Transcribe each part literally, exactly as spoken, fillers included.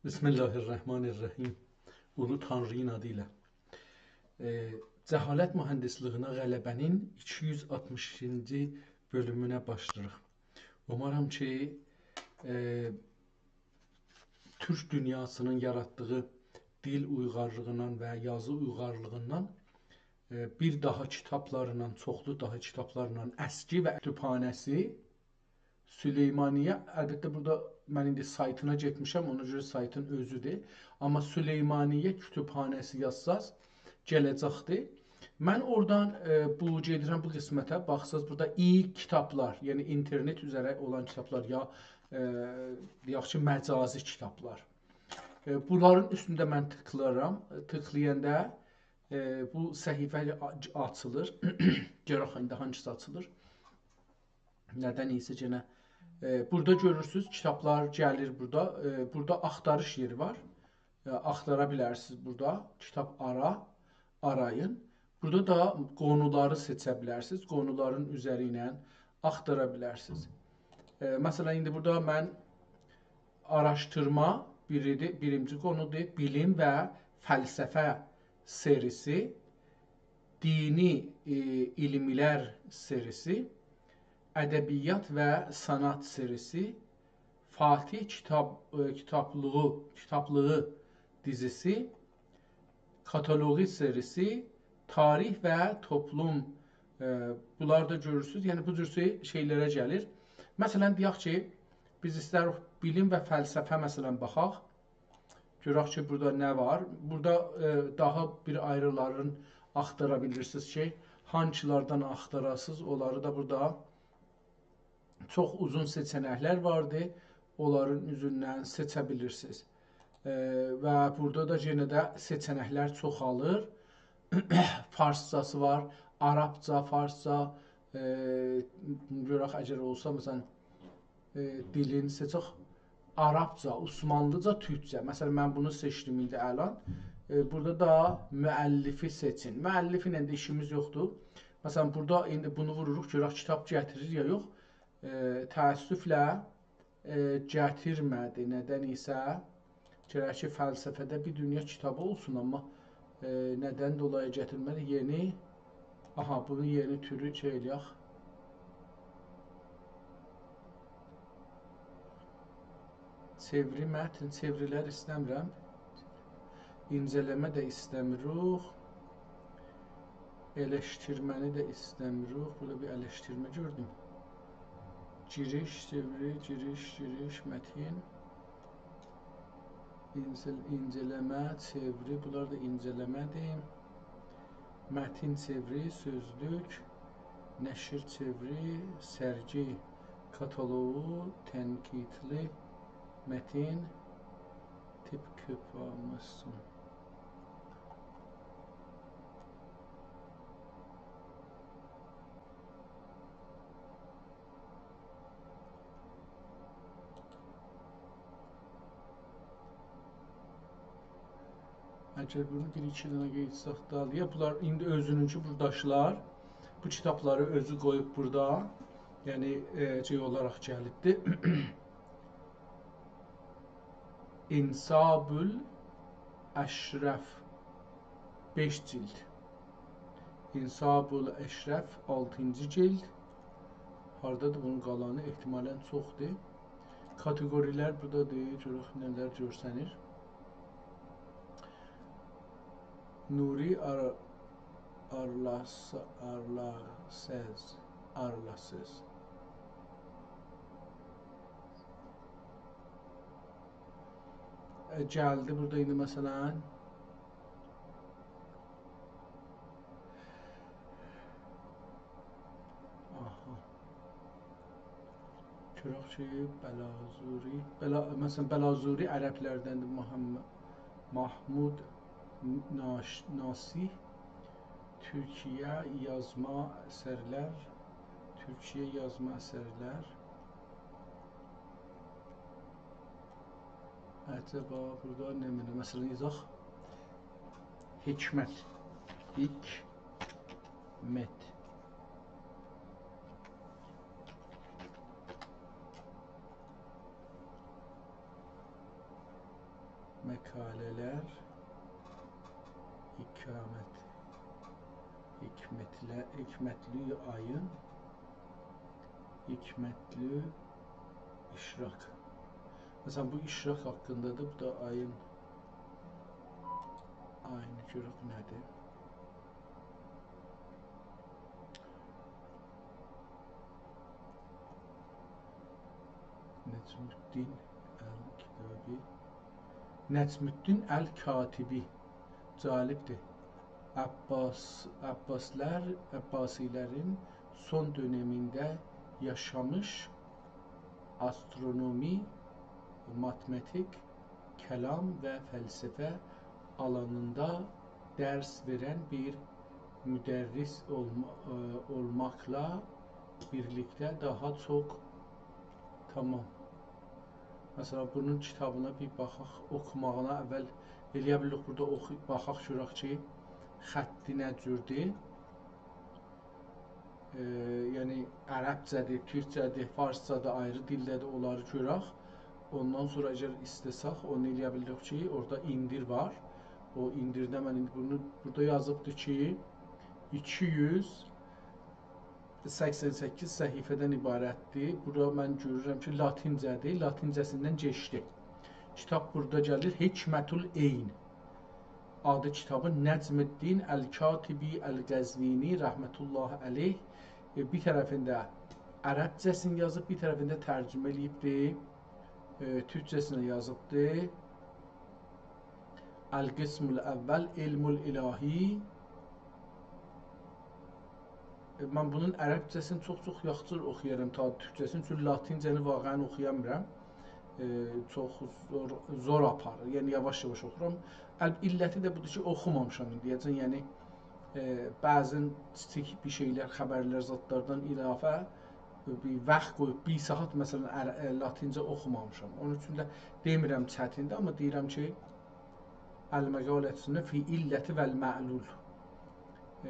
بسم الله الرحمن الرحیم. اولو تانری‌نین آدی ایله. ائ، جهالت مهندسلیگینه غلبه‌نین ایکی یوز آلتمیشینجی بؤلومونه باشلاییریق. اومارام کی، ائ، تورک دونیاسینین یاراتدیغی دیل اویغارلیغیندان و یازی اویغارلیغیندان، ائ، بیر داها کیتابلارلا، چوخلو داها کیتابلارلا اسکی و کتبخانه‌سی سلیمانیه، البته، بورادا من ایندی سایتینا گئتمیشم، اونا گؤره سایتین اؤزودور. آمما سلیمانیه کتبخانه‌سی یازساز، گله‌جکدیر. من اورادان، ائ، بو گئدیرم بو قسمته، باخساز بورادا ای کیتابلار، یعنی اینترنت اوزره اولان کیتابلار، یا، ائ، دئیک کی، مجازی کیتابلار. ائ، بونلارین اوستونده من تیکلارام. تیکلایاندا، ائ، بو صفحه آ-، آچیلیر. گؤرک ایندی هانگیسی آچیلیر. ندن ایسه یئنه، ائ، بورادا گؤرورسونوز، کیتابلار گلیر بورادا. ائ، بورادا آختاریش یئری وار. ائ، آختارا بیلرسینیز بورادا. کیتاب آرا، آرایین. بورادا دا قونولاری سئچه بیلرسینیز. قونولارین اوزری ایله آختارا بیلرسینیز. ائ، مثلا، ایندی بورادا من آراشدیرما بیریدیر، بیرینجی قونودور. بیلیم و فلسفه سری‌سی، دینی، ائ، علملر سری‌سی، ادبیات و صنعت سری‌سی، فاتیح کیتاب، ائ، کیتابلیغی، کیتابلیغی دیزی‌سی، کاتالوغی سری‌سی، تاریخ و توپلوم، ائ، بونلاری دا گؤرورسونوز. یعنی، بو جور شئی، شئیلره گلیر. مثلا، دئیک کی، بیز ایسته‌ریک بیلیم و فلسفه، مثلا، باخاق. گؤرک کی، بورادا نه وار؟ بورادا، ائ، داها بیر آیریلارین آختارا بیلیرسینیز کی، هانسیلاردان آختاراسینیز، اونلاری دا بورادا چوخ اوزون سئچه‌نکلر واردی، اونلارین اوزوندن سئچه بیلیرسینیز. ائ، و بورادا دا یئنه ده سئچه‌نکلر چوخالیر. فارسجاسی وار، عربجه، فارسجا، ائ، گؤرک، اگر اولسا، مثلا، ائ، دیلین سئچک، عربجه، عثمانلیجا، تورکجه. مثلا، من بونو سئچدیم ایندی الان. ائ، بورادا دا مؤلفی سئچین. مؤلف ایله ده ایشیمیز یوخدور. مثلا، بورادا ایندی بونو ووروروق، گؤرک کیتاب گتیریر یا یوخ. ائ، تأسفله، ائ، گتیرمه‌دی. ندن ایسه، گرک کی، فلسفه‌ده بیر دونیا کیتابی اولسون، آمما، ائ، ندن دولایی گتیرمه‌دی؟ یئنی، آها، بونو یئنی تورو شئی ائله‌یک. چئویری متن، چئویریلر ایسته‌میرم. اینجه‌لمه ده ایسته‌میروخ. ائلشدیرمه‌نی ده ایسته‌میروخ. بورادا بیر ائلشدیرمه گؤردوم. گیریش، چئویری، گیریش، گیریش، متن. اینجه-، اینجه‌لمه، چئویری، بونلار دا اینجه‌لمه‌دیر. متن چئویری، سؤزلوک، نشر چئویری، سرگی کاتالوگو، تنقیدلی متن، تیپ کیپامیسین. اگر بونو بیر-ایکی دنه قئییتسک دالییا، بونلار ایندی اؤزونونکو بورداشلار. بو کیتابلاری اؤزو قویوب بورادا. یعنی، ائ، شئی اولاراق گلیبدی. انساب الاشراف، بئش جلد. انساب الاشراف، آلتینجی جلد. هاردادیر بونون قالانی؟ احتمالا چوخدور. کاتئقوری‌لر بورادادیر. گؤرک نه‌لر گؤرسنیر. نوری آر-، آرلاس-، آرلاسز، آرلاسز. ائ، گلدی بورادا ایندی، مثلا. آها. گؤرک کی، بلازوری، بلا-، مثلا، بلازوری عربلردندیر، محمد، محمود ناش-، ناصی، تورکیه یازما اثرلر، تورکیه یازما اثرلر. عجبا بورادا نمنه؟ مثلا، یازاق حکمت. حکمت. مقاله‌لر، اقامت، حکمتله-، حکمتلی آیین، حکمتلی اشراق. مثلا، بو اشراق حاقیندادیر، بو دا آیین، آیین گؤرک نه‌دیر؟ نجم‌الدین الکتابی. نجم‌الدین الکاتبی. جالبدیر. عباس، عباسلر، عباسی‌لرین سون دؤنمینده یاشامیش، آسترونومی، ماتماتیک، کلام و فلسفه آلانیندا درس وئرن بیر مدرس اولما-، ائ، اولماقلا بیرلیکده داها چوخ، تامام. مثلا، بونون کیتابینا بیر باخاق، اوخوماغینا اول ائلیه بیلیریک بورادا اوخو-، باخاق گؤرک کی، خطی نه جوردور. ائ، یعنی عربجه‌دیر، تورکجه‌دیر، فارسجادیر، آیری دیلده‌دیر، اونلاری گؤرک. اوندان سونرا اگر ایسته‌سک، اونو ائلیه بیلیریک کی، اورادا ایندیر وار. او ایندیرده من ایندی بونو بورادا یازیبدیر کی، ایکی یوز سکسن سککیز صفحه‌دن عبارتدیر. بورا من گؤرورم کی، لاتینجه‌دیر، لاتینجه‌سیندن کئچدی. کیتاب بورادا گلیر، حکمة العین. آدی کیتابین نجم‌الدین الکاتبی القزوینی رحمة الله علیه. ائ، بیر طرفینده عربجه‌سینی یازیب، بیر طرفینده ترجمه ائله‌ییبدی. ائ، تورکجه‌سینی یازیبدی. القسم الاول، علم الالهی. ائ، من بونون عربجه‌سینی چوخ-چوخ یاخشی اوخویارام تا تورکجه‌سینی، چونکی لاتینجه‌نی واقعا اوخویامیرام. ائ، چوخ زور، زور آپاریر. یعنی، یاواش-یاواش اوخورام. ال-، علتی ده بودور کی، اوخومامیشام ایندیه‌جن. یعنی، ائ، بعضا کیچیک بیر شئیلر، خبرلر، زادلاردان اضافه بیر واخت قویوب، بیر ساعات، مثلا، عر-، ائ، لاتینجه اوخومامیشام. اونون اوچون ده دئمیرم چتیندیر، آمما دئییرم کی، المقالة فی العلة والمعلول. ائ،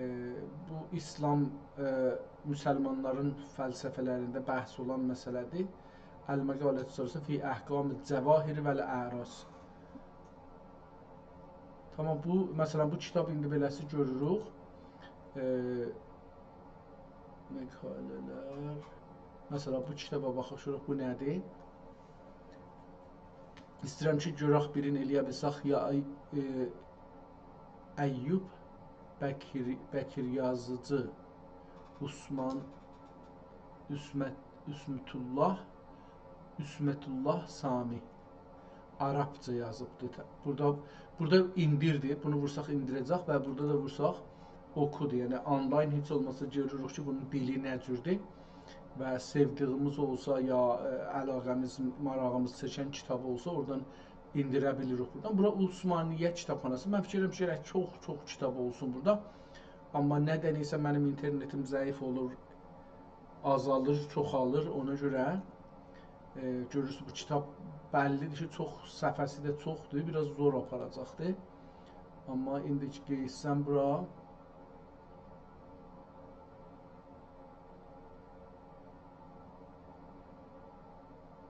بو ایسلام، ائ، مسلمانلارین فلسفه‌لرینده بحث اولان مسئله‌دیر. المقالة فی احکام الجواهر والاعراض. تامام، بو، مثلا، بو کیتاب ایندی بئله‌سی گؤروروک. ائ، مقاله‌لر. مثلا، بو کیتابا باخاق، گؤرک بو نه‌دیر؟ ایسته‌ییرم کی، گؤرک بیرین ائلیه بیلسک، یا ای-، ائ، ایوب بکر-، بکر یازیجی، عثمان، عصمت، عصمت‌الله، عصمت‌الله سامی. عربجه یازیبدی. ته-، بورادا، بورادا ایندیردی. بونو وورساق ایندیره‌جک و بورادا دا وورساق اوخودو. یعنی، آنلاین هئچ اولماسا گؤروروک کی، بونون دیلی نه جوردور. و سئودیگیمیز اولسا، یا، ائ، علاقه‌میز، ماراغیمیز چکن کیتاب اولسا، اورادان ایندیره بیلیریک بورادان. بورا عثمانیه کیتابخاناسی. من فیکیر ائدیرم کی، گرک چوخ-چوخ کیتاب اولسون بورادا. آمما نه‌دنسه منیم اینترنتیم ضعیف اولور، آزالیر، چوخالیر. اونا گؤره، ائ، گؤرورسونوز، بو کیتاب بللی‌دیر کی، چوخ، صفحه‌سی ده چوخدور، بیر آز زور آپاراجاقدیر. آمما ایندی کی، قئییتسم بورا،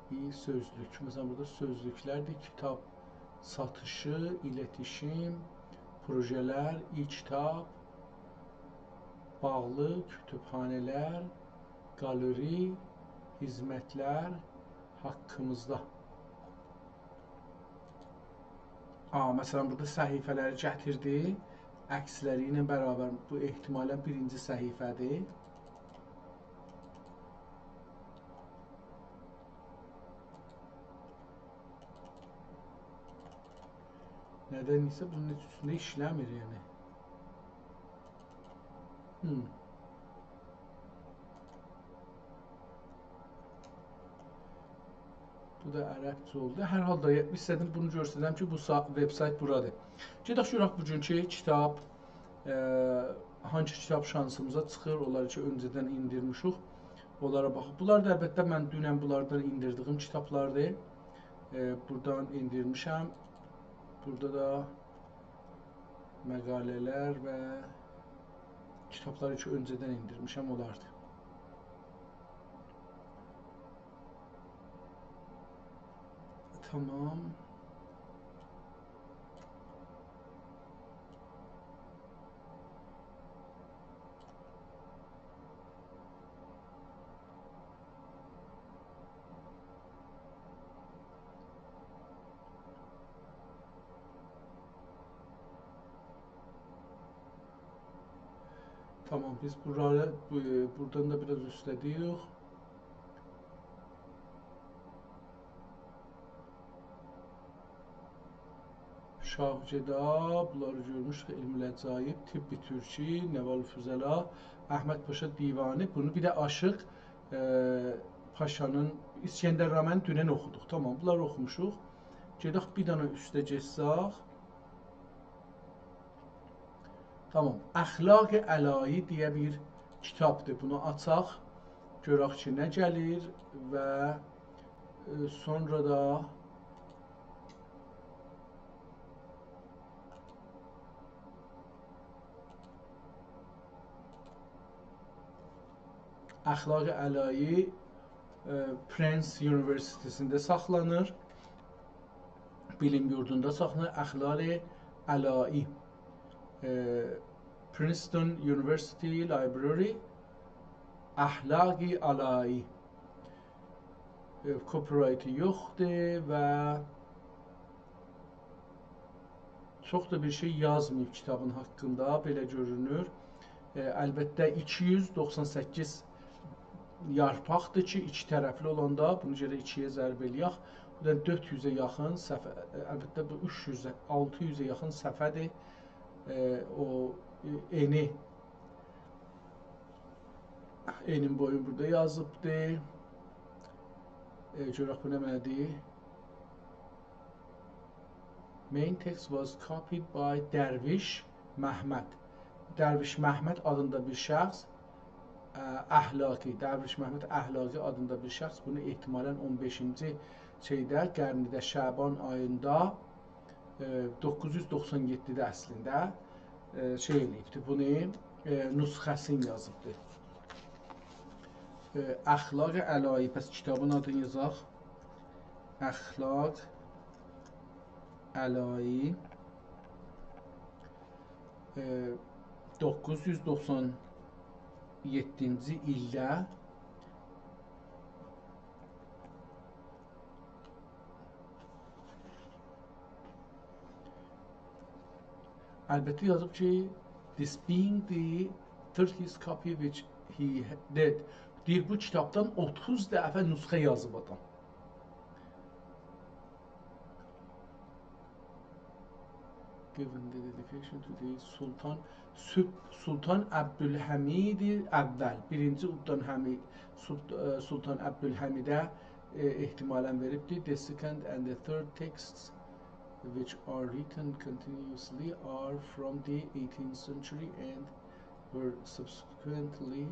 ای سؤزلوک. مثلا، بورادا سؤزلوکلردیر، کیتاب ساتیشی، ایلتیشیم، پروژه‌لر، ای کیتاب، باغلی، کتابخانه‌لر، گالری، خدمتلر، حاققیمیزدا. آ، مثلا، بورادا صفحه‌لری گتیردی، عکسلری ایله برابر. بو احتمالا بیرینجی صفحه‌دیر. نه‌دنسه بونون اوستونده ایشله‌میر، یعنی. هوم. بو دا عربجه اولدو. هر حالدا، ایسته‌دیم بونو گؤسترم کی، بو سا-، وبسایت بورادیر. گئدک گؤرک بوگونکو کیتاب، ائ، هانسی کیتاب شانسیمیزا چیخیر، اونلاری کی، اؤنجه‌دن ایندیرمیشیک. اونلارا باخاق. بونلار دا، البته، من دونن بونلاردان ایندیردیگیم کیتابلاردیر. ائ، بورادان ایندیرمیشم. بورادا دا مقاله‌لر و کیتابلاری کی، اؤنجه‌دن ایندیرمیشم، اولاردی. تامام. تامام، بیز بورالاری، بو، بورادان دا بیر آز اوسته‌دیک. شاه‌گدا، بونلاری گؤرموشدوک. علم‌العجایب، طب ترکی، نوال فضلا، احمد پاشا دیوانی. بونو بیر ده عاشیق، ائ، پاشانین، اسکندرنامه‌نی دونن اوخودوق. تامام، بونلاری اوخوموشوق. گئدک بیر دنه اوسته گئتسک. تامام. اخلاق علایی دئیه بیر کیتابدیر. بونو آچاق، گؤرک کی، نه گلیر و، ائ، سونرا دا اخلاق علایی، ائ، پرینس اونیوئرسیتئتینده ساخلانیر. بیلیم یوردوندا ساخلانیر. اخلاق علایی، ائ، Princeton University Library، اخلاق علایی. ائ، کپی‌رایتی یوخدور و چوخ دا بیر شئی یازماییب کیتابین حاقیندا، بئله گؤرونور. ائ، البته، ایکی یوز دوخسان سککیز یارپاقدیر کی، ایکی طرفلی اولاندا بونو گرک ایکی‌یه ضرب ائله‌یک. بورادان دؤرد یوزه یاخین صفحه، ائ، البته، بو اوچ یوزه، آلتی یوزه یاخین صفحه‌دیر. ائ، او، ائ، انی، انین بویون بورادا یازیبدی. ائ، گؤرک بو نمنه‌دیر؟ Main text was copied by درویش محمد. درویش محمد آدیندا بیر شخص، ا، اخلاقی، درویش محمد اخلاقی آدیندا بیر شخص بونو احتمالاً اون بئشینجی شئیده، قرنده، شعبان آییندا، ائ، دوققوز یوز دوخسان یئددیده اصلینده، ائ، شئی ائله‌ییبدی. بونو، ائ، نسخه‌سینی یازیبدی. ائ، اخلاق علایی، پس کیتابین آدینی یازاق. اخلاق علایی، ائ، دوققوز یوز دوخسان یئددینجی ایلده البته یازیب کی، this being the thirtieth copy which he did. دئییر، بو کیتابدان اوتوز دفعه نسخه یازیب آدام. Given the dedication to the Sultan، سو-، سلطان عبدالحمید اول، بیرینجی عبدالحمید، سلط-، ائ، سلطان عبدالحمیده، ائ، احتمالاً وئریبدی. The second and the third texts which are written continuously are from the eighteenth century and were subsequently،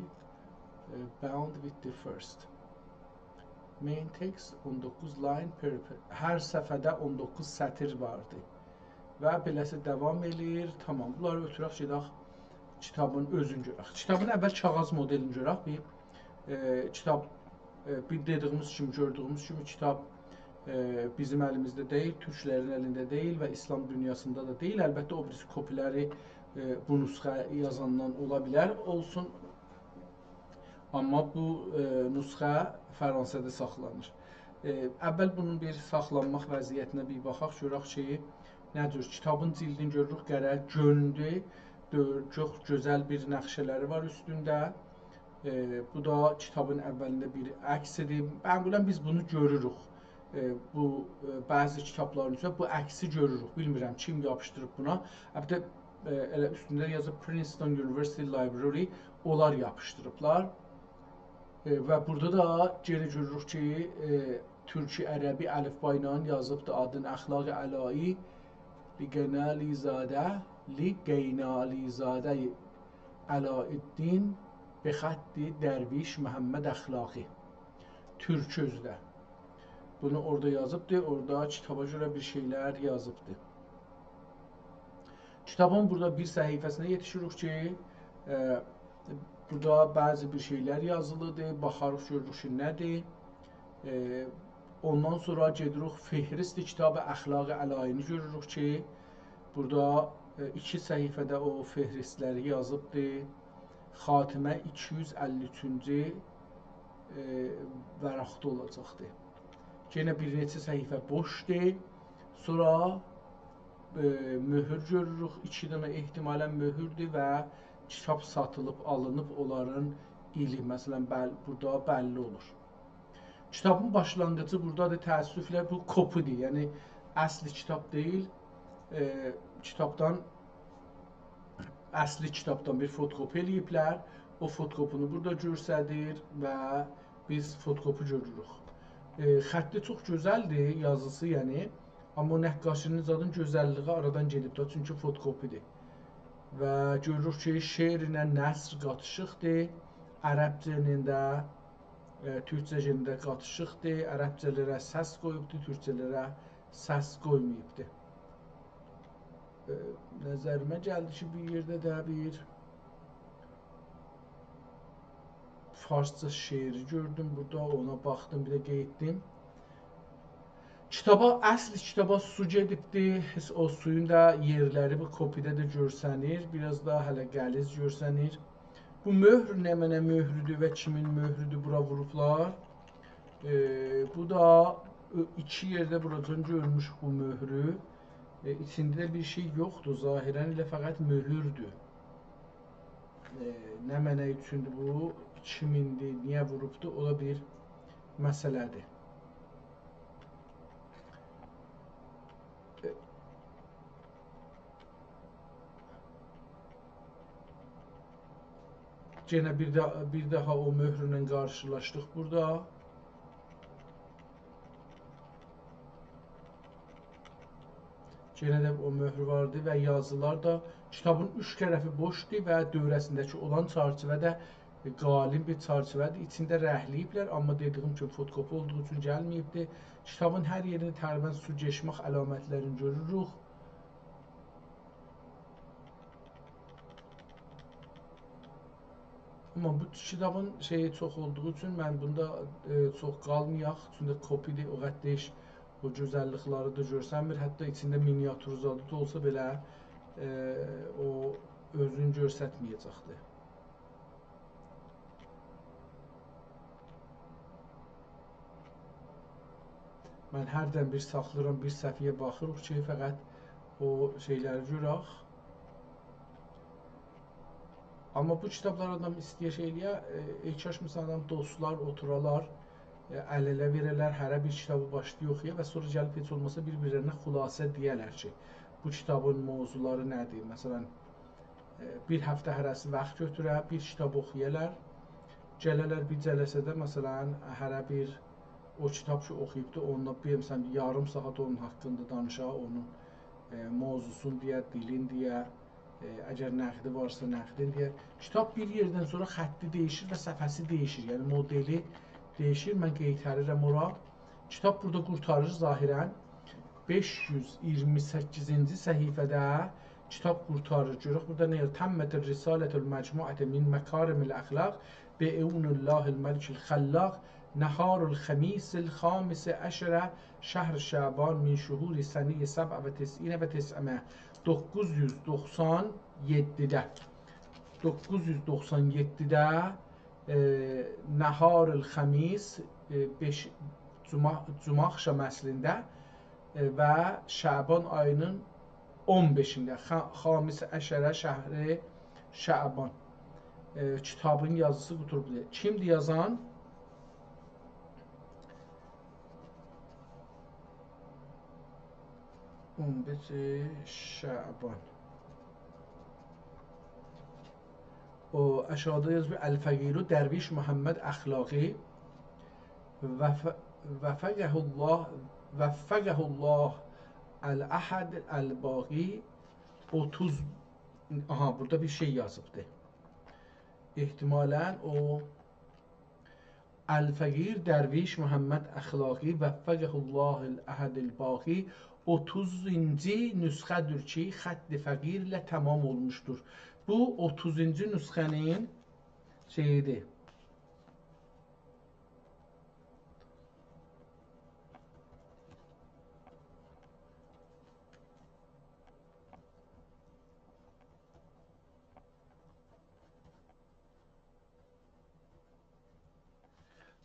ائ، bound with the first. Main text اون دوققوز line per، هر صفحه‌ده اون دوققوز سطر واردی. و بئله‌سی داوام ائله‌ییر. تامام، بونلاری اؤتورک، گئدک کیتابین اؤزون گؤرک. کیتابین اول کاغیذ مدلینی گؤرک. بیر، ائ، کیتاب، ائ، بیر دئدیییمیز کیمی، گؤردویوموز کیمی کیتاب، ائ، بیزیم الیمیزده دئییل، تورکلرین الینده دئییل و ایسلام دونیاسیندا دا دئییل. البته، او بیریسی کپی‌لری، ائ، بو نسخه یازاندان اولا بیلر. اولسون، آمما بو، ائ، نسخه فرانسه‌ده ساخلانیر. ائ، اول بونون بیر ساخلانماق وضعیتینه بیر باخاق، گؤرک کی، نه جور. کیتابین جیلدینی گؤروروک، قره گؤندو، دؤ-، چوخ گؤزل بیر نقشه‌لری وار اوستونده. ائ، بو دا کیتابین اولینده بیر عکسیدیر. معمولاً بیز بونو گؤروروک. ائ، بو، ائ، بعضی کیتابلارین اوستونده بو عکسی گؤروروک. بیلمیرم کیم یاپیشدیریب بونا. البته، ائ، ائله اوستونده یازیب Princeton University Library، اونلار یاپیشدیریبلار. ائ، و بورادا دا یئنه گؤروروک کی، ائ، تورکی عربی الفبا ایله یازیبدی آدین اخلاق علایی لقینالی‌زاده، لقینالی‌زاده علاءالدین به خط درویش محمد اخلاقی. تورک اؤزو ده. بونو اورادا یازیبدی، اورادا کیتابا گؤره بیر شئیلر یازیبدی. کیتابین بورادا بیر صفحه‌سینه یئتیشیریک کی، ائ، بورادا بعضی بیر شئیلر یازیلیدیر، باخاریق، گؤروروک کی، نه‌دیر. ائ، اوندان سونرا گئدیریک فهرست کتاب اخلاق علایی‌نی گؤروروک کی، بورادا، ائ، ایکی صفحه‌ده او فهرستلری یازیبدی. خاتمه ایکی یوز اللی اوچونجو، ائ، ورقده اولاجاقدی. یئنه بیر نئچه صفحه بوشدور. سونرا، ائ، مؤهور گؤروروک. ایکی دنه احتمالاً مؤهوردور و کیتاب ساتیلیب آلینیب، اونلارین ایلی، مثلا، بل-، بورادا بللی اولور. کیتابین باشلانغیجی بورادادیر، تأسفله بو کپی‌دیر. یعنی اصلی کیتاب دئییل، ائ، کیتابدان، اصلی کیتابدان بیر فتوکپی ائله‌ییبلر. او فتوکپینی بورادا گؤستریر و بیز فتوکپی گؤروروک. ائ، خطی چوخ گؤزلدیر، یازیسی یعنی. آمما او نقاشی‌نین زادین گؤزللیگی آرادان گئدیب ده، چونکی فتوکپی‌دیر. و گؤروروک کی، شعر ایله نثر قاتیشیقدیر. عربجه‌نین ده، ائ، تورکجه‌نین ده قاتیشیقدیر. عربجه‌لره سس قویوبدور، تورکجه‌لره سس قویماییبدیر. ائ، نظریمه گلدی کی، بیر یئرده ده بیر فارسجا شعری گؤردوم بورادا، اونا باخدیم، بیر ده قئییتدیم. کیتابا، اصل کیتابا سو گئدیبدی. او سویون دا یئرلری بو کپی‌ده ده گؤرسنیر. بیر آز دا هله غلیظ گؤرسنیر. بو مؤهر نمنه مؤهرودور و کیمین مؤهرودور، بورا ووروبلار. ائ، بو دا، ائ، ایکی یئرده بوراجان گؤرموشوک بو مؤهرو. ائ، ایچینده ده بیر شئی یوخدور، ظاهرا ائله فقط مؤهوردور. ائ، نمنه اوچوندور بو، کیمیندیر، نییه ووروبدور، او دا بیر مسئله‌دیر. ائ، یئنه بیر ده-، بیر داها او مؤهرونن قارشیلاشدیق بورادا. یئنه ده او مؤهور واردی و یازیلار دا، کیتابین اوچ طرفی بوشدور و دؤوره‌سینده‌کی اولان چرچیوه ده قالین بیر چرچیوه‌دیر. ایچینده رنگله‌ییبلر، آمما دئدیییم کیمی فتوکپی اولدوغو اوچون گلمه‌ییبدیر. کیتابین هر یئرینده تقریبا سو کئچمک علامتلرینی گؤروروک. آمما بو کیتابین شئیی چوخ اولدوغو اوچون من بوندا، ائ، چوخ قالمایاق. چونکی کپی‌دیر، او قدر ده هئچ او گؤزللیکلری ده گؤرسنمیر. حتی ایچینده مینیاتور زادی دا اولسا بئله، ائ، او اؤزونو گؤسترمه‌یه‌جکدیر. من هردن بیر ساخلاییرام، بیر صفحه‌یه باخیریق کی، فقط او شئیلری گؤرک. آمما بو کیتابلار آدام ایسته‌یه شئی ائله‌یه، ائ، ائ، کاش، مثلا، آدام دوستلار اوتورالار، ائ، ال-اله وئره‌لر، هره بیر کیتابی باشلاییر اوخویا و سونرا گلیب هئچ اولماسا بیر-بیرلرینه خلاصه دئیه‌لر کی، بو کیتابین موضوعلاری نه‌دیر؟ مثلا، ائ، بیر هفته هره‌سی واخت گؤتوره، بیر کیتاب اوخویالار، گله‌لر بیر جلسه‌ده، مثلا، هره بیر او کیتاب کی اوخویوبدور، اوندا بیر، مثلا، یاریم ساعات اونون حاقیندا دانیشا، اونون، ائ، موضوعسونو دئیه، دیلین دئیه، ائ، اگر نقدی وارسا، نقدین دئیه. کیتاب بیر یئردن سونرا خطی دییشیر و صفحه‌سی دییشیر، یعنی مدلی دییشیر. من قئیتریرم اورا. کیتاب بورادا قورتاریر ظاهرا. بئش یوز ایگیرمی سککیزینجی صفحه‌ده کیتاب قورتاریر. گؤرک بورادا نه یازیر؟ «تمت الرسالة المجموعة من مکارم الاخلاق بعون الله الملک الخلاق نهار الخمیس الخامس عشر شهر شعبان من شهور سنة سبع و تسعین و تسعمایة». دوققوز یوز دوخسان یئددیده. دوققوز یوز دوخسان یئددیده، ائ، نهار الخمیس، ائ، بئش، جمعه، جمعه آخشام اصلینده، ائ، و شعبان آیی‌نین اون بئشینده، خا-، خامس عشر شهر شعبان، ائ، کیتابین یازیسی قوتاریبدیر. کیمدیر یازان؟ اون بئش شعبان. او آشاغیدا یازیب: «الفقیر درویش محمد اخلاقی، وف-، وفقه الله، وفقه الله الاحد الباقی». اوتوز، آها، بورادا بیر شئی یازیبدی. احتمالا او الفقیر درویش محمد اخلاقی، وفقه الله الاحد الباقی، اوتوزونجو نسخه‌دیر کی، خط فقیر ایله تمام اولموشدور. بو اوتوزونجو نسخه‌نین شئییدیر.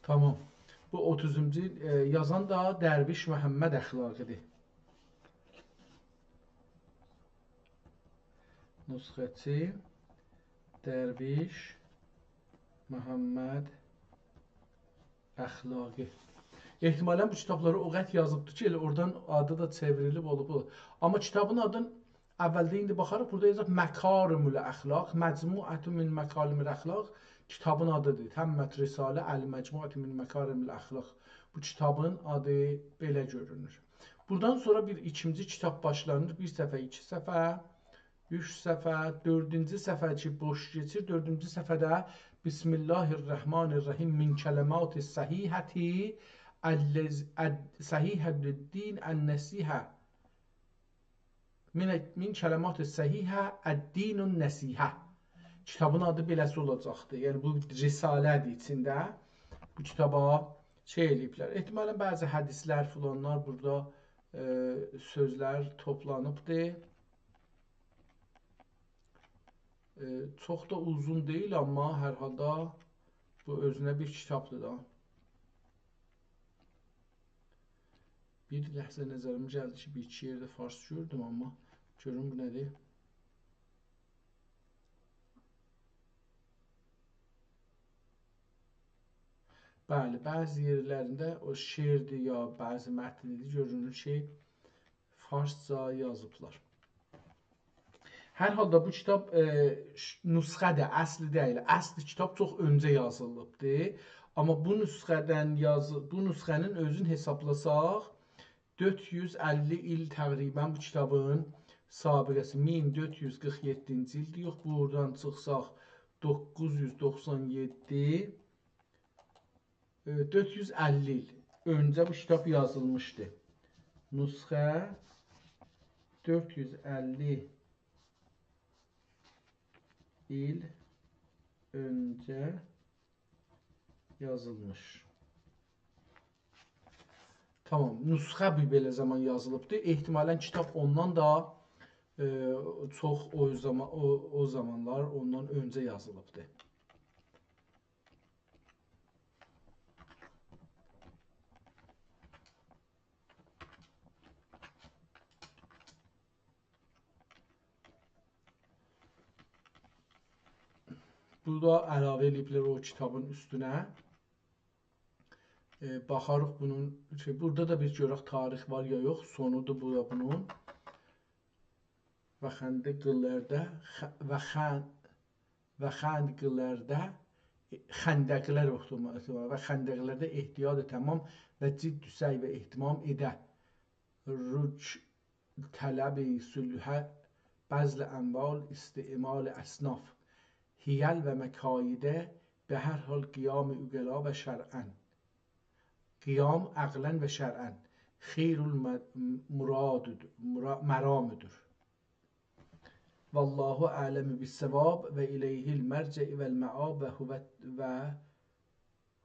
تامام. بو اوتوزونجو، ائ، یازان دا درویش محمد اخلاقی‌دیر. نسخه‌چی درویش محمد اخلاقی. احتمالاً بو کیتابلاری او قدر یازیبدی کی، ائله اورادان آدی دا چئوریلیب اولوب بو. آمما کیتابین آدین اولده ایندی باخاریق، بورادا یازیب مکارم الاخلاق، مجموعة من مکارم الاخلاق کیتابین آدیدیر. تمت رسالة المجموعة من مکارم الاخلاق. بو کیتابین آدی بئله گؤرونور. بورادان سونرا بیر ایکینجی کیتاب باشلانیر. بیر صفحه، ایکی صفحه، اوچ صفحه، دؤردونجو صفحه کی بوش کئچیر. دؤردونجو صفحه‌ده بسم الله الرحمن الرحیم من کلمات صحیحة الذ-، ال-، صحیحة الدین النصیحة. من، من کلمات صحیحة الدین النصیحة. کیتابین آدی بئله‌سی اولاجاقدی. یعنی بو رساله‌دیر ایچینده. بو کیتابا شئی ائله‌ییبلر. احتمالاً بعضی حدیثلر فلانلار بورادا، ائ، سؤزلر توپلانیبدی. ائ، چوخ دا اوزون دئییل، آمما هر حالدا بو اؤزونه بیر کیتابدیر دا. بیر لحظه نظریمه گلدی کی، بیر ایکی یئرده فارس گؤردوم، آمما گؤروم بو نه‌دیر؟ بلی، بعضی یئرلرینده او شعردیر یا بعضی متنیدیر، گؤرونور کی، فارسجا یازیبلار. هر حالدا بو کیتاب، ائ، ش-، نسخه‌دیر، اصلی دئییل. اصلی کیتاب چوخ اؤنجه یازیلیبدی. آمما بو نسخه‌دن یازی-، بو نسخه‌نین اؤزون حسابلاساق، دؤرد یوز اللی ایل تقریباً بو کیتابین سابقه‌سی. مین دؤرد یوز قیرخ یئددینجی ایلدیر. یوخ، بورادان چیخساق، دوققوز یوز دوخسان یئددی، ائ، دؤرد یوز اللی ایل اؤنجه بو کیتاب یازیلمیشدی. نسخه دؤرد یوز اللی ایل اؤنجه یازیلمیش. تامام، نسخه بیر بئله زامان یازیلیبدی. احتمالاً کیتاب اوندان دا، ائ، چوخ او زامان، او، او زامانلار اوندان اؤنجه یازیلیبدی. بورادا علاوه ائله‌ییبلر او کیتابین اوستونه. ائ، باخاریق بونون، شئی، بورادا دا بیر گؤرک تاریخ وار یا یوخ، سونودور بورا بونون. و خندقلرده، خ-، و خن-، و خندقلرده، خندقلر اوخوتماق، و خندقلرده احتیاط تمام و جد سعی و اهتمام ائده. رکن طلب صلح، بذل اموال، استعمال اصناف، حیل و مکایده، به هر حال قیام عقلا و شرعاً. قیام عقلاً و شرعاً خیر المراد، مرا-، مرامدیر. والله اعلم بالصواب و الیه المرجع و المآب و هو، و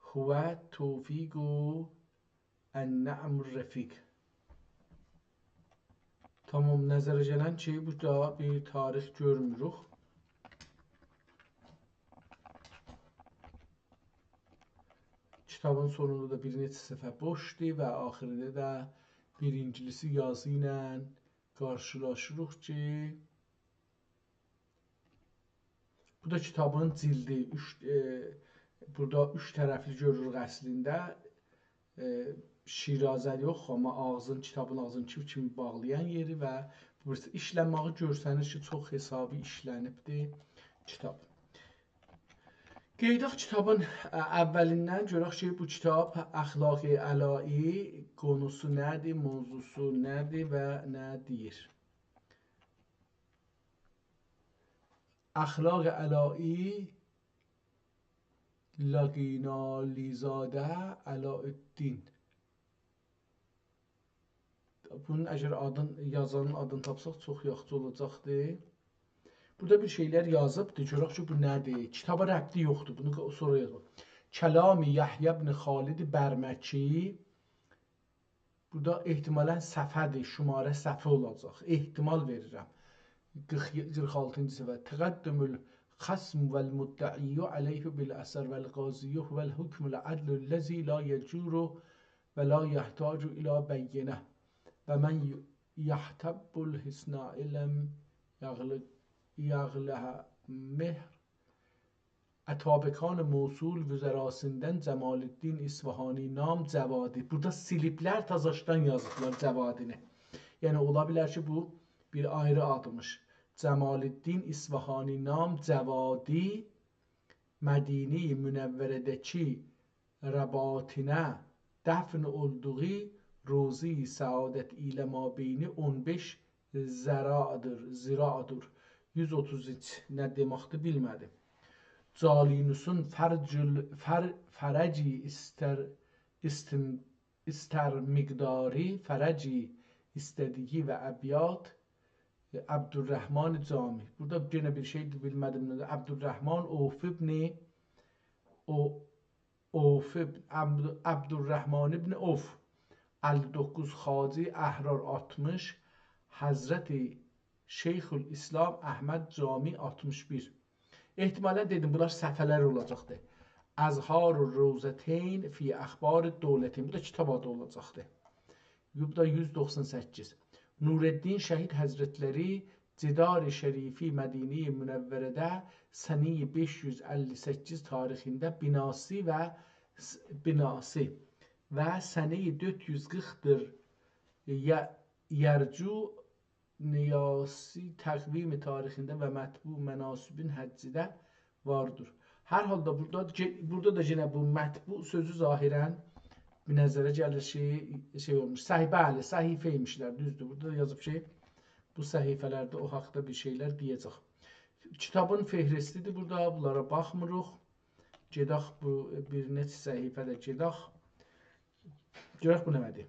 هو توفیق النعم الرفیق. تامام، نظره گلن کی، بورادا بیر تاریخ گؤرموروک. کیتابین سونوندا دا بیر نئچه صفحه بوشدور و آخیرینده ده بیر اینگیلیسی یازی ایله قارشیلاشیریق کی، بو دا کیتابین جلدی، اوچ، ائ، بورادا اوچ طرفلی گؤروروک اصلینده. ائ، شیرازه یوخ، آمما آغزین، کیتابین آغزینی کیمی کیمی باغلایان یئری و بورادا ایشلنمه‌یی گؤرسنیر کی، چوخ حسابی ایشلنیبدیر کیتاب. قئییداق کیتابین، ا، اولیندن گؤرک کی، بو کیتاب اخلاق علایی قونوسو نه‌دیر، موضوعسو نه‌دیر و نه دئییر. اخلاق علایی، لاقینالی‌زاده علاءالدین. بونون اگر آدین، یازانین آدینی تاپساق چوخ یاخشی اولاجاقدی. بورادا بیر شئیلر یازیبدی، گؤرک کی، بو نه‌دیر؟ کیتابا ربطی یوخدور، بونو سونرا یازیب. کلام یحیی بن خالد برمکی، بورادا احتمالاً صفحه‌دیر، شماره صفحه اولاجاق. احتمال وئریرم. قیرخ، قیرخ آلتینجی صفحه. تقدم الخصم و المدعی علیه بالاثر و القاضی هو الحکم العدل الذی لا یجور و لا یحتاج الی بینة و من یحتب الحصن ان لم یغل-، یغلها مهر اتابکان موصول وزراسیندن جمال‌الدین اصفهانی نام جوادی. بورادا سیلیبلر، تازاشدان یازیبلار جوادینی. یعنی، اولا بیلر کی، بو بیر آیری آدمیش. جمال‌الدین اصفهانی نام جوادی مدینهٔ منوره‌ده‌کی رباطینه دفن اولدوغو روضهٔ سعادت ایله مابین اون بئش ذراعدیر، ذراعدیر. یوز اوتوز ایچ نه دئمکدیر، بیلمه‌دیم. جالینوسون فرج ال-، فر-، فرجی ایستر، ایستیم-، ایستر مقداری، فرجی ایسته‌دیگی و ابیات، ائ، عبدالرحمن جامی. بورادا یئنه بیر شئی بیلمه‌دیم. عبدالرحمن عوف ابن، او، عوف ابن، عبد-، عبدالرحمن ابن عوف، اللی دوققوز خواجه احرار آلتمیش، حضرت شیخ‌الاسلام احمد جامی آلتمیش بیر. احتمالاً دئدیم، بونلار صفحه‌لر اولاجاقدی. اظهار الروضتین فی اخبار الدولتین. بو دا کیتاب آدی اولاجاقدی. بو دا یوز دوخسان سککیز. نورالدین شهید حضرتلری جدار شریفی مدینهٔ منوره‌ده سنهٔ بئش یوز اللی سککیز تاریخینده بناسی و س-، بناسی و سنهٔ دؤرد یوز قیرخدیر ی-، یرجو نیاسی تقویم تاریخینده و مطبوع مناسبین حجیده واردیر. هر حالدا بورادا، بورادا دا یئنه بو مطبوع سؤزو ظاهراً بیر نظره گلیر کی، شئی اولموش. صحیفه، بلی، صحیفه ایمیشلر، دوزدور. بورادا دا یازیب کی، بو صحیفه‌لرده او حاقدا بیر شئیلر دئیه‌جک. کیتابین فهرستی‌دیر بورادا، بونلارا باخمیریق. گئدک بو بیر نئچه صحیفه ده گئدک. گؤرک بو نمه‌دیر.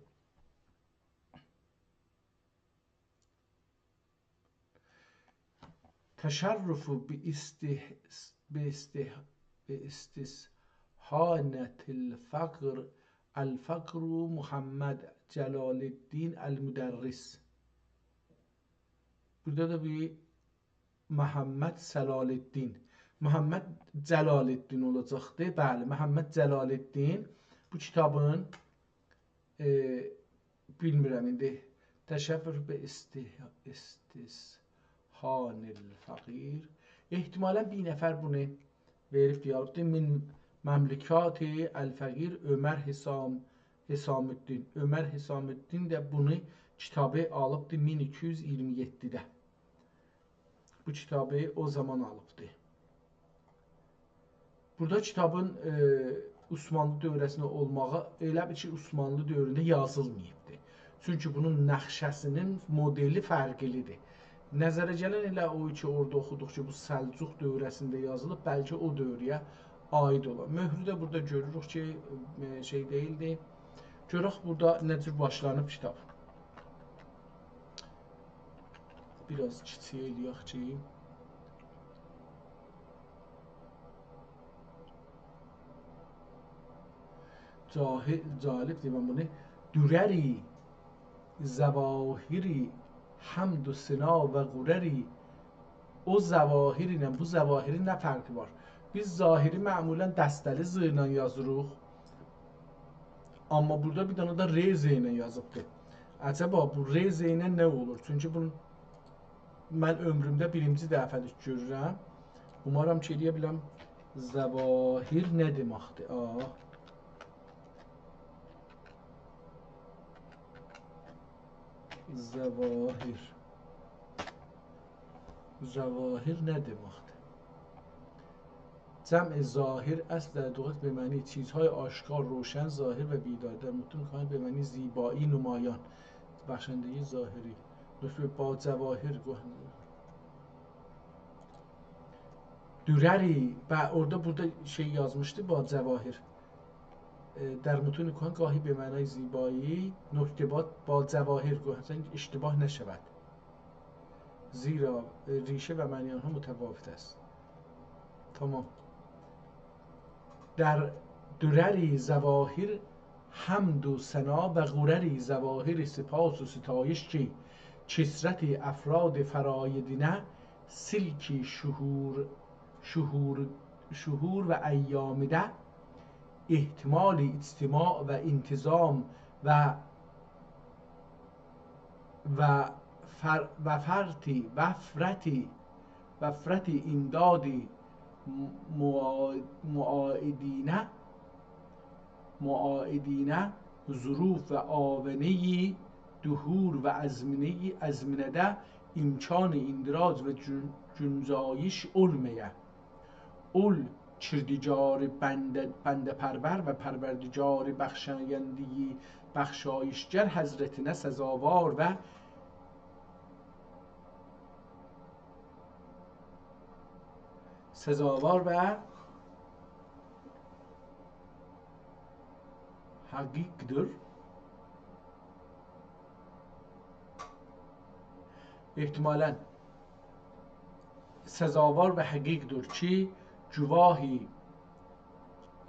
تشرف باسته-، باسته-، باستثانة الفقر، الفقر محمد جلال‌الدین المدرس. بورادا دا بیر محمد جلال‌الدین. محمد جلال‌الدین اولاجاقدی. بلی، محمد جلال‌الدین بو کیتابین، ائ، بیلمیرم ایندی. تشرف باسته-، باستثانة الفقر. احتمالاً بیر نفر بونو وئریب دئییبدی. من مملکات الفقیر عمر حسام، حسام‌الدین. عمر حسام‌الدین ده بونو، کیتابی آلیبدی مین ایکی یوز ایگیرمی یئددیده. بو کیتابی او زامان آلیبدی. بورادا کیتابین، ائ، عثمانلی دؤوره‌سینده اولماغی، ائله بیل کی، عثمانلی دؤورونده یازیلماییبدی. چونکی بونون نقشه‌سینین مدلی فرقلی‌دیر. نظره گلن ائله او کی، اورادا اوخودوق کی، بو سلجوق دؤوره‌سینده یازیلیب، بلکه او دؤوره‌یه عایید اولا. مؤهرو ده بورادا گؤروروک کی، ائ، شئی دئییلدی. گؤرک بورادا نه جور باشلانیب کیتاب. بیر آز کیچیک ائله‌یک کی، جاهی-، جالب دئییم بونو. درری، ظواهری، حمد و ثنا و غرری. او ظواهر ایله بو ظواهرین نه فرقی وار؟ بیز ظاهری معمولاً دسته‌لی «ظ» ایله یازیریق. آمما بورادا بیر دنه ده «ر» «ز» ایله یازیبدیر. عجبا بو «ر» «ز» ایله نه اولور؟ چونکی بونو من عؤمرومده بیرینجی دفعه‌دیر گؤرورم. اومارام کی، ائلیه بیلم. ظواهر نه دئمکدیر؟ آ. ظواهر. ظواهر نه دئمکدیر؟ جمع ظاهر، اصل در لغت به معنی چیزهای آشکار، روشن، ظاهر و بی‌داغ. در متون کهن به معنی زیبایی، نمایان، بخشندگی ظاهری. نسبت با جواهر گوهر. درری، به، اورادا بورادا شئی یازمیشدی، با جواهر. ائ، در متون کهن گاهی به معنای زیبایی، نکته‌بات با جواهر گوهر، اشتباه نشود. زیرا، ائ، ریشه و معنی آنها متفاوت است. تمام. در درری ظواهر حمد و ثنا و غرری، ظواهر سپاس و ستایش کی، کثرت افراد فرایدینه سلک شهور، شهور، شهور و ایامده احتمال اجتماع و انتظام و و فر-، وفرتی، وفرتی، وفرتی امدادی موا-، معاندین، معاندین ظروف و آونهٔ دهور و آزمینهٔ، آزمینه‌ده امکان اندراج و گون-، گنجایش اولمایا. اول کردگار بنده، بنده‌پرور و پروردگار بخشاینده بخشایشگر حضرتینه سزاوار و سزاوار و حقیقدیر. احتمالاً سزاوار و حقیقدیر کی، گواهی،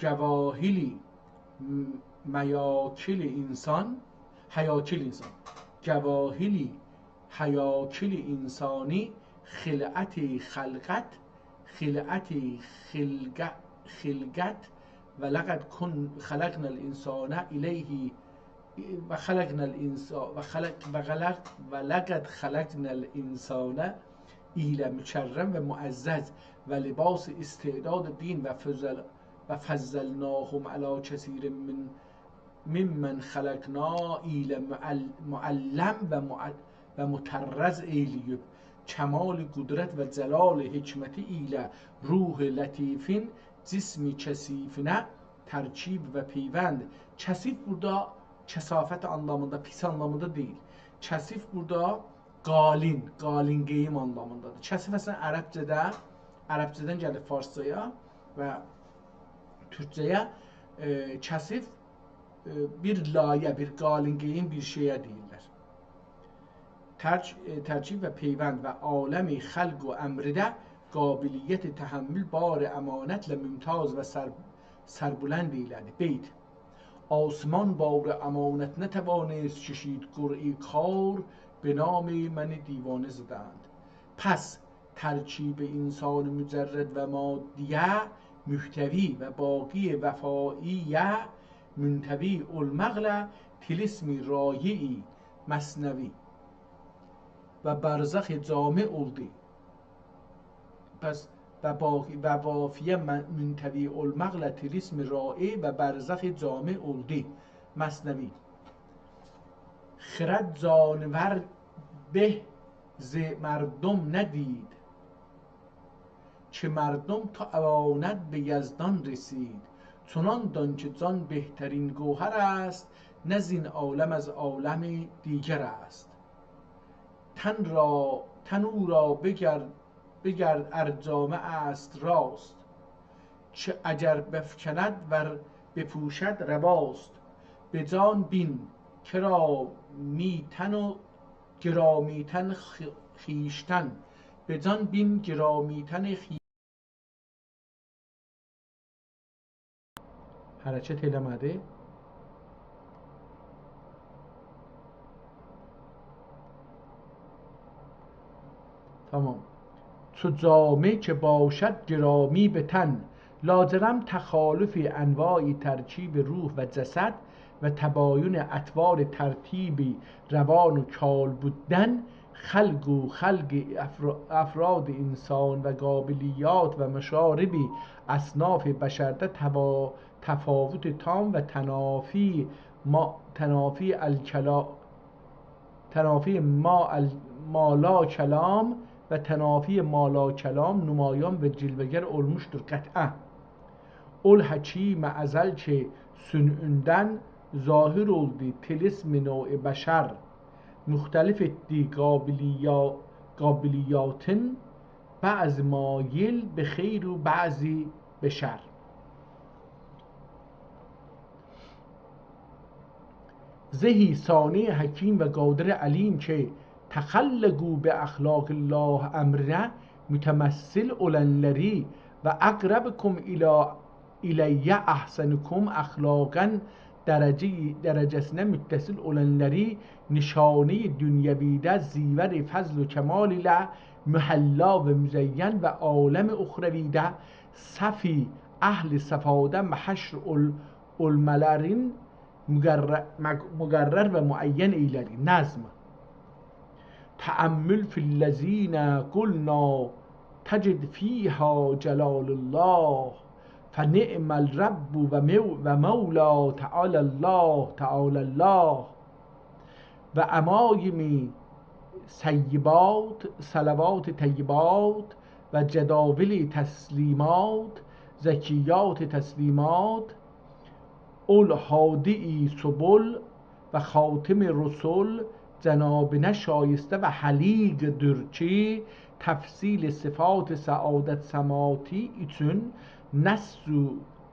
گواهیلی م-، میاکل انسان، هیاکل انسان، گواهیلی هیاکل انسانی خلعت خلقت، خلعت خلق-، خلقت، و لقد کن-، خلقنا الانسان الیه، و خلقنا الانسان، و خلق، و خلق، و لقد خلقنا الانسان ائله مکرم و معزز و لباس استعداد دین و فضل-، و فضلناهم علی کثیر من ممن خلقنا ائله معل-، معلم و مع-، و مطرز ائیله‌ییب، کمال قدرت و جلال حکمتی ایله روح لطیفین جسم کثیفینه ترکیب و پیوند. کثیف بورادا کثافت آنلامیندا، پیس آنلامیندا دئییل. کثیف بورادا قالین، قالین گئییم آنلامیندادیر. کثیف اصلاً عربجه‌ده، عربجه‌دن گلیر فارسجایا و تورکجه‌یه. ائ، کثیف، ائ، بیر لایه، بیر قالین گئییم بیر شئیه دئییرلر. ترک-، ائ، ترکیب و پیوند و عالم خلق و امرده قابلیت تحمل بار امانتله ممتاز و سر-، سربلند ائیله‌دی. بیت. آسمان بار امانت نتوانست کشید، قرعهٔ کار به نام من دیوانه زدند. پس ترکیب انسان مجرد و مادیه محتوی و باقی وفاییه منطوی اولماقلا طلسم رایع مثنوی و برزخ جامع اولدو. پس و باقی، و وفاییه من-، منطوی اولماقلا طلسم رایع و برزخ جامع اولدو. مثنوی. خرد جانور به ز مردم ندید، که مردم تا امانت به یزدان رسید. چنان دان که جان بهترین گوهر است، نه زین عالم از عالم دیگر است. تن را، تن او را بگرد، بگرد ار جامه است راست، که اگر بفکند ور بپوشد رواست. به جان بین کرامی‌تن و گرامی‌تن خ-، خویشتن. به جان بین گرامی‌تن خوی-، حرکت ائله‌مه‌دی. تمام. چو جامه که باشد گرامی به تن، لاجرم تخالف انواع ترکیب روح و جسد و تباین اطوار ترتیب روان و کال بودن، خلق و خلق افرا-، افراد انسان و قابلیات و مشارب اصناف بشرده توا-، تفاوت تام و تنافی ما، تنافی الکلا-، تنافی ما ال-، مالالکلام و تنافی مالالکلام نمایان و جلوه‌گر اولموشدور قطعاً. اول حکیم ازل کی صنعوندن ظاهر اولدو طلسم نوع بشر، مختلف ائتدی قابلیا-، قابلیاتین، بعضی مایل به خیر و بعضی به شر. زهی صانع حکیم و قادر علیم کی تخلقوا باخلاق الله امرینه متمثل اولانلاری و اقربکم الی، الی احسنکم اخلاقاً درجه، درجه‌سینه متصل اولانلاری نشانهٔ دنیویده زیور فضل و کمال ایله محلا و مزین و عالم اخرویده صفی اهل صفاده محشر اول-، اولمالارین مقرر، مق-، مقرر و معین ائیله‌دی. نظم. تأمل فی الذین قلنا تجد فیها جلال الله، فنعم الرب و مو-، و مولا تعالی الله، تعالی الله. و عمایم صیبات، صلوات طیبات، و جداول تسلیمات، زکیات تسلیمات، اول هادی سبل و خاتم رسل جنابینه شایسته و حلیقدیر کی، تفصیل صفات سعادت سماوی اوچون نص،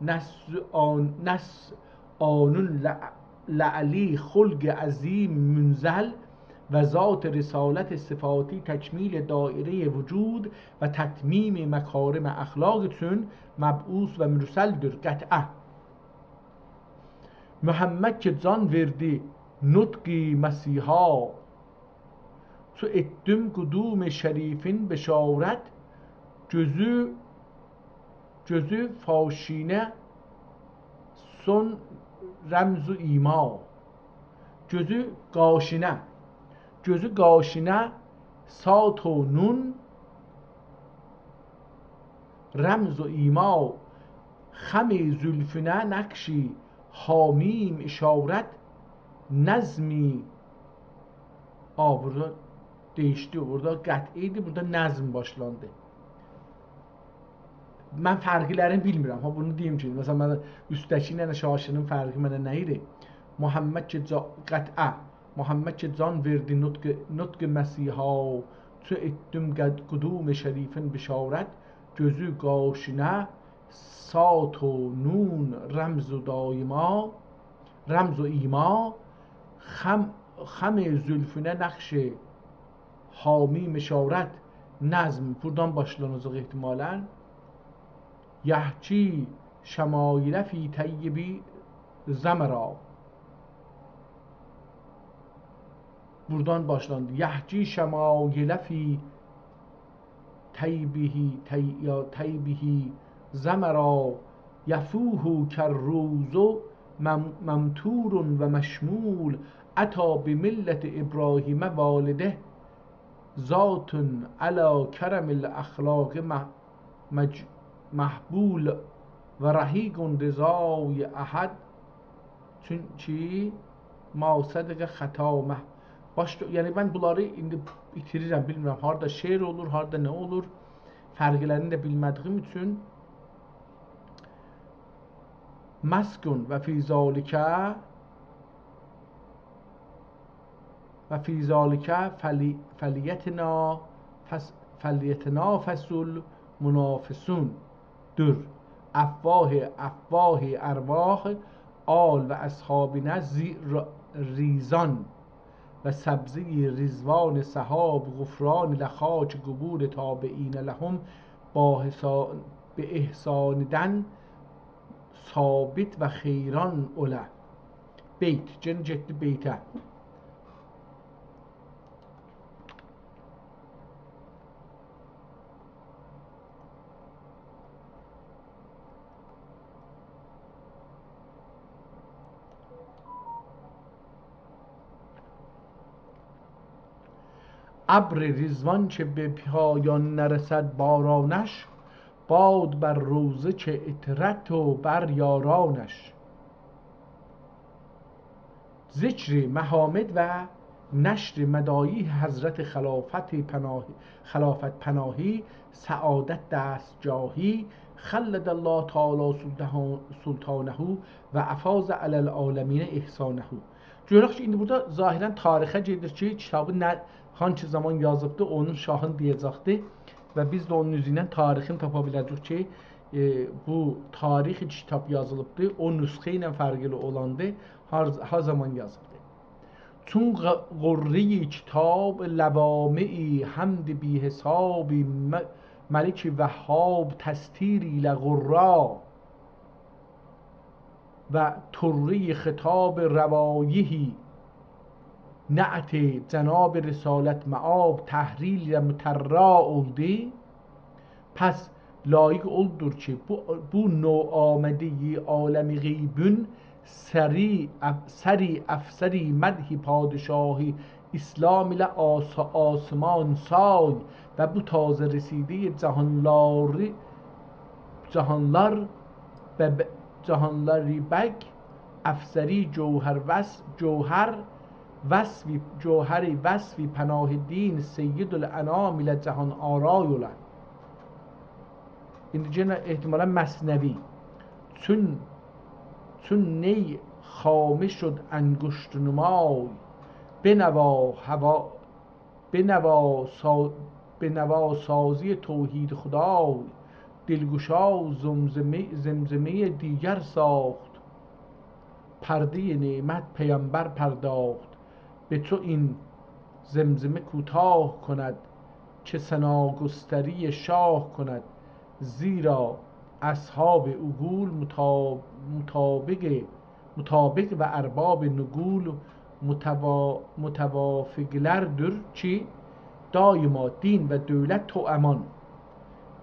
نص آن، نص آنون لع-، لعلی خلق عظیم منزل و ذات رسالت صفاتی تکمیل دایرهٔ وجود و تتمیم مکارم اخلاق اوچون مبعوث و مرسلدیر. قطعه. محمد کی جان وئردی نطق مسیحا، چو ائتدیم قدوم شریفین بشارت، گؤزو، گؤزو فاشینه سون رمز و ایما. گؤزو قاشینه، گؤزو قاشینه سات و نون، رمز و ایما، خم زلفونه نقش حامیم اشارت، نظمی. آ، بورادا دییشدی، بورادا قطعه ایدی، بورادا نظم باشلاندی. من فرقلرینی بیلمیرم. ها، بونو دئییم کی، مثلا، من اوستده‌کی ایله شاشی‌نین فرقی منه نه ایدی؟ محمد کی جا-، قطعه. محمد کی جان وئردی نطق، نطق مسیحا، چو ائتدیم قد-، قدوم شریفین بشارت، گؤزو قاشینه سات و نون رمز و دایما، رمز و ایما، خم، خم زلفونه نقش حامیم اشارت، نظم، بورادان باشلاناجاق احتمالا. یحکی شمایل فی طیبه ضمرا. بورادان باشلاندی. یحکی شمایل فی طیبه، طی-، یا طیبه ضمرا، یفوح کالروض مم-، ممطور و مشمول، اتی بملة ابراهیم والده، ذات علی کرم الاخلاق مح-، مج-، محبول و رحیق رضای احد، چونکی ما صدق خطا مح-، باش، یعنی من بونلاری ایندی ایتیریرم، بیلمیرم هاردا شعر اولور، هاردا نه اولور، فرقلرینی ده بیلمه‌دیییم اوچون. مسکن و فی ذلک و فی ذلک فلی-، فلیتنا-، فس-، فلیتنافس المنافسون. دور. افواه، افواه ارواح آل و اصحابینه زی-، ر-، ریزان و سبزهٔ رضوان سحاب غفران لخاک قبور تابعین لهم با حسا-، به احسانیدن ثابت و خیران اوله. بیت، گئنه گئتدی بیته. ابر رضوان که به پایان نرسد بارانش، باد بر روضه که عطرت و بر یارانش. ذکر محامد و نشر مدایح حضرت خلافت پناهی، خلافت پناهی، سعادت دستگاهی، خلد الله تعالی سلطه-، سلطانه و افاض علی العالمین احسانه. گؤرک کی، ایندی بورادا ظاهرا تاریخه گئدیر کی، کیتابی نه، هانسی زامان یازیبدی، اونون شاهین دئیه‌جکدی و بیز ده اونون اوزو ایله تاریخینی تاپا بیله‌جه‌ییک کی، ائ، بو تاریخ کیتاب یازیلیبدی، او نسخه ایله فرقلی اولاندی، هار، هار زامان یازیبدی. چون غ-، غرهٔ کتاب لوامعی حمد بی‌حسابی م-، ملک وهاب تستیر ایله غرا و طرهٔ خطاب روایحی نعت جناب رسالت مآب تحریر ایله مطرا اولدو. پس لایق اولدور کی، بو، بو نوآمدهٔ عالم غیبون سری اف-، سری افسری مدح پادشاه اسلام ایله آس-، آسمان سای و بو تازه رسیده‌ی جهانلاری، جهانلار و ب-، جهانلاری بگ، افسری جوهر وص-، جوهر وصفی، جوهر وصفی پناه دین سید الانام ایله جهان آرای اولان. ایندی یئنه احتمالاً مثنوی. چون، چون نی خامه شد انگشت نمای، بنوا هوا، بنوا سا-، بنوا سازی توحید خدای، دلگشا زمزمه، زمزمهٔ دیگر ساخت. پردهٔ نعمت پیمبر پرداخت، به تو این زمزمه کوتاه کند، که ثناگستری شاه کند. زیرا اصحاب عقول مطا-، مطابق، مطابق و ارباب نقول متوا-، متوافقلردیر کی، دایما دین و دولت توامان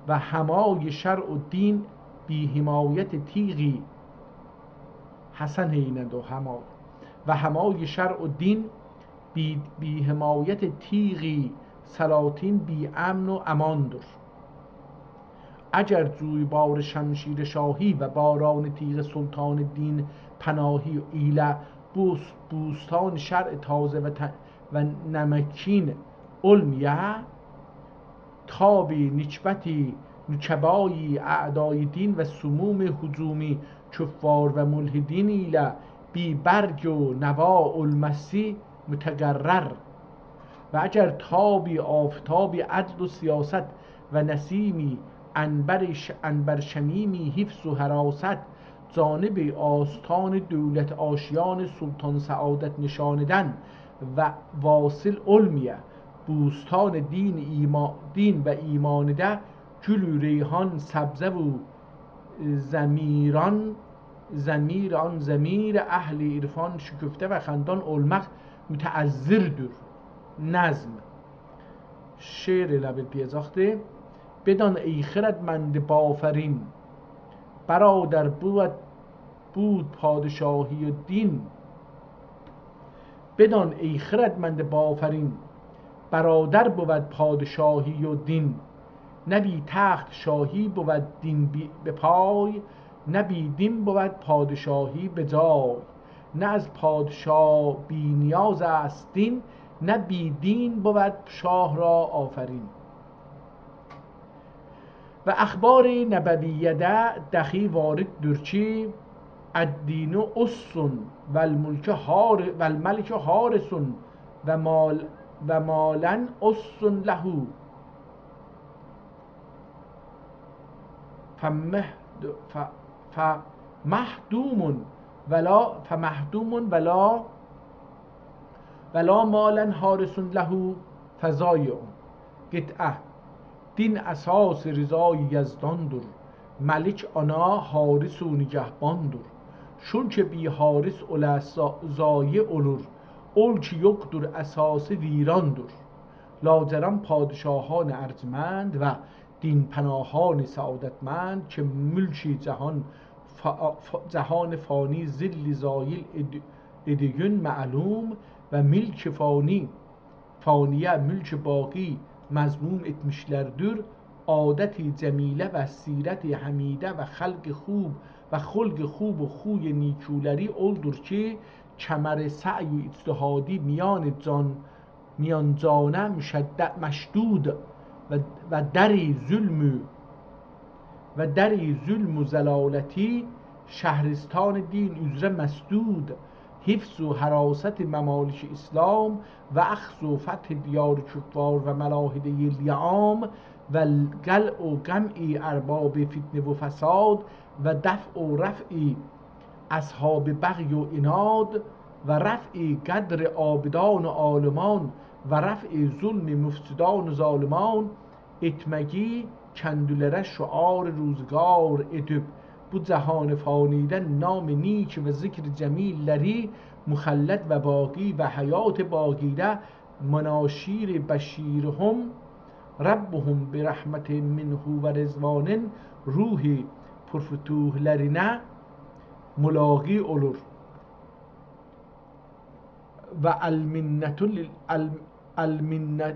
و حمای شرع و دین بی حمایت تیغی، حسن هینند او حمای، و حمای شرع و دین بی، بی حمایت تیغی سلاطین بی امن و اماندیر. اگر جویبار شمشیر شاهی و باران تیغ سلطان دین پناهی ایله بوس-، بوستان شرع تازه و ت-، و نمکین اولمایا، تاب نکبت نکبای اعدای دین و سموم هجوم کفار و ملحدین ایله بی برگ و نوا اولماسی متقرر. و اگر تاب آفتاب عدل و سیاست و نسیم عنبر ش-، عنبرشمیم حفظ و حراست جانب آستان دولت آشیان سلطان سعادت نشانیدن و واصل اولمایا، بوستان دین ایما-، دین و ایمانیده گل و ریحان، سبزه و زمیران، زمیران، زمیر اهل عرفان شکفته و خندان اولماق متعذردیر. نظم. شعر ائله بیل دئیه‌جکدی. بدان ای خردمند بافرین، برادر بود، بود پادشاهی و دین. بدان ای خردمند بافرین، برادر بود پادشاهی و دین. نه بی تخت شاهی بود دین بی-، به پای، نه بی دین بود پادشاهی به جای. نه از پادشاه بی‌نیاز است دین، نه بی دین بود شاه را آفرین. و اخبار نبویه‌ده دخی وارددیر کی، الدین أس و الملک حار-، و الملک حارس و مال-، و مالاً أس له. فمهد-، ف-، فمهدوم ولا، فمهدوم ولا، ولا مالاً حارس له فضایع. قطعه. دین اساس رضای یزداندیر، ملک آنا حارس و نگهباندیر. چونکه بی حارس اوله ضا-، ضایع اولور، اول کی یوخدور اساسی ویراندیر. لاجرم پادشاهان ارجمند و دین پناهان سعادتمند که ملک جهان فا-، فا-، جهان فانی ذل زایل ائد-، ائده‌یون معلوم و ملک فانی، فانیه ملک باقی مذموم ائتمیشلردیر. عادت جمیله و سیرت حمیده و خلق خوب و خلق خوب و خوی نیکولری اولدور کی، کمر سعی و اجتهادی میان جان میان جانه مشد-، مشدود و، و در ظلم و، و در ظلم و ضلالتی شهرستان دین اوزره مسدود، حفظ و حراست ممالک اسلام و اخذ و فتح دیار کفار و ملاحده لیام و قلع و قمع ارباب فتنه و فساد و دفع و رفع اصحاب بغی و عناد و رفع قدر عابدان و عالمان و رفع ظلم مفسدان و ظالمان ائتمگی کندیلره شعار روزگار ائدیب، بو جهان فانیده نام نیک و ذکر جمیللری مخلد و باقی و حیات باقیده مناشیر بشیرهم ربهم برحمة منه و رضوان، روح پرفتوحلرینه ملاقی اولور. و المنة لل-، ال-، المنة،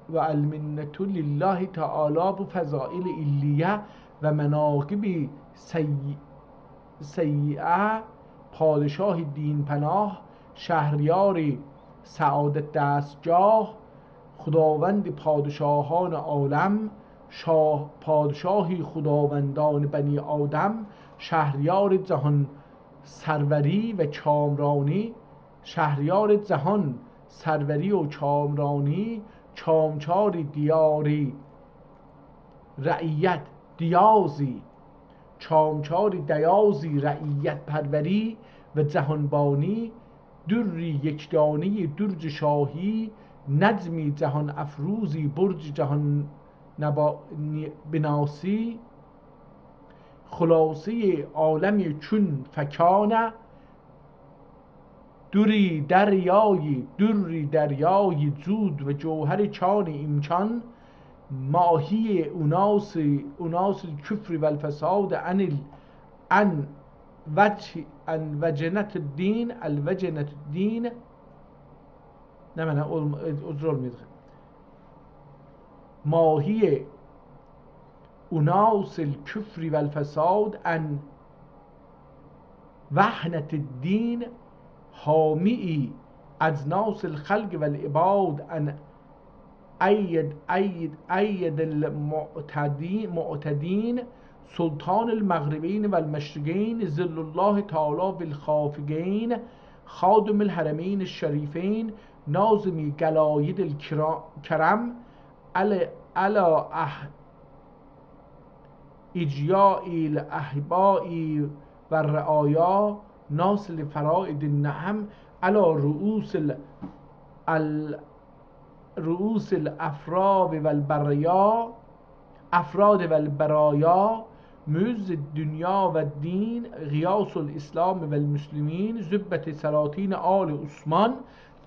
و المنة لله تعالی، بو فضائل علیه و مناقب سی-، سیئه، پادشاه دین‌پناه، شهریار سعادت دستگاه، خداوند پادشاهان عالم، شاه، پادشاه خداوندان بنی آدم، شهریار جهان سروری و کامرانی، شهریار جهان سروری و کامرانی، کامکار دیاری رعیت دیازی، کامکار دیازی رعیت پروری و جهانبانی، دری یکدانی درج شاهی، نجمی جهان افروزی برج جهان نبا-، نی-، بناسی، خلاصهٔ عالم کن فکان، دری دریای، دری دریای جود و جوهر کان امکان، ماهی اناس، اناس الکفر و الفساد عن ال-، عن وجه، عن وجنة الدین، الوجنة الدین. نمنه، اولم-، او جور اولمایاجاق. ماهی اناس الکفر و الفساد عن وهنة الدین، حامی اجناس الخلق و العباد عن أید، أید، أید المعتدی-، معتدین، سلطان المغربین و المشرقین، ظل الله تعالی فی الخافقین، خادم الحرمین الشریفین، ناظم قلاید الکرا-، کرم، علی، علی اح-، اجیاء الاحباء و الرعایا، ناصر فرائد النعم، علی رؤوس ال-، ال-، رؤوس الافراد و البرایا، افراد و البرایا، معز الدنیا و الدین، غیاث الاسلام و المسلمین، زبدة سلاطین آل عثمان.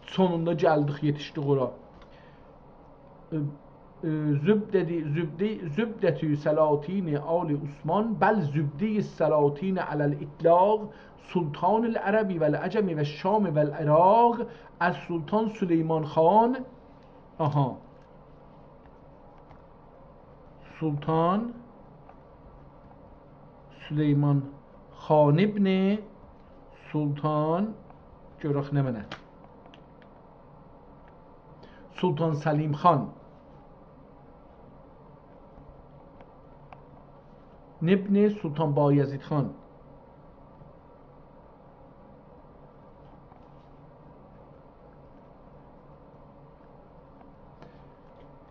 سونوندا گلدیک، یئتیشدیک اورا. ائ، ائ، زبدة، زبدة، زبدة سلاطین آل عثمان، بل زبدة السلاطین علی الاطلاق، سلطان العرب و العجم و الشام و العراق، السلطان سلیمان خان. آها. سلطان سلیمان خان ابن سلطان، گؤرک نمنه. سلطان سلیم خان ابن سلطان بایزید خان.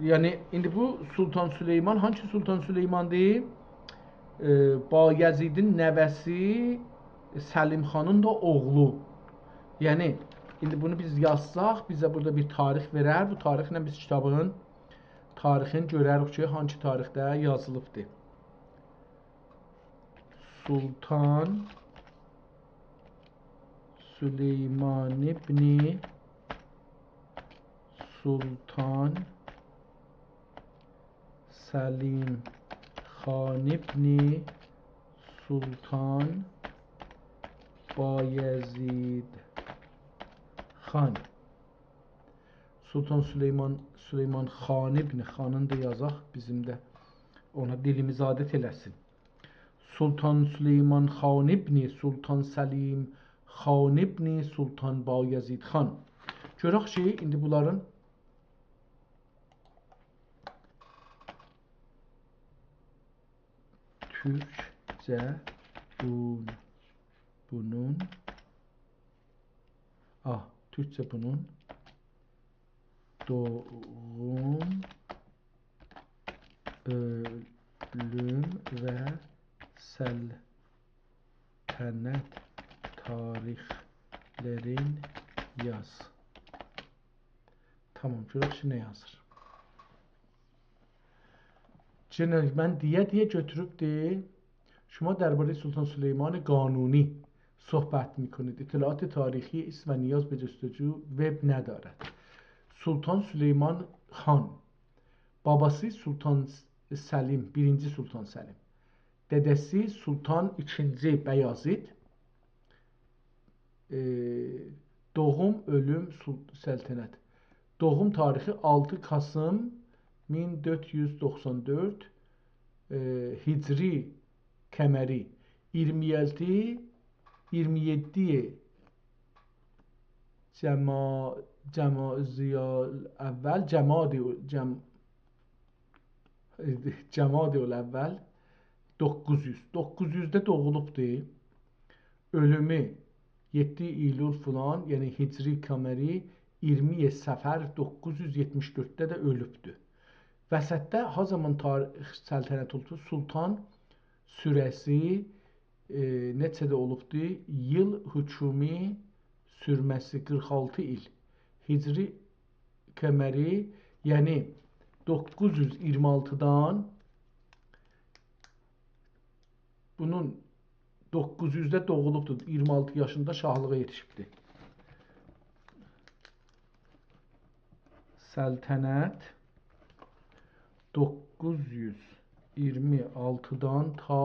یعنی، ایندی بو سلطان سلیمان، هانسی سلطان سلیماندیر؟ ائ، بایزیدین نوه‌سی، سلیم خانین دا اوغلو. یعنی، ایندی بونو بیز یازساق، بیزه بورادا بیر تاریخ وئرر. بو تاریخله بیز کیتابین تاریخینی گؤرریک کی، هانسی تاریخده یازیلیبدیر. سلطان سلیمان ابن سلطان سلیم خان ابن سلطان بایزید خان. سلطان سلیمان، سلیمان خان ابن، خانین دا یازاق، بیزیم ده اونا دیلیمیز عادت ائله‌سین. سلطان سلیمان خان ابن سلطان سلیم خان ابن سلطان بایزید خان. گؤرک کی، ایندی بونلارین تورکجه بون-، بونون، آه، تورکجه بونون دوغوم، اؤلوم و سلطنت تاریخلرین یاز. تامام، گؤرک کی، نه یازیر. یئنه من دئیه-دئیه گؤتوروبدور. شما دربارهٔ سلطان سلیمان قانونی صحبت می‌کنید. اطلاعات تاریخی است و نیاز به جستجو وب ندارد. سلطان سلیمان خان. باباسی سلطان س-، سلیم، بیرینجی سلطان سلیم. دده‌سی سلطان ایکینجی بایزید. ائ، دوغوم، اؤلوم، سل-، سلطنت. دوغوم تاریخی آلتی کاسیم مین دؤرد یوز دوخسان دؤرد، ائ، هجری قمری، اییرمی آلتی، اییرمی یئددی جما-، جمادی الاول، جمادی، جم-، جمادی الاول، دوققوز یوز. دوققوز یوزده دوغولوبدور. اؤلومو یئددی ایلول فلان، یعنی هجری قمری اییرمی صفر دوققوز یوز یئتمیش دؤردده ده اؤلوبدور. وسطده ها زامان تاریخ سلطنت اولوبدو؟ سلطان سوره‌سی، ائ، نئچه‌ده اولوبدو؟ ایل حکومی سورمه‌سی قیرخ آلتی ایل. هجری قمری، یعنی دوققوز یوز اییرمی آلتیدان بونون دوققوز یوزده دوغولوبدور، اییرمی آلتی یاشیندا شاهلیغا یئتیشیبدیر. سلطنت دوققوز یوز اییرمی آلتیدان تا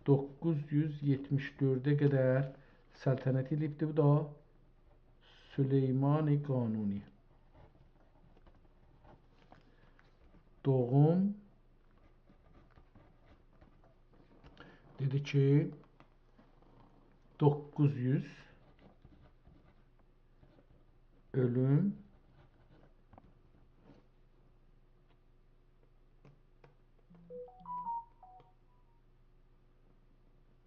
دوققوز یوز یئتمیش دؤرده قدر سلطنت ائله‌ییبدی. بو دا سلیمان قانونی. دوغوم دئدی کی، دوققوز یوز، اؤلوم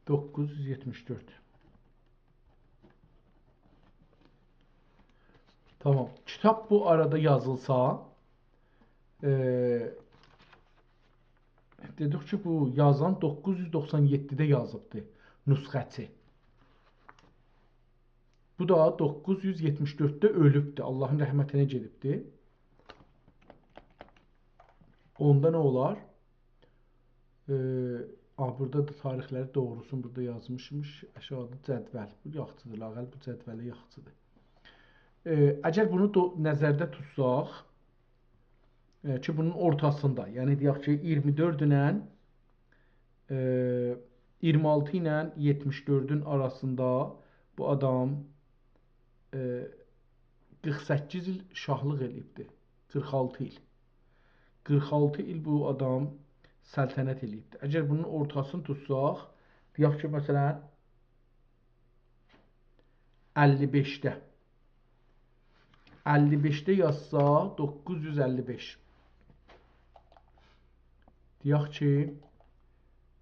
دوققوز یوز یئتمیش دؤرد. تامام. کیتاب بو آرادا یازیلسا، ائ، دئدیک کی، بو یازان دوققوز یوز دوخسان یئددیده یازیبدی نسخه‌چی. بو دا دوققوز یوز یئتمیش دؤردده اؤلوبدور. آللاهین رحمتینه گئدیبدیر. اوندا نه اولار؟ ائ، آ، بورادا دا تاریخلری دوغروسونو بورادا یازمیشمیش. آشاغیدا جدول. بو یاخشیدیر، لااقل بو جدولی یاخشیدیر. ائ، اگر بونو دو-، نظرده توتساق، ائ، کی، بونون اورتاسیندا، یعنی دئیک کی، اییرمی دؤرد ایله، ائ، اییرمی آلتی ایله یئتمیش دؤردون آراسیندا بو آدام، ائ، قیرخ سککیز ایل شاهلیق ائله‌ییبدی. قیرخ آلتی ایل. قیرخ آلتی ایل بو آدام سلطنت ائله‌ییبدی. اگر بونون اورتاسینی توتساق، دئیک کی، مثلا، اللی بئشده. اللی بئشده یازسا، دوققوز یوز اللی بئش. دئیک کی،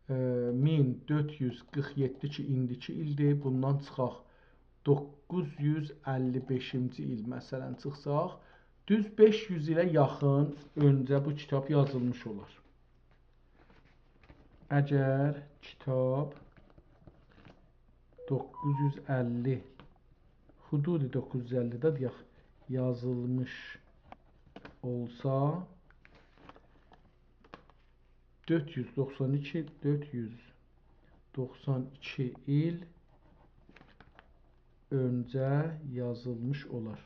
ائ، مین دؤرد یوز قیرخ یئددی کی، ایندیکی ایلدیر. بوندان چیخاق، دوققوز یوز اللی بئشینجی ایل، مثلا، چیخساق، دوز بئش یوز ایله یاخین اؤنجه بو کیتاب یازیلمیش اولار. اگر کیتاب دوققوز یوز اللی، حدود دوققوز یوز اللیده دئیک، یازیلمیش اولسا، دؤرد یوز دوخسان ایکی، دؤرد یوز دوخسان ایکی ایل اؤنجه یازیلمیش اولار.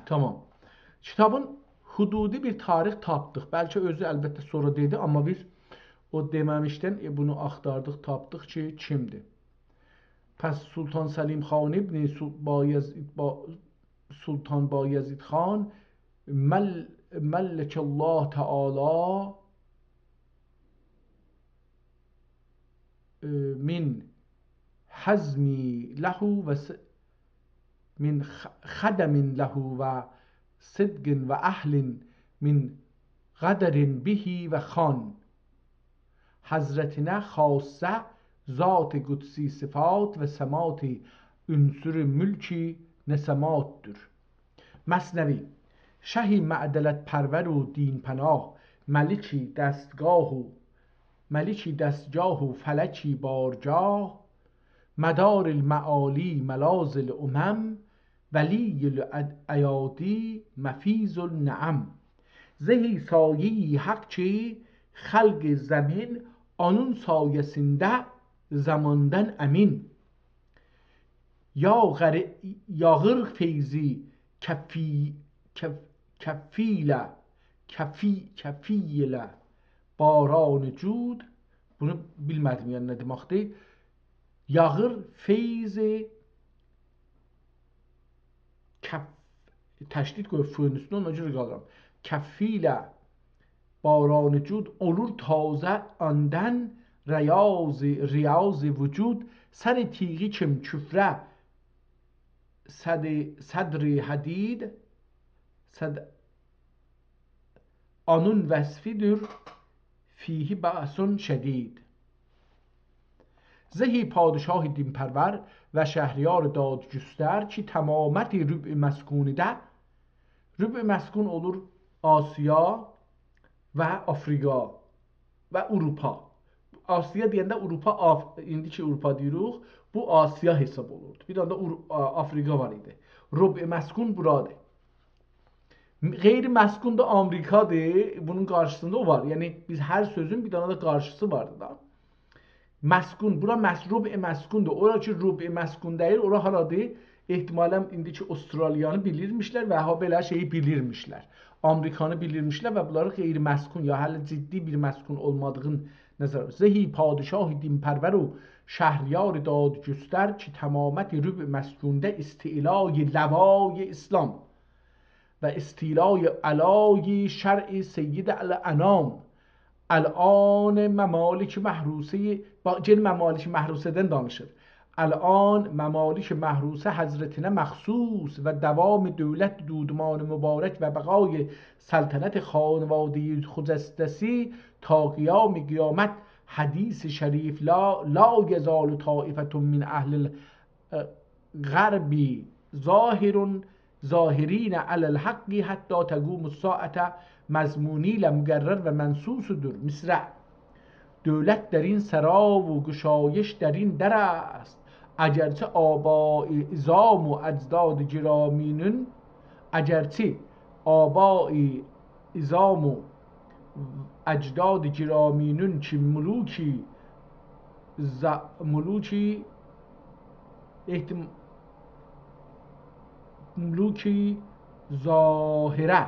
تامام. کیتابین حدودی بیر تاریخ تاپدیق. بلکه اؤزو البته سونرا دئدی، آمما بیز او دئمه‌میشدن، ائ، بونو آختاردیق، تاپدیق کی، کیمدیر؟ پس سلطان سلیم خان ابن سل-، بایز-، با-، سلطان بایزید خان مل-، ملک الله تعالی، ائ، من حزم له و س-، من خ-، خدم له و صدق و اهل من غدر به و خان. حضرتینه خاصه ذات قدسی صفات و سمات عنصر ملک نسماتدور. مثنوی. شهی معدلت پرور و دین پناه، ملکی دستگاه و، ملکی دستگاه و فلکی بارگاه، مدار المعالی ملاذ الامم، ولی الایادی مفیض النعم. زهی سایه‌ی حق کی خلق زمین، آنون سایه‌سینده زماندان امین. یا غر-، یاغیر فیضی کفی-، کف-، کفیله، کفی-، کفیله باران جود. بونو بیلمه‌دیم، یعنی نه دئمکدیر. یاغیر فیض کف-، تشدید قویوب ف‌نین اوستونه، اونا گؤره قالدیرام. کفیل باران جود، اولور تازه آندان ریاض، ریاض وجود. سر تیغی کیم کفره، صد-، صدر حدید، صد-، آنون وصفی‌دیر، فیه بأس شدید. زهی پادشاه دین‌پرور و شهریار دادگستر، کی تمامت ربع مسکونده، ربع مسکون اولور آسیا و آفریقا و آوروپا. آسیا دئینده آوروپا، آف-، ایندی کی آوروپا دئییریک، بو آسیا حساب اولوردو. بیر دنه ده آور-، آ-، آفریقا وار ایدی. ربع مسکون بورادیر. غیر مسکون دا آمریکادیر، بونون قارشیسیندا او وار. یعنی بیز هر سؤزون بیر دنه ده قارشیسی واردیر دا. مسکون، بورا مس-، ربع مسکوندور. اورا کی ربع مسکون دئییل، اورا هارادیر؟ احتمالاً ایندی کی استرالیانی بیلیرمیشلر و ها بئله شئیی بیلیرمیشلر. آمریکانی بیلیرمیشلر و بونلاری غیر مسکون، یا هله جدی بیر مسکون اولمادیغین نظر. زهی پادشاه دین‌پرور و شهریار دادگستر، کی تمامت ربع مسکونده استعلای لوای اسلام و استیلای علای شرع سید الانام. الان ممالک محروسه، با-، گئنه ممالک محروسه‌دن دانیشیر. الان ممالک محروسه حضرتینه مخصوص و دوام دولت دودمان مبارک و بقای سلطنت خانوادهٔ خجسته‌سی تا قیام قیامت. حدیث شریف: لا، لا یزال طایفة من اهل ال-، غربی ظاهر، ظاهرین علی الحق حتی تقوم الساعة. مضمونی له مقرر و منصوص‌دور. مصرع: دولت در این سرا و گشایش در این در است. اگرچه آبای عظام و اجداد گرامینون، اگرچه آبای عظام و اجداد گرامینون کی ملوکی ز-، ملوکی احتم-، ملوکی ظاهره،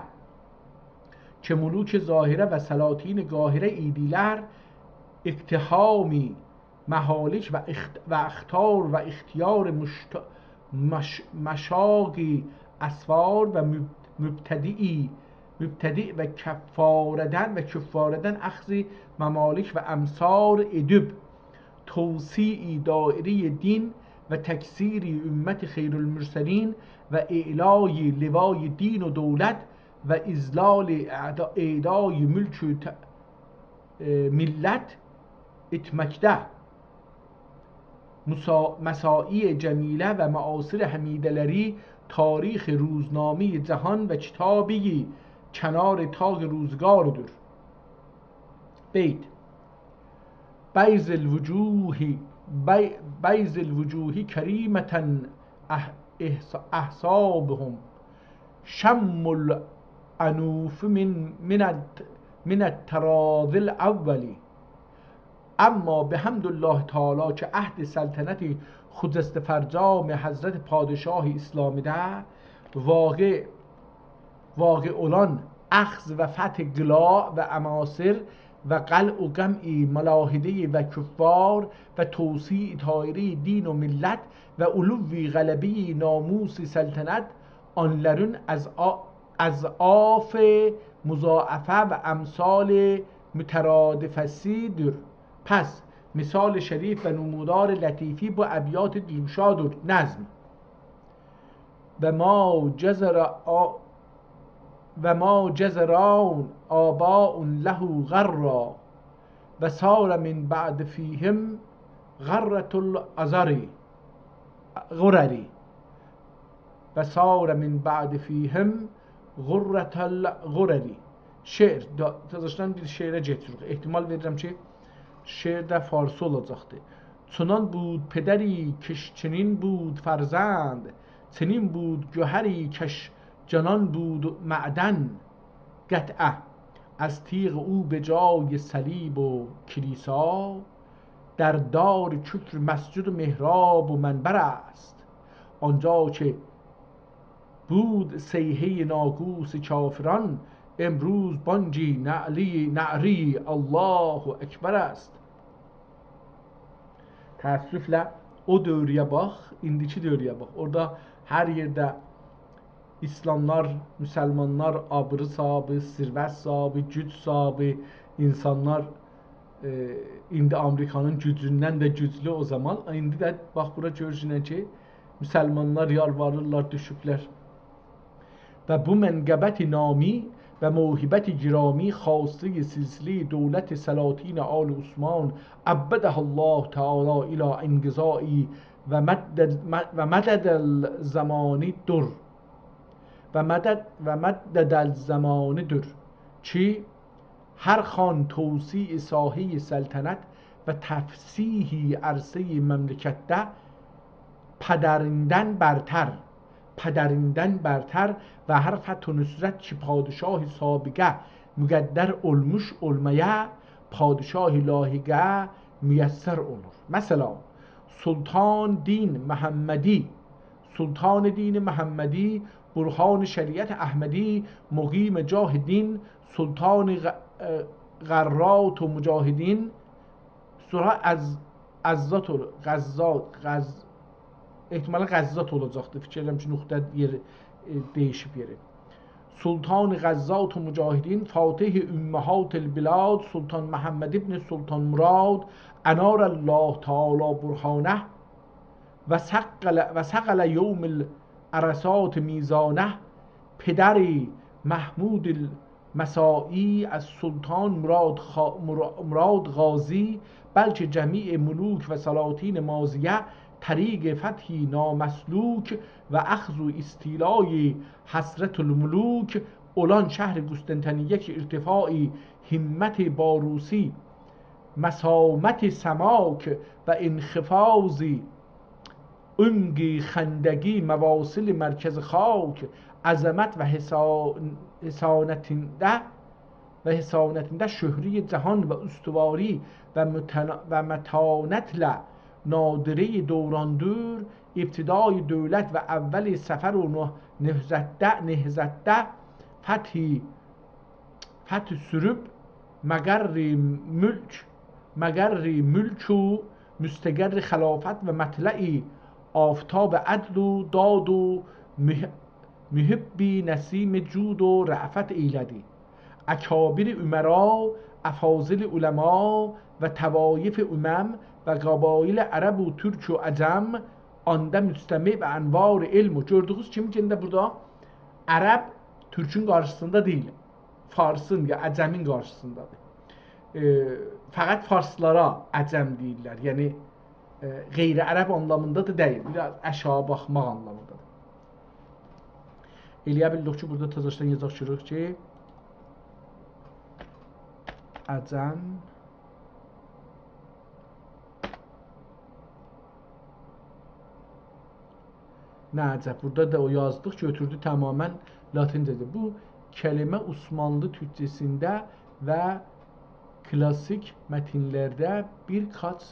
که ملوک ظاهره و سلاطین قاهره ایدیلر، اقتحام مهالک و اخت-، و اخطار و اختیار مشت-، مش-، مشاغی اسوار و مب-، مبتدعی، مبتدع و کفاردن و کفاردن اخذ ممالک و امصار ادیب، توسیع دایرهٔ دین و تکثیر امت خیرالمرسلین و اعلای لوای دین و دولت و اذلال اعدا-، اعدای ملک و ت-، ائ، ملت ائتمکده. مسا-، مساعی جمیله و معاصر حمیده‌لری تاریخ روزنامهٔ جهان و کتابی کنار طاق روزگاردیر. بیت: بیض الوجوه، بی-، بیض الوجوه کریمة اح-، احس-، احسابهم شم الانوف من، من الت-، من الطراز الاول. اما بحمد الله تعالی که عهد سلطنت خجست فرجام حضرت پادشاه اسلامی‌ده واقع واقع اولان اخذ و فتح قلاع و اماصر و قلع و قمع ملاحده و کفار و توسیع دایرهٔ دین و ملت و علو غلبهٔ ناموس سلطنت، آنلارین اضعا-، اضعاف مضاعفه و امثال مترادفه‌سی‌دیر. پس مثال شریف و نمودار لطیفی بو ابیات دلگشادیر. نظم. و ما جزر آ-، و ما جزران آباء له غرا، و صار من بعد فیهم غرة العذر، غرر. و صار من بعد فیهم غرة الغرر. شعر، دا-، تازاشدان بیر شعره کئچیریک. احتمال وئریرم کی، شعر ده فارسی اولاجاقدیر. چنان بود پدری کش چنین بود فرزند، چنین بود گهری کش جانان بود معدن. قطعه: از تیغ او به جای صلیب و کلیسا، در دار کفر مسجد و محراب و منبر است. آنجا که بود صیحهٔ ناقوس کافران، امروز بانگ نعلهٔ، نعرهٔ الله اکبر است. تأسفله او دؤوره‌یه باخ، ایندیکی دؤوره‌یه باخ. اورادا هر یئرده ایسلاملار، مسلمانلار آبری صاحیبی، ثروت صاحیبی، گوج صاحیبی اینسانلار، ائ، ایندی آمریکانین گوجوندن ده گوجلو او زامان. ایندی ده باخ، بورا گؤرورسن کی، مسلمانلار یالواریرلار، دوشوبلر. و بو منقبت نامی و موهبت گرامی، خاصهٔ سلسلهٔ دولت سلاطین آل عثمان، عبدها الله تعالی الی انقضاء و مد، و مدد الزمان در. و مدد، و مدد الزمان در. کی هر خان توسیع ساحهٔ سلطنت و تفسیح عرصهٔ مملکتده پدریندن برتر، پدریندن برتر و هر فتح و نصرت کی پادشاه سابقه مقدر اولموش اولمایا، پادشاه لاحقه میسر اولور. مثلا، سلطان دین محمدی، سلطان دین محمدی، برهان شریعت احمدی، مقیم جاه دین، سلطان غ-، اه، غرات و مجاهدین، سونرا از، عزات اول-، غزات، غز-، احتمالا غزات اولاجاقدی. فیکیر ائدیرم کی، نقطه یئری، ائ، دییشیب یئری. سلطان غزات و مجاهدین، فاتح امهات البلاد، سلطان محمد ابن سلطان مراد، انار الله تعالی برهانه و ثقل، و ثقل یوم العرصات میزانه، پدر محمود مساعی از سلطان مراد خا-، مرا-، مراد غازی، بلکه جمیع ملوک و سلاطین ماضیه، طریق فتحی نامسلوک و اخذ و استیلای حضرت الملوک اولان شهر قسطنطنیه کی ارتفاع همت باروسی، مسامت سماک و انخفاض عمق خندقی، مواصل مرکز خاک، عظمت و حسا-، حسانتینده و حسانتینده شهرهٔ جهان و استواری و متنا-، و متانتله نادرهٔ دوران دور، ابتدای دولت و اول سفر و نه-، نهضتده، نهضتده فتحی فتح سوروب مقر ملک، مقر ملک و مستقر خلافت و مطلع آفتاب عدل و داد و مح-، محب نسیم جود و رأفت ائیله‌دی. اکابر امرا، افاضل علما و طوایف امم و قبایل عرب و ترک و عجم آندا مجتمع و انوار علم و، گؤردویونوز کیمی، یئنه ده بورادا عرب تورکون قارشیسیندا دئییل. فارسین یا عجمین قارشیسیندادیر. ائ، فقط فارسلارا عجم دئییرلر. یعنی، ائ، غیر عرب آنلامیندا دا دئییل. بیر آز آشاغی باخماق آنلامیندا. ائلیه بیلدیک کی، بورادا تازاشدان یازاق کی، کی، عجم. نه عجب، بورادا دا او یازدیق کی، گؤتوردو تمامیله لاتینجه‌دیر. بو کلمه عثمانلی تورکجه‌سینده و کلاسیک متنلرده بیر قاچ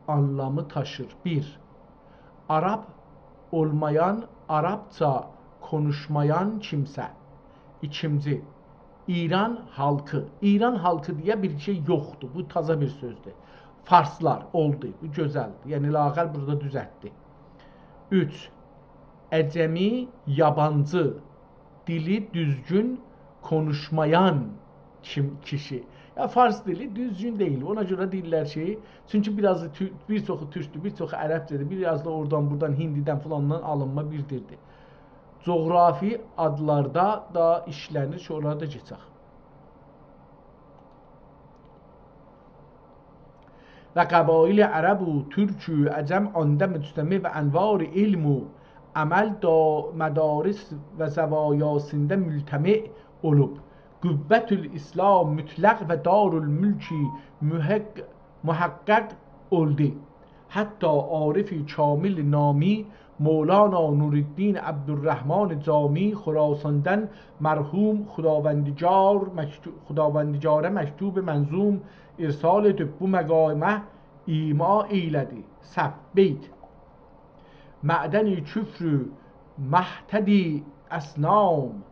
آنلامی تاشیر. بیر، عرب اولمایان، عربجه قونوشمایان کیمسه. ایکینجی، ایران خالقی. ایران خالقی دئیه بیر شئی یوخدور. بو تازا بیر سؤزدور. فارسلار اولدو. بو گؤزلدیر. یعنی، لااقل بورادا دوزلتدی. اوچ، عجمی، یابانجی، دیلی دوزگون قونوشمایان کیم-، کیشی. یا، فارس دیلی دوزگون دئییل. اونا گؤره دئییرلر کی، چونکی بیر آزی تو-، بیر چوخو تورکدور، بیر چوخو عربجه‌دیر، بیر آز دا اورادان، بورادان، هندیدن، فلاندان آلینما بیر دیلدیر. جغرافی آدلاردا دا ایشله‌نیر کی، اونلاری دا کئچک. و قبایل عرب و ترک و عجم آندا مجتمع و انوار علم و عمل دا-، مدارس و زوایاسیندا ملتمع اولوب. قوة الاسلام مطلق و دارالملک محق-، محقق اولدو. حتی عارف کامل نامی مولانا نورالدین عبدالرحمن جامی خراساندان مرحوم خداوندگار مکتو-، خداوندگاره مکتوب منظوم ارسال ائدیب بو مقامه ایما ائیله‌دی. صف، بیت. معدن کفر و مهتد اصنام.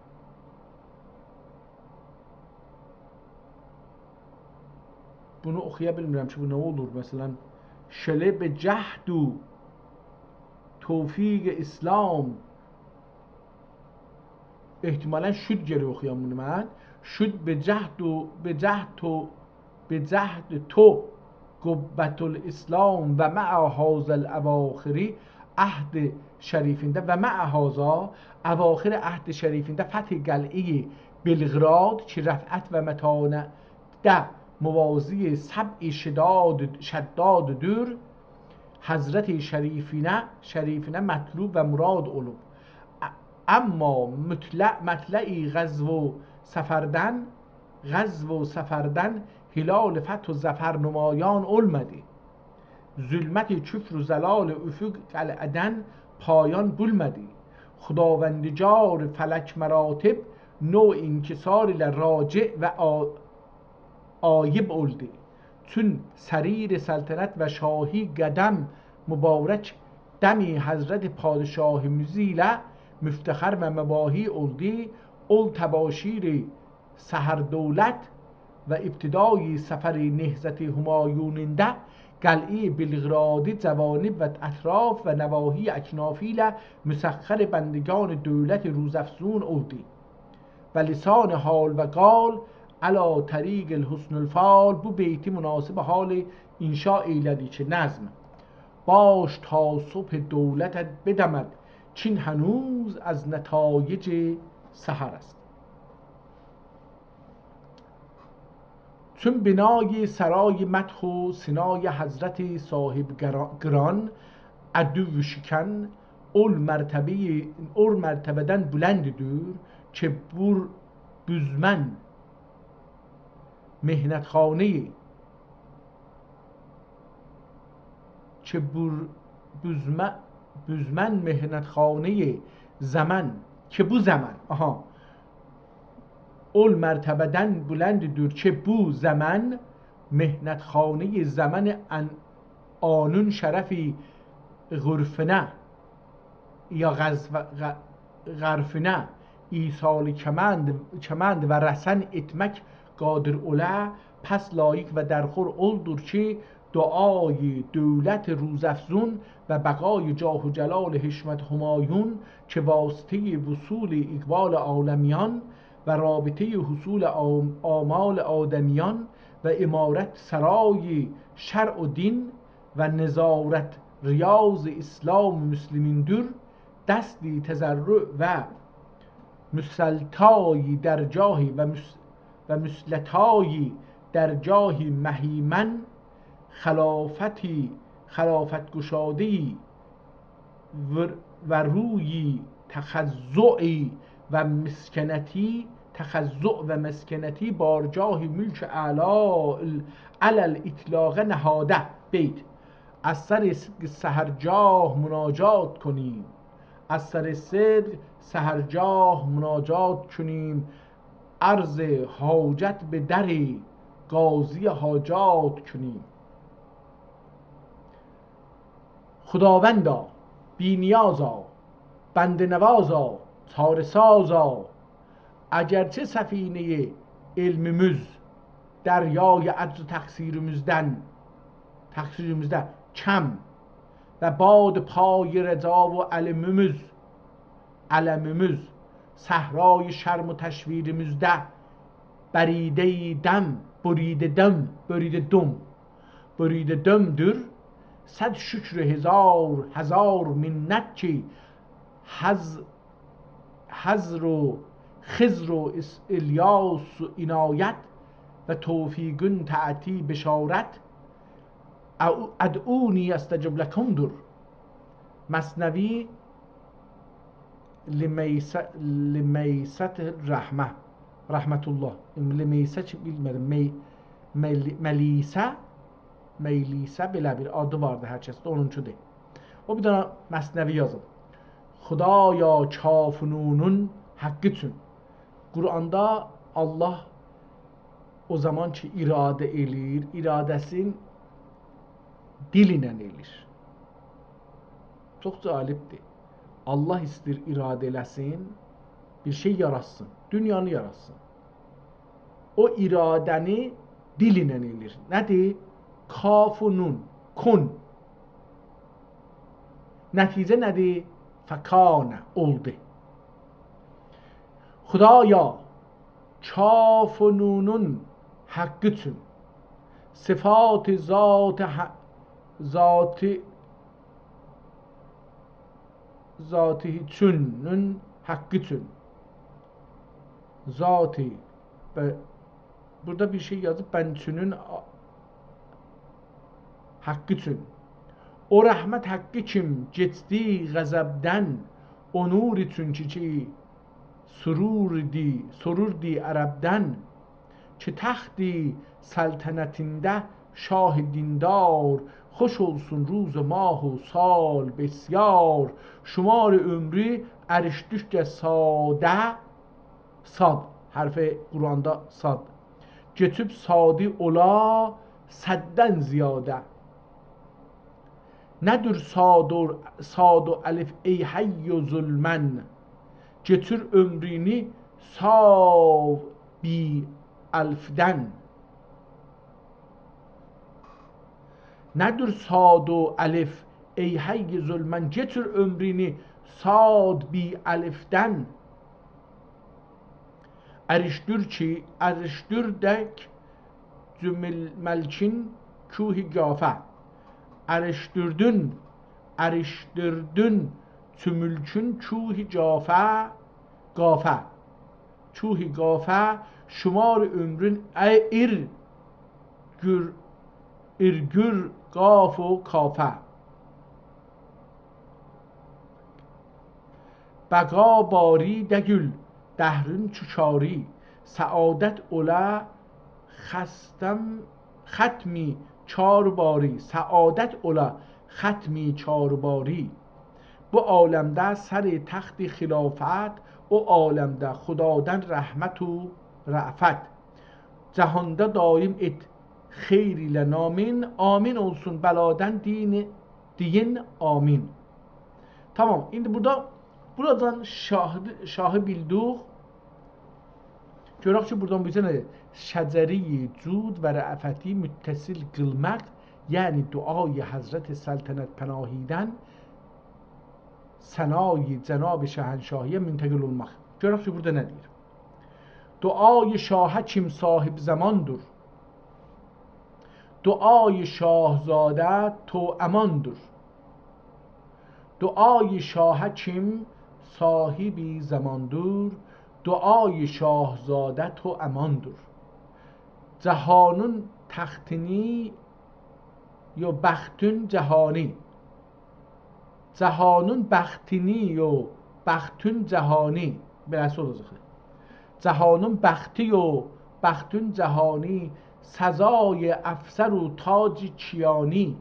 بونو اوخویا بیلمیرم کی، بو نه اولور؟ مثلا، شله به جهد و توفیق اسلام. احتمالاً شد گرک اوخویام بونو من. شد به جهد و، به جهد تو، به جهد تو قوة الاسلام و مع هذا الاواخر عهد شریفینده و مع هذا اواخر عهد شریفینده فتح قلعهٔ بلقراد کی رفعت و متانت ده موازی سبع شداد، شداددور، حضرت شریفینه، شریفینه مطلوب و مراد اولوب. ا-، اما مطلع، مطلع غزو و سفردن، غزو و سفردن هلال فتح و ظفر نمایان اولمادی. ظلمت کفر و ضلال افق قلعه‌دن پایان بولمادی. خداوندگار فلک مراتب نوع انکسار ایله راجع و آ-، عایب اولدو. چون سریر سلطنت و شاهی قدم مبارک دم حضرت پادشاهیمیز ایله مفتخر و مباهی اولدو. اول تباشیر سحر دولت و ابتدای سفر نهضت همایونینده قلعهٔ بلقرادی جوانب و اطراف و نواحی اکنافی ایله مسخر بندگان دولت روزافزون اولدو. و لسان حال و قال علی طریق الحسن الفال بو بیتی مناسب حال انشا ائیله‌دی کی، نظم: باش تا صبح دولتت بدمد، چین هنوز از نتایج سحر است. چون بنای سرای مدح و ثنای حضرت صاحب گرا-، گران عدو شکن، اول مرتبهٔ، اول مرتبه‌دن بلنددیر کی بور بوزمن محنتخانهٔ، کی بور بوزمه-، بوزمن محنتخانهٔ زمن، کی بو زمن، آها، اول مرتبه‌دن بلنددیر کی بو زمن محنتخانهٔ زمن ان-، آنون شرف غرفینه یا غزو-، غ-، غرفینه ایصال کمند، کمند و رسن ائتمک قادر اوله، پس لایق و درخور اولدور کی دعای دولت روزافزون و بقای جاه و جلال حشمت همایون کی واسطهٔ وصول اقبال عالمیان و رابطهٔ حصول آم-، آمال آدمیان و عمارت سرای شرع و دین و نظارت ریاض اسلام و مسلمین دور، دستی تضرع و مسلطای درجاهی و مس-، و مسلطای درجاهی مهیمن، خلافتی، خلافت گشاده‌ای و، و روی تخضع و مسکنتی، تخضع و مسکنتی بارگاه ملک اعلا، علی الاطلاق نهاده. بیت: از سر صدق سحرگاه مناجات کنیم، از سر صدق سحرگاه مناجات کنیم، عرض حاجت به در قاضی حاجات کنیم. خداوندا، بی‌نیازا، بنده‌نوازا، چاره‌سازا، اگرچه سفینهٔ علمیمیز دریای عجز و تقصیریمیزدن، تقصیریمیزده کم و باد پای رجا و المیمیز، المیمیز صحرای شرم و تشویریمیزده بریدهٔ دم، بریده دم، بریده دم، بریده دمدور. صد شکر و هزار، هزار منت کی حض-، حضر و خضر و اس-، الیاس و عنایت و توفیقون تعطی بشارت، ا-، ادعونی استجب لکمدور. مثنوی لمیس-، لمیسة رحمة، رحمة الله. لمیسة کی بیلمه‌دیم. می-، ملی-، ملیسه، ملیسه بئله بیر آدی واردی هر کسده، اونونکودور. او بیر دنه مثنوی یازیب. خدایا کاف و نونون حقی اوچون. قرآندا الله او زامان کی اراده ائله‌ییر، اراده‌سین دیل ایله ائله‌ییر. چوخ جالبدیر. الله ایسته‌ییر اراده ائله‌سین، بیر شئی یاراتسین، دونیانی یاراتسین. او اراده‌نی دیل ایله ائله‌ییر. نه‌دیر؟ کاف و نون، کن. نتیجه نه‌دیر؟ فکان، اولدو. خدایا، کاف و نونون حقی اوچون، صفات ذات ح-، ذاتی، ذاتی چونون حقی اوچون. ذاتی، به-، بورادا بیر شئی یازیب، بنچونون آ-، حقی اوچون. او رحمت حقی کیم کئچدی غضبدن، او نور اوچون کی، کی سروردی، سروردی عربدن. کی تخت سلطنتینده شاه دیندار، خوش اولسون روز و ماه و سال بسیار. شمار عمرو ارشدوکجه ساده، صاد حرفی قرآندا صاد، کئچیب سادی اولا صددن زیاده. نه‌دیر صاد و، صاد و الف ای حی ظلماً، کئچیر عؤمرونو صاد بی الفدن. نه‌دیر صاد و الف ای حی ظلماً، کئچیر عؤمرونو صاد بی الفدن. ارشدور کی، ارشدوردک جمل ملکین کوه قافه. ارشدوردون، ارشدوردون چومولکون کوه قافه، قافه. کوه قافه، شمار عؤمرون ای ایر گور، ایر گور قاف و کافه. بقا باری دگیل دهرین چو کاری، سعادت اولا خستم، ختمی چار باری، سعادت اولا ختمی چار باری. بو عالمده سر تخت خلافت، او عالمده خدادن رحمت و رأفت. جهاندا دایم ائت خیر ایله نامین، آمین اولسون بلادن دین، دئیین آمین. تامام، ایندی بورادا، بورادان شاهی، شاهی بیلدیک. گؤرک کی، بورادان بیزه نه؟ شجره‌ی جود و رأفتی متصل قیلماق، یعنی دعای حضرت سلطنت پناهی‌دن ثنای جناب شهنشاهی‌یه منتقل اولماق. گؤرک کی، بورادا نه دئییر؟ دعای شاهه کیم صاحب زماندور، دعای شاهزاده توامان دور. دعای شاهه کیم صاحب زماندور، دعای شاهزاده توامان دور. جهانین تختینی یو بختون جهانی. جهانین بختینی یو، بختون جهانی. بئله‌سی اولاجاق. جهانین بختی یو، بختون جهانی، سزای افسر و تاج کیانی.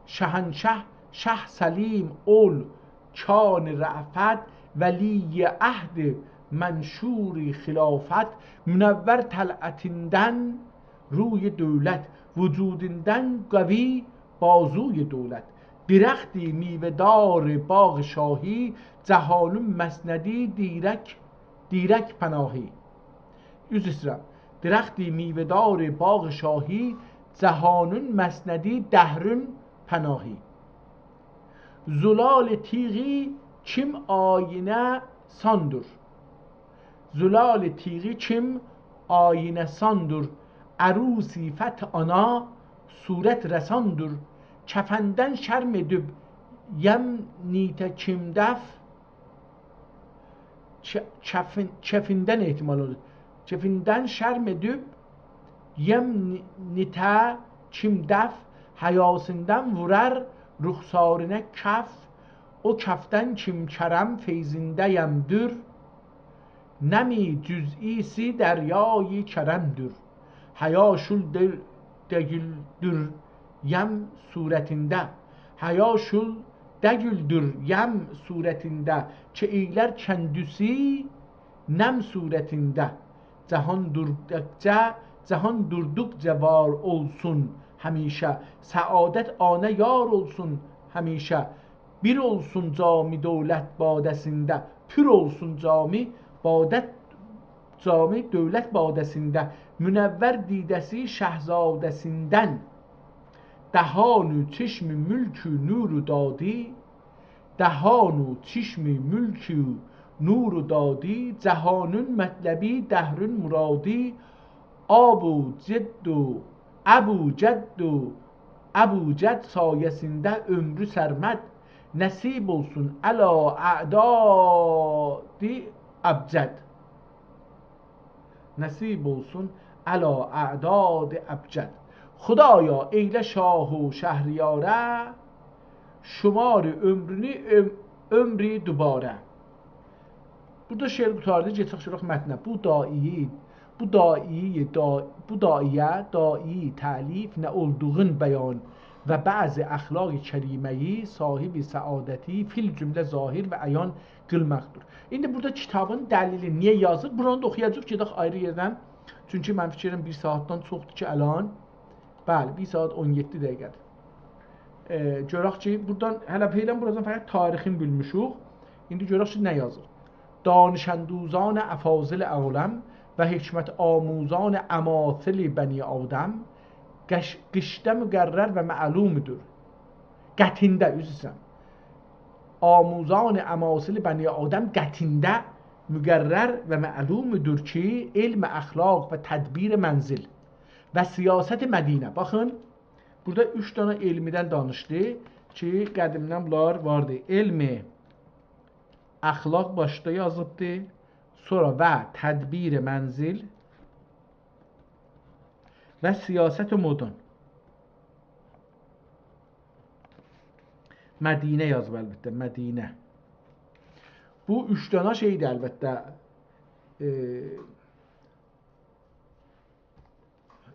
شهنشه، شه سلیم اول کان رأفت، ولی عهد منشور خلافت، منور طلعتیندن روی دولت، وجودیندن قوی بازوی دولت. درختی میوه‌دار باغ شاهی، جهانین مسندی دیرک، دیرک پناهی. عذر ایسته‌ییرم. درختی میوه‌دار باغ شاهی، جهانین مسندی دهرین پناهی. زلال تیغی کیم آینه ساندور. زلال تیغی کیم آینه ساندور، عروسی فتح آنا صورت رساندور. کفندن شرم ائدیب یم نیته کیم دف، چ-، کفین-، کفندن احتمال اولور. کفندن شرم ائدیب یم نی-، نیته کیم دف، حیاسیندان وورار رخسارینا کف. او کفدن کیم کرم فیضینده‌یم دور، نمی جزئی‌سی دریای کرم‌دور. حیا شول دئ-، دئییلدیر یم صورتینده. حیا شول دئییلدیر یم صورتینده، کی ائیلر کندیسی نم صورتینده. جهان دوردوقجا، جهان دوردوقجا وار اولسون همیشه، سعادت آنا یار اولسون همیشه. پیر اولسون جامی دولت باده‌سینده، پیر اولسون جامی بادت، جامی دولت باده‌سینده، منور دیده‌سی شهزاده‌سیندن. دهان و چشم ملک و نور و دادی، دهان و چشم ملک و نور و دادی، جهانین مطلبی، دهرین مرادی، آب و جد و ابوجد و ابوجد سایه‌سینده عمرو سرمد، نصیب اولسون علی اعداد ابجد. نصیب اولسون علی اعداد ابجد. خدایا، ائیله شاه و شهریاره، شمار عمرونو عم-، عمری دوباره. بورادا شعر قوتاردی، گئچک شوراق متنه. بو داعیه‌یی، بو داعیه‌یی، دا-، بو داعیه، داعی تألیف نه اولدوغون بیان و بعضی اخلاق کریمه‌یی، صاحب سعادتی فی الجمله ظاهر و عیان قیلماقدیر. ایندی بورادا کیتابین دلیلی نییه یازیر؟ بورانی دا اوخویاجاغیق، گئدک آیری یئردن. چونکی من فیکر ائدیرم بیر ساعاتدان چوخدور کی، الان. بلی، بیر ساعات اون یئددی دقیقه‌دیر. ائ، گؤرک کی، بورادان، هله فعلاً بورادان فقط تاریخین بیلمیشیک. ایندی گؤرک کی، نه یازیر. دانش‌اندوزان افاضل عالم و حکمت‌آموزان اماثل بنی آدم، قش-، قشته مقرر و معلومدور. قطعینده، عذر ایسته‌ییرم. آموزان اماثل بنی آدم قطعینده مقرر و معلومدور کی، علم اخلاق و تدبیر منزل و سیاست مدینه. باخین، بورادا اوچ دنه علمیدن دانیشدی کی، قدیمدن بونلار واردی. علم اخلاق باشدا یازیبدی، سونرا و تدبیر منزل و سیاست مدن. مدینه یازیب البته، مدینه. بو اوچ دنه شئیدیر البته. ائ،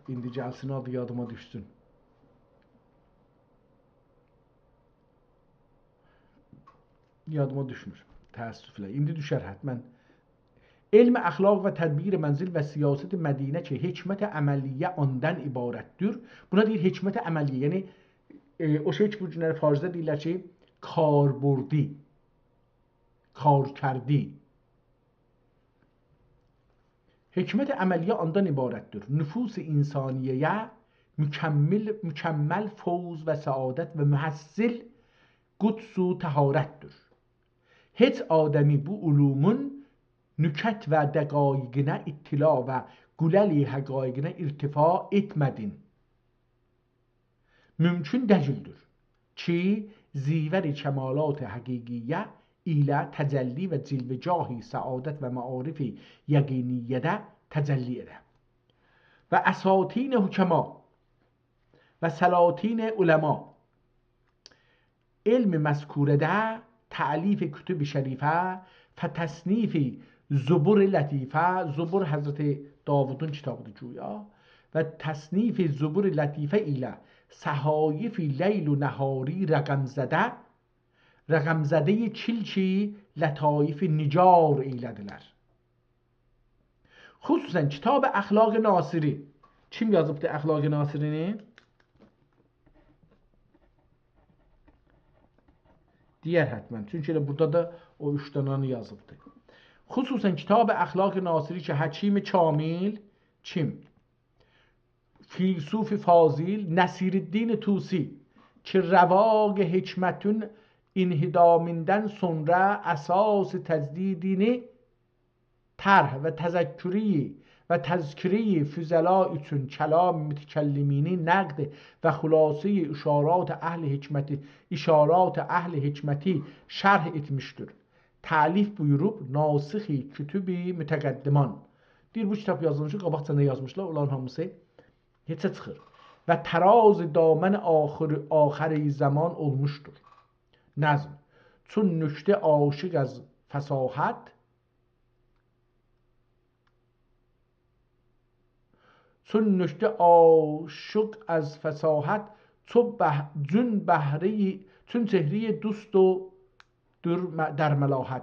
ایندی گلسین، آدی یادیما دوشسون. یادیما دوشمور، تأسفله. ایندی دوشر حتماً. علم اخلاق و تدبیر منزل و سیاست مدینه کی، حکمت عملیه آندان عبارتدیر. بونا دئییر حکمت عملیه، یعنی، ائ، او شئی کی، بو گونلری فارسدا دئییرلر کی، کاربردی، کارکردی. حکمت عملیه آندان عبارتدیر. نفوس انسانیه‌یه مکمل، مکمل فوز و سعادت و محصل قدس و طهارتدیر. هئچ آدمی بو علومون نکت و دقایقینه اطلاع و قلل حقایقینه ارتفاع ائتمه‌دین. ممکن دئییلدیر کی، زیور کمالات حقیقیه ایله تجلی و جلوه‌گاه سعادت و معارف یقینیه‌ده تجلی ائده. و اساطین حکما و سلاطین علما علم مذکوره‌ده تألیف کتب شریفه، فتصنیف زبر لطیفه، زبر حضرت داوودون کیتابیدیر گویا، و تصنیف زبر لطیفه ایله صحایف لیل و نهاری رقم زده، رقم زده‌ی کلک لطایف نگار ائیله‌دیلر. خصوصاً کتاب اخلاق ناصری. کیم یازیبدی اخلاق ناصری‌نی؟ دئیر حتماً. چونکی ائله بورادا دا او اوچ دنه‌نی یازیبدی. خصوصاً کتاب اخلاق ناصری کی، حکیم کامل، کیم؟ فیلسوف فاضل نصیرالدین طوسی کی، رواق حکمتون انهدامیندان سونرا اساس تجدیدینی طرح و تذکری و تذکره‌ی فضلا اوچون کلام متکلمینی نقد و خلاصه‌ی اشارات اهل حکمتی، اشارات اهل حکمتی شرح ائتمیشدیر. تألیف بویوروب ناسخ کتب متقدمان. دئییر، بو کیتاب یازیلمیشی، قاباقجا نه یازمیشلار، اونلارین هامیسی هئچه چیخیر. و تراز دامن آخر، آخر زمان اولموشدور. نظم. چون نکته عاشق از فصاحت، چون نکته عاشق از فصاحت، چو بح-، چون بهره‌ی، چون چهره‌ی دوست و در م-، در ملاحت.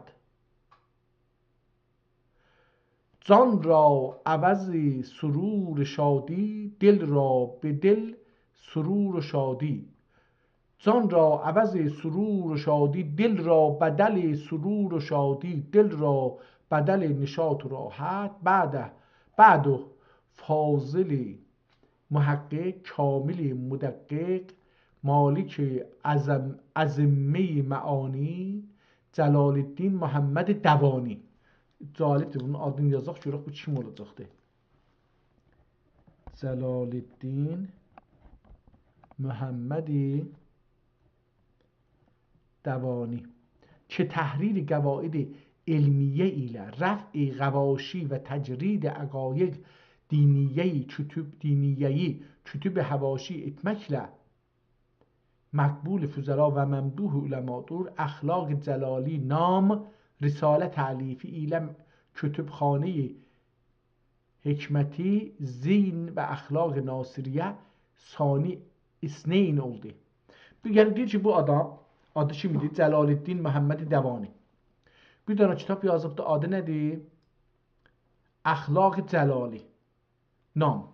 جان را عوض سرور و شادی، دل را بدل سرور و شادی. جان را عوض سرور و شادی، دل را بدل سرور و شادی، دل را بدل نشاط و راحت. بعد، بعد فاضل محقق، کامل مدقق، مالک عظم-، عظمه‌ی معانی، جلال‌الدین محمد دوانی. جالبدیر، بونون آدینی یازاق، گؤرک بو کیم اولاجاقدی. جلال‌الدین محمد دوانی که تحریر قواعد علمیه ایله رفع غواشی و تجرید عقاید دینیه‌ی کتب، دینیه‌ی کتب حواشی ائتمکله مقبول فضلا و ممدوح علمادور، اخلاق جلالی نام رساله تألیفی ایله کتبخانه‌ی حکمتی زین و اخلاق ناصریه ثانی اثنین اولدو. بو، یعنی دئییر کی، بو آدام، آدی کیم ایدی؟ جلال‌الدین محمد دوانی. بیر دنه کیتاب یازیبدی، آدی نه‌دیر؟ اخلاق جلالی نام.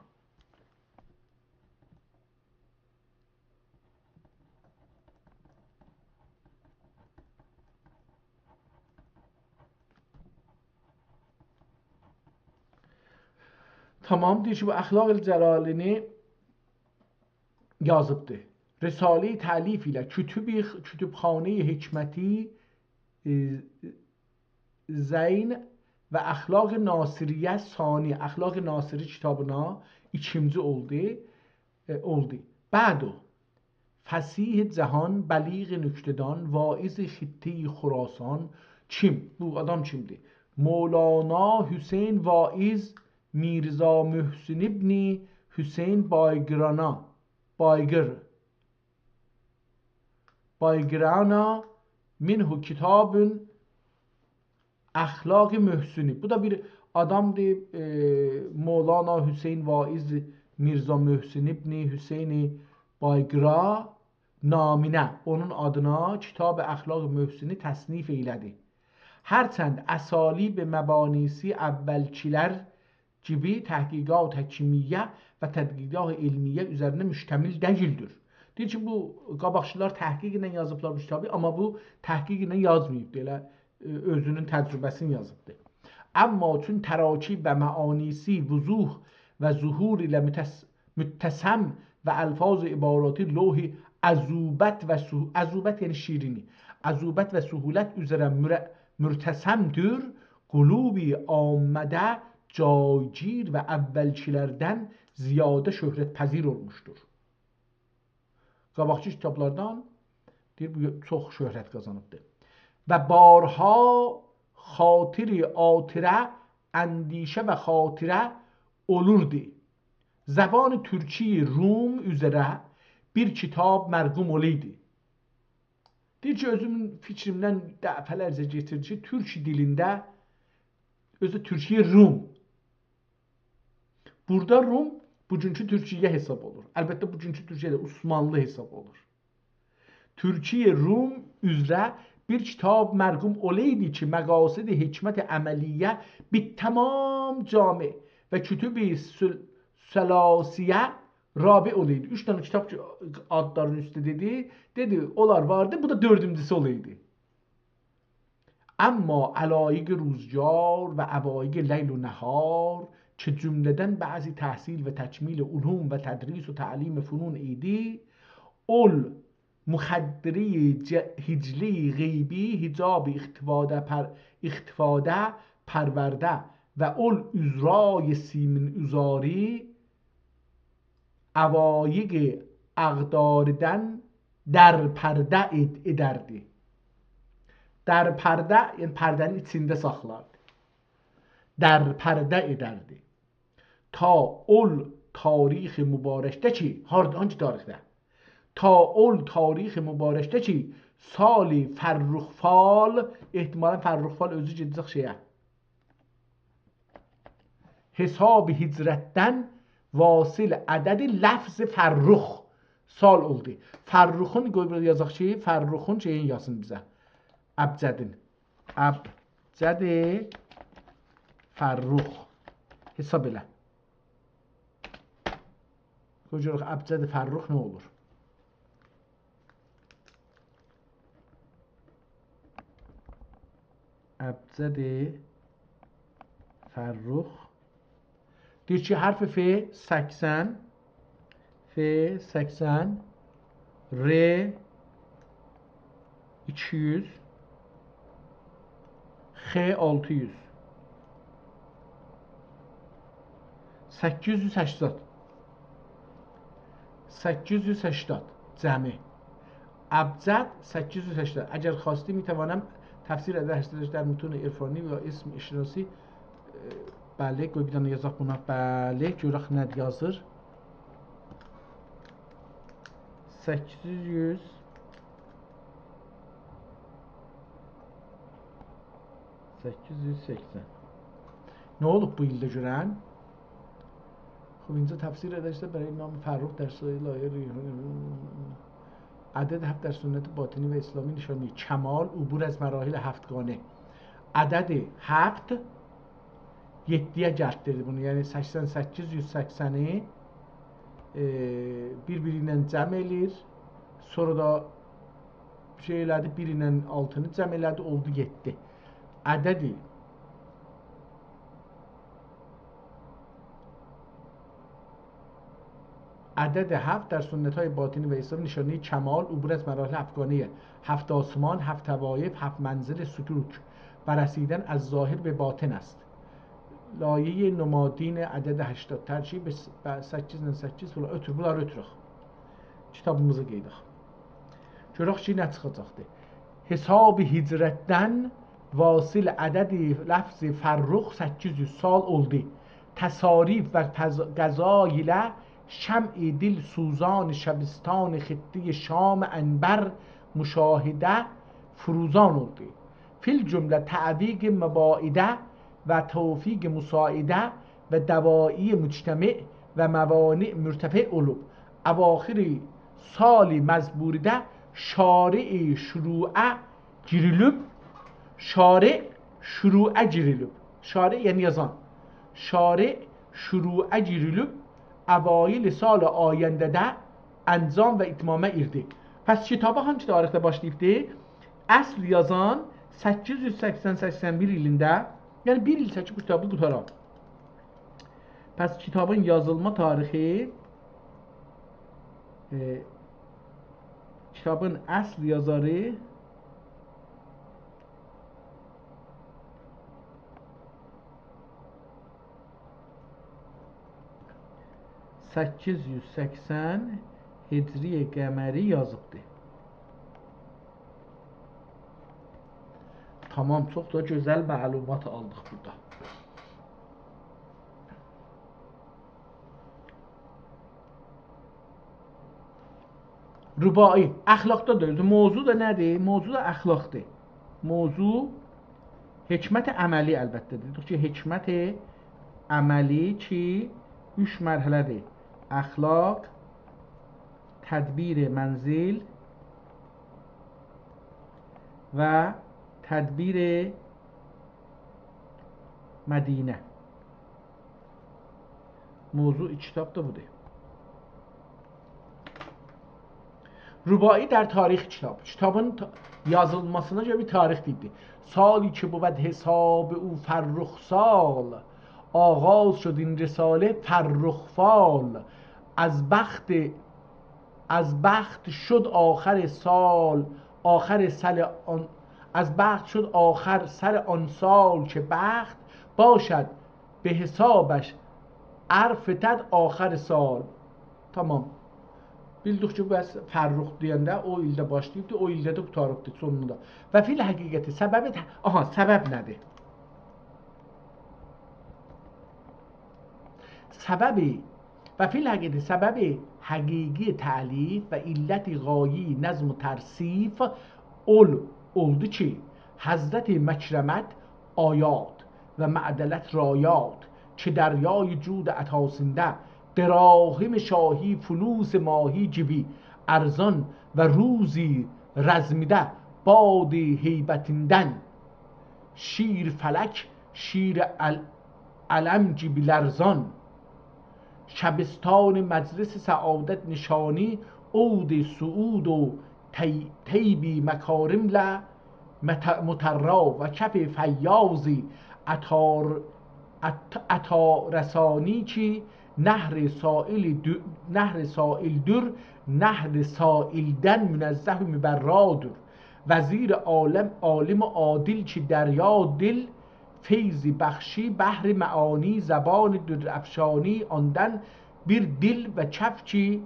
تامام، دئییر کی، بو اخلاق جلالینی یازیبدی. رساله تألیف ایله کتب، کتبخانه‌ی حکمتی، ائ، زین و اخلاق ناصریه ثانی، اخلاق ناصری کیتابینا ایکینجی اولدو، ائ، اولدو. بعد او، فصیح جهان، بلیغ نکته‌دان، واعظ خطه‌ی خراسان. کیم؟ بو آدام کیمدیر؟ مولانا حسین واعظ میرزا محسن ابن حسین بایقرانا، بایقر، بایقرانا منه کتاب اخلاق محسنی. بو دا بیر آدامدیر، ائ، مولانا حسین واعظ میرزا محسن ابن حسین بایقرا نامینه، اونون آدینا کتاب اخلاق محسنی تصنیف ائیله‌دی. هرچند اسالیب مبانیسی اولکیلر کیمی تحقیقات حکیمیه و تدقیقات علمیه اوزرینه مشتمل دئییلدیر. دئییر کی، بو قاباقکیلار تحقیق ایله یازیبلار بو کیتابی، آمما بو تحقیق ایله یازماییبدی، ائله، ائ، اؤزونون تجربه‌سینی یازیبدی. اما چون تراکیب و مبانیسی وضوح و ظهور ایله متس-، متسم و الفاظ عباراتی لوح عذوبت و سهو-، عذوبت یعنی شیرینی، عذوبت و سهولت اوزره مره-، مرتسمدیر، قلوب عامه‌ده جایگیر و اولکیلردن زیاده شهرت‌پذیر اولموشدور. قاباقکی کیتابلاردان، دئییر، بو چوخ شهرت قازانیبدیر. و بارها خاطر عاطره اندیشه و خاطره اولوردو. زبان ترکی روم اوزره بیر کیتاب مرقوم اولایدی. دئییر کی، اؤزومون فیکریمدن دفعه‌لرجه کئچیردی کی، تورک دیلینده، اؤزو تورکیه روم. بورادا روم بوگونکو تورکیه حساب اولور. البته، بوگونکو تورکیه ده عثمانلی حساب اولور. تورکیه روم اوزره بیر کیتاب مرقوم اولایدی کی، مقاصد حکمت عملیه بیر تمام جامع و کتب سل-، ثلاثیه رابع اولایدی. اوچ دنه کیتاب کی، آدلارین اوسته دئدی، دئدی، اونلار واردی، بو دا دؤردونجوسو اولایدی. اما علایق روزگار و عوایق لیل و نهار که جمله‌دن بعضی تحصیل و تکمیل علوم و تدریس و تعلیم فنون ایدی، اول مخدری ج-، هجلی غیبی حجاب اختفاده پر-، اختفاده پرورده و اول عذرای سیمین اوزاری عوایق اقداردن در پرده ائد-، ائدردی. در پرده، یعنی پرده‌نین ایچینده ساخلاردی. در پرده ائدردی. تا اول تاریخ مبارکده کی، هاردا، هانگی تاریخده؟ تا اول تاریخ مبارکده کی، سال فرخ‌فال، احتمالاً فرخ‌فال اؤزو گئده‌جک شئیه، حساب هجرتدن واصل عدد لفظ فرخ سال اولدو. فرخون، قوی بورادا یازاق کی، فرخون شئیین یازسین بیزه. ابجدین. ابجد فرخ. حساب ائله. قوی گؤرک ابجد فرخ نه اولور. ابجد فرخ. دئییر کی، حرف ف سکسن، ف سکسن، ر ایکی یوز، آلتی یوز. سککیز یوز سکسن. سککیز یوز سکسن جمعی. ابجد سککیز یوز سکسن. اگر خواستی، می‌توانم تفسیر عدد هشتاد در متون عرفانی و اسم شناسی، اه، بلی، قوی بیر دنه یازاق بونا. بلی، گؤرک نه یازیر. سککیز یوز، سککیز یوز سکسن. نه اولوب بو ایلده گؤرن؟ خوب، اینجا تفسیر ادرسده برای نام فرخ در سایه لایه ریحان. عدد هفت در سنت باطنی و اسلامی نشانی کمال، عبور از مراحل هفتگانه. عدد هفت یئددی‌یه گلدیردی بونو. یعنی سکسن سککیز، یوز سکسنی، ائ، بیر-بیری ایله جمع ائله‌ییر. سونرا دا شئی ائله‌دی، بیر ایله آلتینی جمع ائله‌دی، اولدو یئددی. عددی عدد هفت در سنت‌های باطنی و اسلامی نشانهٔ کمال، عبور از مراحل هفتگانهٔ هفت آسمان، هفت طوایف، هفت منزل سلوک و رسیدن از ظاهر به باطن است. لایهٔ نمادین عدد هشتاد، ترکیب س-، به سککیز ایله سککیز فلان، اؤتور، بونلاری اؤتورک. کیتابیمیزی قئییداق. گؤرک کی، نه چیخاجاقدی. حساب هجرتدن واصل عدد لفظ فرخ سککیز یوز سال اولدو. تصاریف و فض-، غذا ایله شمع دل‌سوزان شبستان خطهٔ شام عنبر مشاهده فروزان اولدو. فی الجمله تعویق مباعده و توفیق مساعده و دواعی مجتمع و موانع مرتفع اولوب. اواخر سال مزبوریده شارع شروعه گیریلیب، شارع شروعه گیریلیب. شارع یعنی یازان. شارع شروعه گیریلیب، اوایل سال آینده‌ده انجام و اتمامه ایردی. پس کیتابی هانگی تاریخده باشلاییبدی؟ اصل یازان سککیز یوز سکسن سکسن بیر ایلینده، یعنی بیر ایل چکیب بو کیتابی قوتاران. پس کیتابین یازیلما تاریخی، ائ، کیتابین اصل یازاری سککیز یوز سکسن هجری قمری یازیبدی. تامام، چوخ دا گؤزل معلومات آلدیق بورادا. رباعی، اخلاقدا دا اؤزو. موضوع دا نه‌دیر؟ موضوع دا اخلاقدیر. موضوع حکمت عملی، البته. دئدیک کی، حکمت عملی کی، اوچ مرحله‌دیر. اخلاق، تدبیر منزل و تدبیر مدینه. موضوع کیتاب دا بودور. رباعی در تاریخ کتاب. کیتابین تا-، یازیلماسینا گؤره بیر تاریخ دئییبدی. سالی که بود حساب او فرخ سال، آغاز شد این رساله فرخ فال. از بخت، از بخت شد آخر سال، آخر سال آن، از بخت شد آخر سر آن سال که بخت باشد به حسابش ار فتد آخر سال. تامام. بیلدیک کی، بس فرخ دئینده او ایلده باشلاییبدی، او ایلده ده قوتاریبدی سونوندا. و فی الحقیقت سببی ته-، آها، سبب نه‌دیر؟ سببی، و فی الحقیقت سبب حقیقی تألیف و علت غایی نظم و ترصیف اول-، اولدو کی، حضرت مکرمت آیات و معدلت رایات که دریای جود عطاسنده، دراهم شاهی فلوس ماهی گیبی ارزان و روزی رزمیده باد هیبتیندن شیر فلک، شیر ال-، علم گیبی لرزان. شبستان مجلس سعادت نشانی عود سعود و طی-، طیبی مکارم له مت-، مطرا و کف فیاضی عطار-، عط-، عطارسانی کی نهر سائل دو-، نهر سائل‌دور، نهر سائلدن منزه و مبرادور. وزیر عالم، عالم و عادل کی دریا دل، فیضی بخشی بحر معانی، زبان درافشانی آندن، بیر دل و کف کی،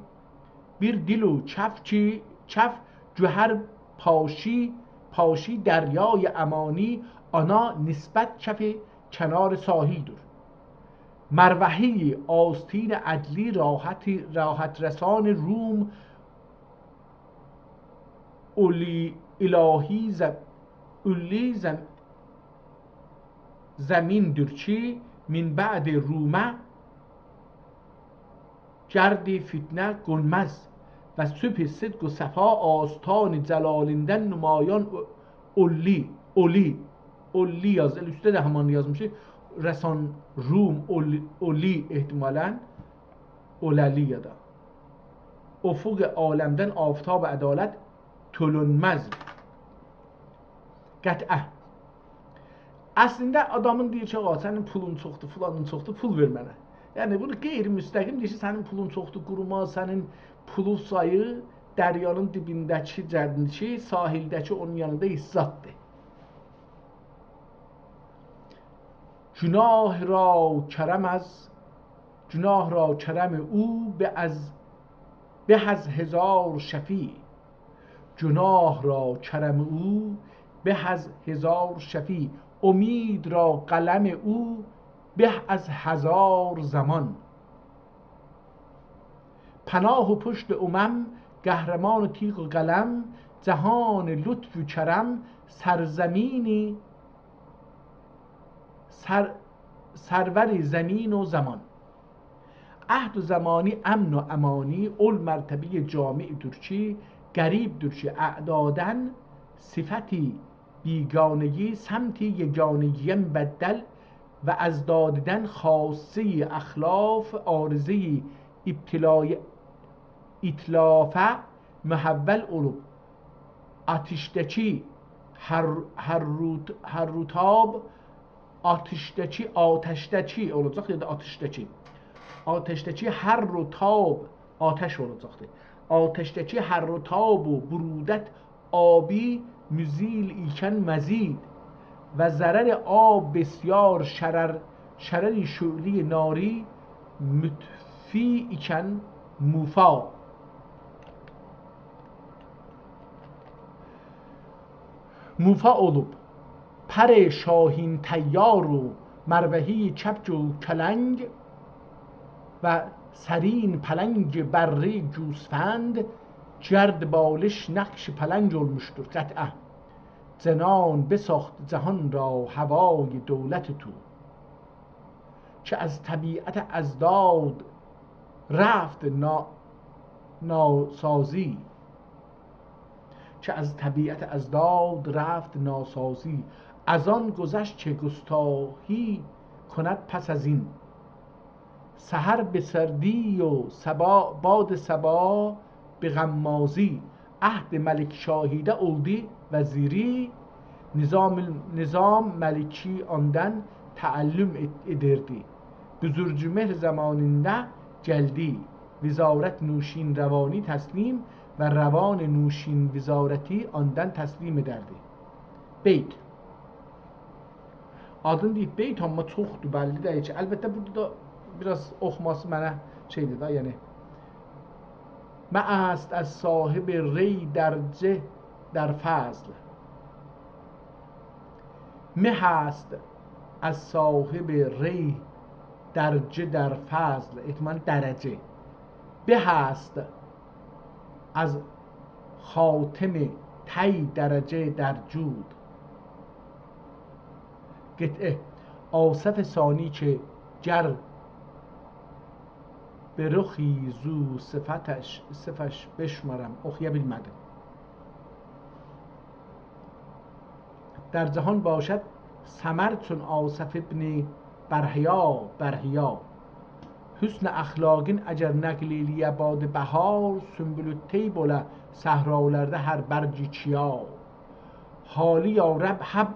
بیر دل و کف کی، کف گوهر پاشی، پاشی دریای امانی، آنا نسبت کف کنار ساحل‌دور. مروحه‌ی آستین عدلی، راحت، راحت رسان روم، اولی، الهی ز-، اولی ز-، زمین‌دور کی، من بعد رومه گرد فتنه قونماز و صبح صدق و صفا آستان جلالیندن نمایان او-، اولی، اولی، اولی یاز، ائله اوسته ده همان یازمیشیق. رسان روم اولی، اولی احتمالاً، اوللی یا دا. افق عالمدن آفتاب عدالت تولونماز. قطعه. اصلینده آدامین دئییر کی، «آغا، سنین پولون چوخدور، فلانین چوخدور، پول وئر منه.» یعنی، بونو غیر مستقیم دئییر کی، «سنین پولون چوخدور، قوروما، سنین پولو سایی دریانین دیبینده‌کی جنکی، ساحلده‌کی اونون یانیندا هئچ زاددیر.» گناه را کرم از، گناه را کرم او به از، به از هزار شفیع. گناه را کرم او به از هزار شفیع، امید را قلم او به از هزار ضمان. پناه و پشت امم، قهرمان و تیغ و قلم، جهان لطف و کرم، سرزمینی، سر-، سرور زمین و زمان. عهد و زمانی، امن و امانی، اول مرتبه‌ی جامع‌دور کی، غریب‌دور کی، اعداداً صفتی بیگانگی، سمتی یگانگی‌یم بدل و از دادیدن خاصه‌ی اخلاف، عارضه‌ی ابتلای-، اتلافه محول اولوب. آتشده‌کی هر، هر روت-، هر روتاب، آتشده‌کی، آتشده‌کی اولاجاق، یا دا آتشده‌کی. آتشده‌کی هر روتاب، آتش اولاجاقدیر. آتشده‌کی هر روتاب و برودت آبی مزیل ایکن مزید و ضرر آب بسیار شرر، شرر شعله‌ی ناری مطفی ایکن موفا. موفا اولوب پر شاهین طیار و مروحه‌ی کبک و کلنگ و سرین پلنگ بره گوسفند، گرد بالش نقش پلنگ اولموشدور قطعه. جنان بساخت جهان را هوای دولت تو، که از طبیعت اضداد رفت نا-، ناسازی. که از طبیعت اضداد رفت ناسازی، از آن گذشت که گستاخی کند پس از این. سحر به سردی و صبا، باد صبا به غمازی. عهد ملک شاهیده اولدو وزیری، نظام، نظام ملکی آندان تعلم ائد-، ائدیردی. بزرجمهر زمانیندا گلدی، وزارت نوشین روانی تسلیم و روان نوشین وزارتی آندان تسلیم ائدردی. بیت. آدینی دئییب بیت، آمما چوخدور، بللی دئییل کی. البته، بورادا دا بیر آز اوخوماسی منه شئیدیر ده، یعنی: مه است از صاحب ری درجه در فضل. مه است از صاحب ری درجه در فضل، احتمالاً درجه. به است از خاتم طی درجه در جود. قطعه. آصف ثانی که گر به رخی زو صفتش، صفش بشمرم. اوخویا بیلمه‌دیم. در جهان باشد ثمر چون آصف ابن برحیا، برحیا. حسن اخلاقین اگر نقل ائله‌یه باد بهار، سنبل الطیب اولا صحرالاردا هر برگ کیا. حالی یا رب حب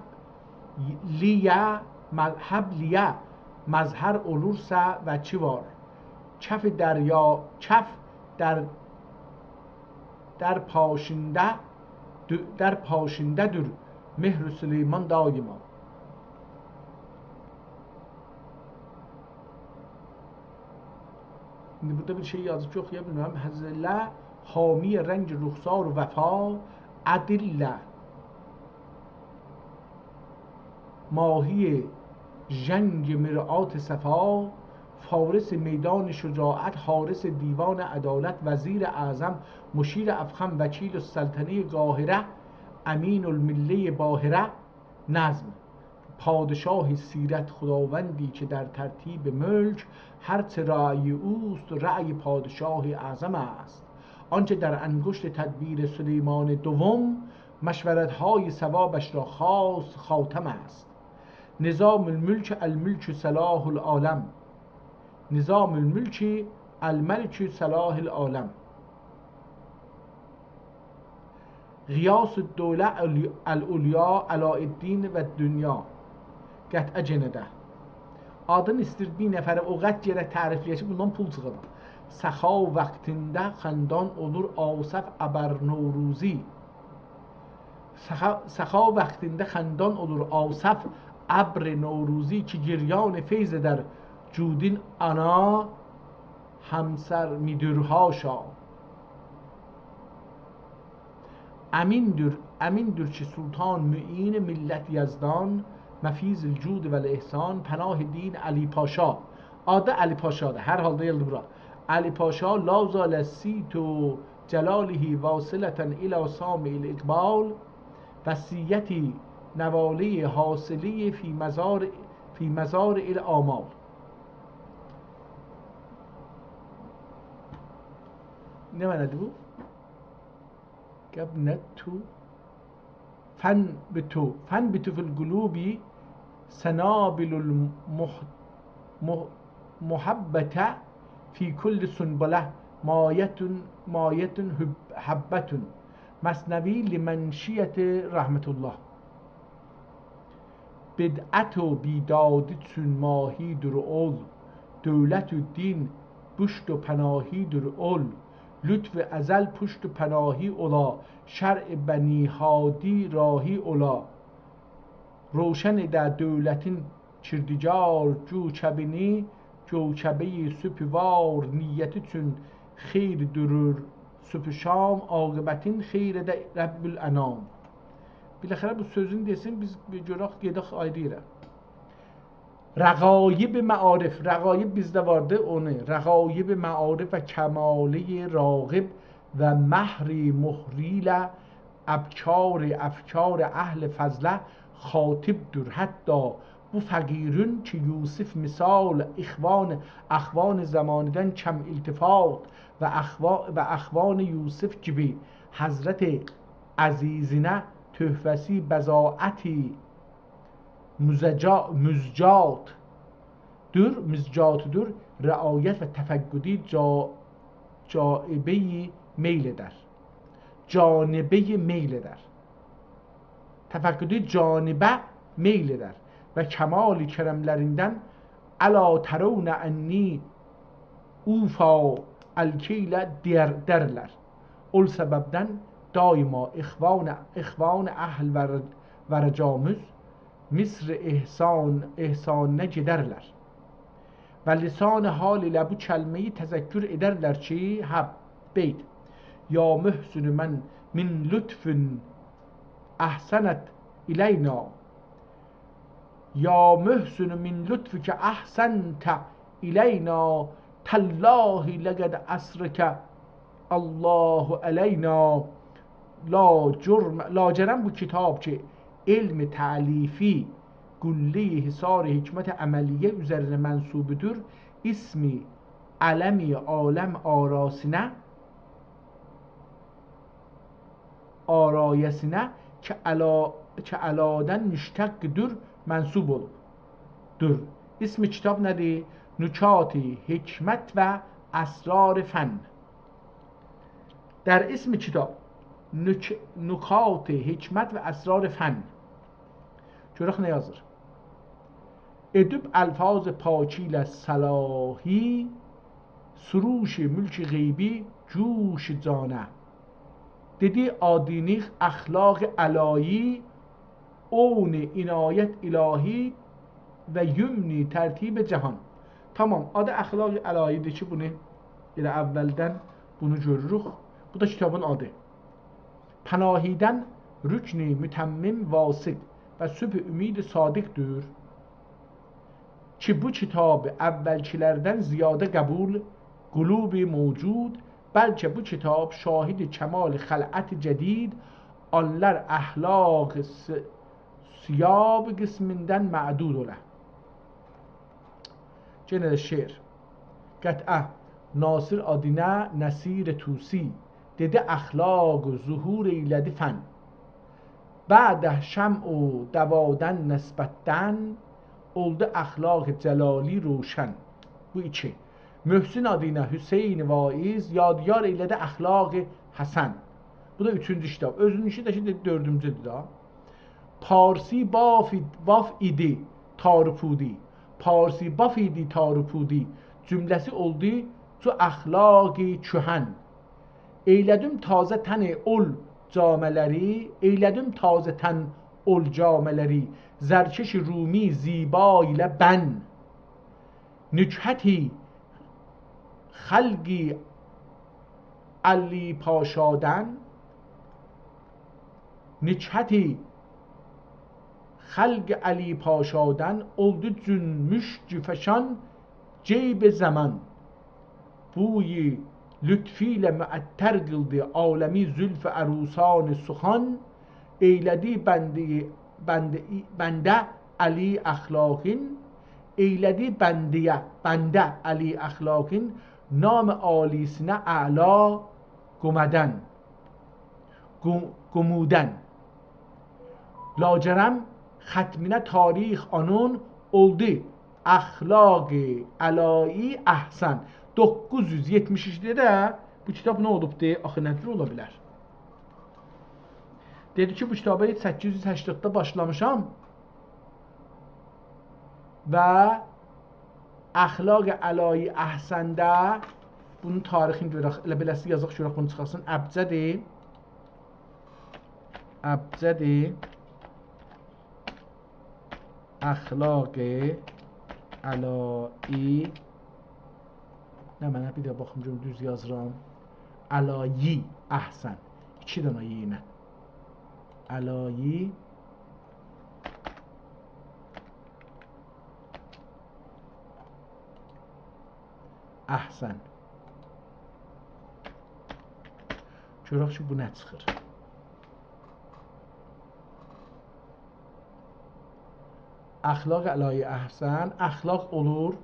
لیه، مل-، حب لیه مظهر اولورسا و چی وار؟ کف دریا، کف در، در پاشینده دو-، در پاشنده‌دور مهر سلیمان دایما. ایندی بورادا بیر شئی یازیب کی، اوخویا بیلمیرم. هذه لا حامی رنگ رخسار وفا، ادله ماهی ژنگ مرآت صفا، فارس میدان شجاعت، حارس دیوان عدالت، وزیر اعظم، مشیر افخم، وکیل السلطنه قاهره، امین المله باهره. نظم: پادشاه سیرت، خداوندی که در ترتیب ملک، هر چه رأی اوست، رأی پادشاه اعظم است. آنچه در انگشت تدبیر سلیمان دوم، مشورت‌های صوابش را خواست، خاتم است. نظام الملک، الملک سلاح العالم. نظام الملک، الملک سلاح العالم. غیاث الدوله العلیا، علاءالدین و دنیا. قطعه گئنه ده. آدین ایستیر بیر نفره او قدر گرک تعریفله‌یه کی، بوندان پول چیخادا. سخا واختیندا خندان اولور آصف ابر نوروزی. سخا، سخا واختیندا خندان اولور آصف ابر نوروزی، که گریان فیض در جودین آنا همسر می‌دور حاشا. امین‌دور، امین‌دور کی سلطان، معین ملت یزدان، مفیض الجود و الاحسان، پناه دین علی پاشا. آدی علی پاشادیر، هر حالدا گلدی بورا. علی پاشا، لا زال صیت جلاله واصلة الی سامع الاقبال، وصیتی نواله حاصله فی مزار، فی مزارع الآمال. نه معنادیر بو؟ قبنت، فنبت، فنبت فی القلوب سنابل المح-، مح-، محبة فی کل سنبلة مایة، مایة حب-، حبة. مثنوی لمنشیة رحمة الله. بدعت و بیدادی چون ماهی‌دور اول، دولت و دین پشت و پناهی‌دور اول، لطف ازل پشت و پناهی اولا، شرع بنی هادی راهی اولا، روشن ائده دولتین کردگار کوکبینی، کوکبه‌ی صبح‌وار نیتی چون خیر دورور صبح و شام، عاقبتین خیر ائده رب الانام. بالاخره بو سؤزون دئسین، بیز بیر گؤرک، گئدک آیری یئره. رغایب معارف، رغایب بیزده واردی، اونو، رغایب معارف و کماله راغب و مهر مهریله ابکار افکار اهل فضله خاطب‌دور. حتی بو فقیرون کی یوسف مثال اخوان، اخوان زمانیدن کم التفات و اخوا-، و اخوان یوسف کیمی حضرت عزیزینه تحفه‌سی بضاعتی مزجا-، مزجات‌دور، مزجات‌دور، رعایت و تفقدی جا-، جانبه‌ی میل ائدر. جانبه‌ی میل ائدر. تفقدی جانبه میل ائدر. و کمال کرملریندن «الا ترون انی اوفی الکیل» دئیر، دئرلر. اول سببدن دایما اخوان، اخوان اهل ور-، ورجاموز مصر احسان، احسانینا گئدرلر. و لسان حال ایله بو کلمه‌یی تذکر ائدرلر کی، هب، بیت. یا محسن من، من لطف احسنت الینا. یا محسن من لطفک احسنت الینا، تالله لقد اسرک الله علینا. لاجرم، لاجرم بو کیتاب کی علم تألیفی قله‌ی حصار حکمت عملیه اوزرینه منصوب‌دور، اسم علم عالم آراسینه، آرایه‌سینه کی علا، کی علادن مشتق‌دور، منصوب اولوب‌دور. اسم کیتاب نه‌دیر؟ نکات حکمت و اسرار فن. در اسم کیتاب نک-، نکات حکمت و اسرار فن. گؤرک نه یازیر. ائدیب الفاظ پاکی ایله صلاحی، سروش ملک غیبی جوش جانه. دئدی آدینیخ اخلاق الهی، عون عنایت الهی و یمنی ترتیب جهان. تامام، آدی اخلاق الهی‌دیر کی، بونو ائله اولدن بونو گؤروروک. بو دا کیتابین آدی. پناهیدن رکن متمم واثق و صبح امید صادق‌دیر. کی بو کیتاب اولکی‌لردن زیاده قبول قلوب موجود، بلکه بو کیتاب شاهد کمال خلعت جدید، آنلار اخلاق ث-، ثیاب قسمیندن معدود اولا. یئنه ده شعر. قطعه. ناصر آدینه نصیر طوسی، دئدی اخلاق ظهور ائیله‌دی فن. بعده شمع و دوادن نسبتدن، اولدو اخلاق جلالی روشن. بو ایکی. محسن آدینه حسین واعظ، یادگار ائیله‌دی اخلاق حسن. بو دا اوچونجو کیتاب. اؤزونونکی ده کی، دؤردونجودور دا. پارسی باف اید-، باف ایدی تار و پودی. پارسی باف ایدی تار و پودی. جمله‌سی اولدو جو اخلاق کهن. ائیله‌دیم تازه تن اول جامه‌لری، ائیله‌دیم تازه تن اول جامه‌لری، زرکش رومی زیبا ایله بن. نکهتی خلق علی پاشادن، نکهتی خلق علی پاشادن، اولدو جنبش فشان جیب زمان. بوی لطفی ایله معطر قیلدی عالمی زلف عروسان سخن، ائیله‌دی بنده، بنده، بنده علی اخلاقین، ائیله‌دی بنده‌یه، بنده علی اخلاقین، نام عالی‌سینه اعلا قومدن، قو-، قومودن. لاجرم ختمینه تاریخ آنون اولدو اخلاق الهی احسن. دوققوز یوز یئتمیش ایکیده ده بو کیتاب نه اولوبدو؟ آخی نه جور اولا بیلر؟ دئدی کی، بو کیتابی سککیز یوز هشتاددا باشلامیشام و اخلاق الهی احسنده بونون تاریخینی گؤرک، ائله بئله‌سی یازاق، گؤرک بونو چیخارسین. ابجدی، ابجدی اخلاق الهی، نه منه، بیر ده باخیم گؤروم دوز یازیرام. الهی احسن. ایکی دنه ی ایله. الهی احسن. گؤرک کی، بو نه چیخیر. اخلاق الهی احسن، اخلاق اولور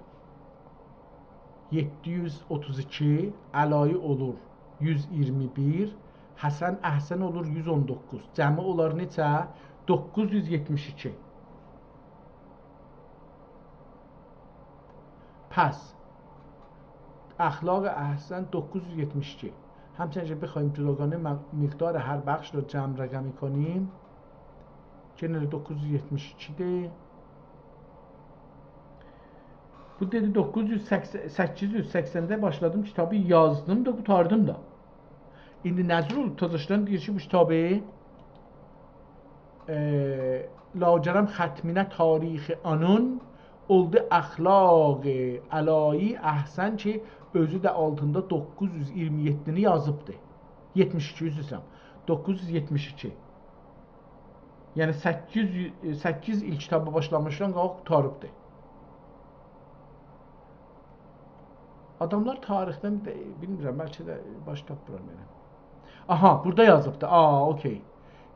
یئددی یوز اوتوز ایکی، الهی اولور یوز اییرمی بیر، حسن، احسن اولور یوز اون دوققوز. جمعی اولار نئچه؟ دوققوز یوز یئتمیش ایکی. پس، اخلاق احسن دوققوز یوز یئتمیش ایکی. همچنین کی، بخواهیم جداگانه م-، مقدار هر بخش را جمع رقمی کنیم، یئنه ده دوققوز یوز یئتمیش ایکی‌دیر. بو دئدی دوققوز یوز سکسن، سککیز یوز سکسنده باشلادیم، کیتابی یازدیم دا، قوتاردیم دا. ایندی نظیر اولوب تازاشدان دئییر کی، بو کیتابی، ائ، لاجرم ختمینه تاریخ آنون اولدو اخلاق الهی احسن کی، اؤزو ده آلتیندا دوققوز یوز اییرمی یئددینی یازیبدی. یئتمیش ایکی، عذر ایسته‌ییرم. دوققوز یوز یئتمیش ایکی. یعنی سککیز یوز، سککیز ایل کیتابا باشلامیشدان قاباق قوتاریبدی. آداملار تاریخدن ده، بیلمیرم، بلکه ده باش تاپمیرام یعنی. آها، بورادا یازیبدی. آ، اوکی.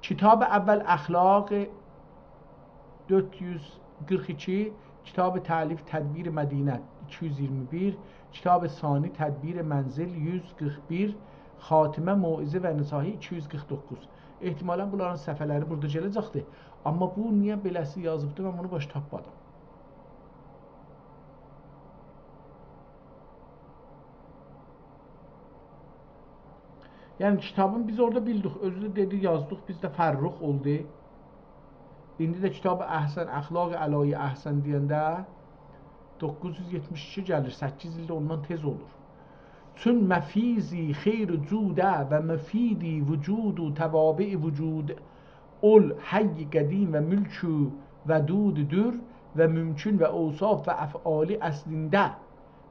کتاب اول اخلاق دؤرد یوز قیرخ ایکی، کتاب تألیف تدبیر مدینه ایکی یوز اییرمی بیر، کتاب ثانی تدبیر منزل یوز قیرخ بیر، خاتمه موعظه و نصاحی ایکی یوز قیرخ دوققوز. احتمالاً بونلارین صفحه‌لری بورادا گله‌جکدیر. آمما بو نییه بئله‌سی یازیبدی، من بونو باش تاپمادیم. یعنی کیتابین بیز اورادا بیلدیک، اؤزو ده دئدی، یازدیق، بیز ده فرخ اولدو. ایندی ده کتاب احسن، اخلاق الهی احسن دئینده دوققوز یوز یئتمیش ایکی گلیر، سککیز ایل ده اوندان تئز اولور. چون مفیضی خیر و جوده و مفیدی وجود و توابع وجود، اول حی قدیم و ملک و ودوددور و ممکن و اوصاف و افعالی اصلینده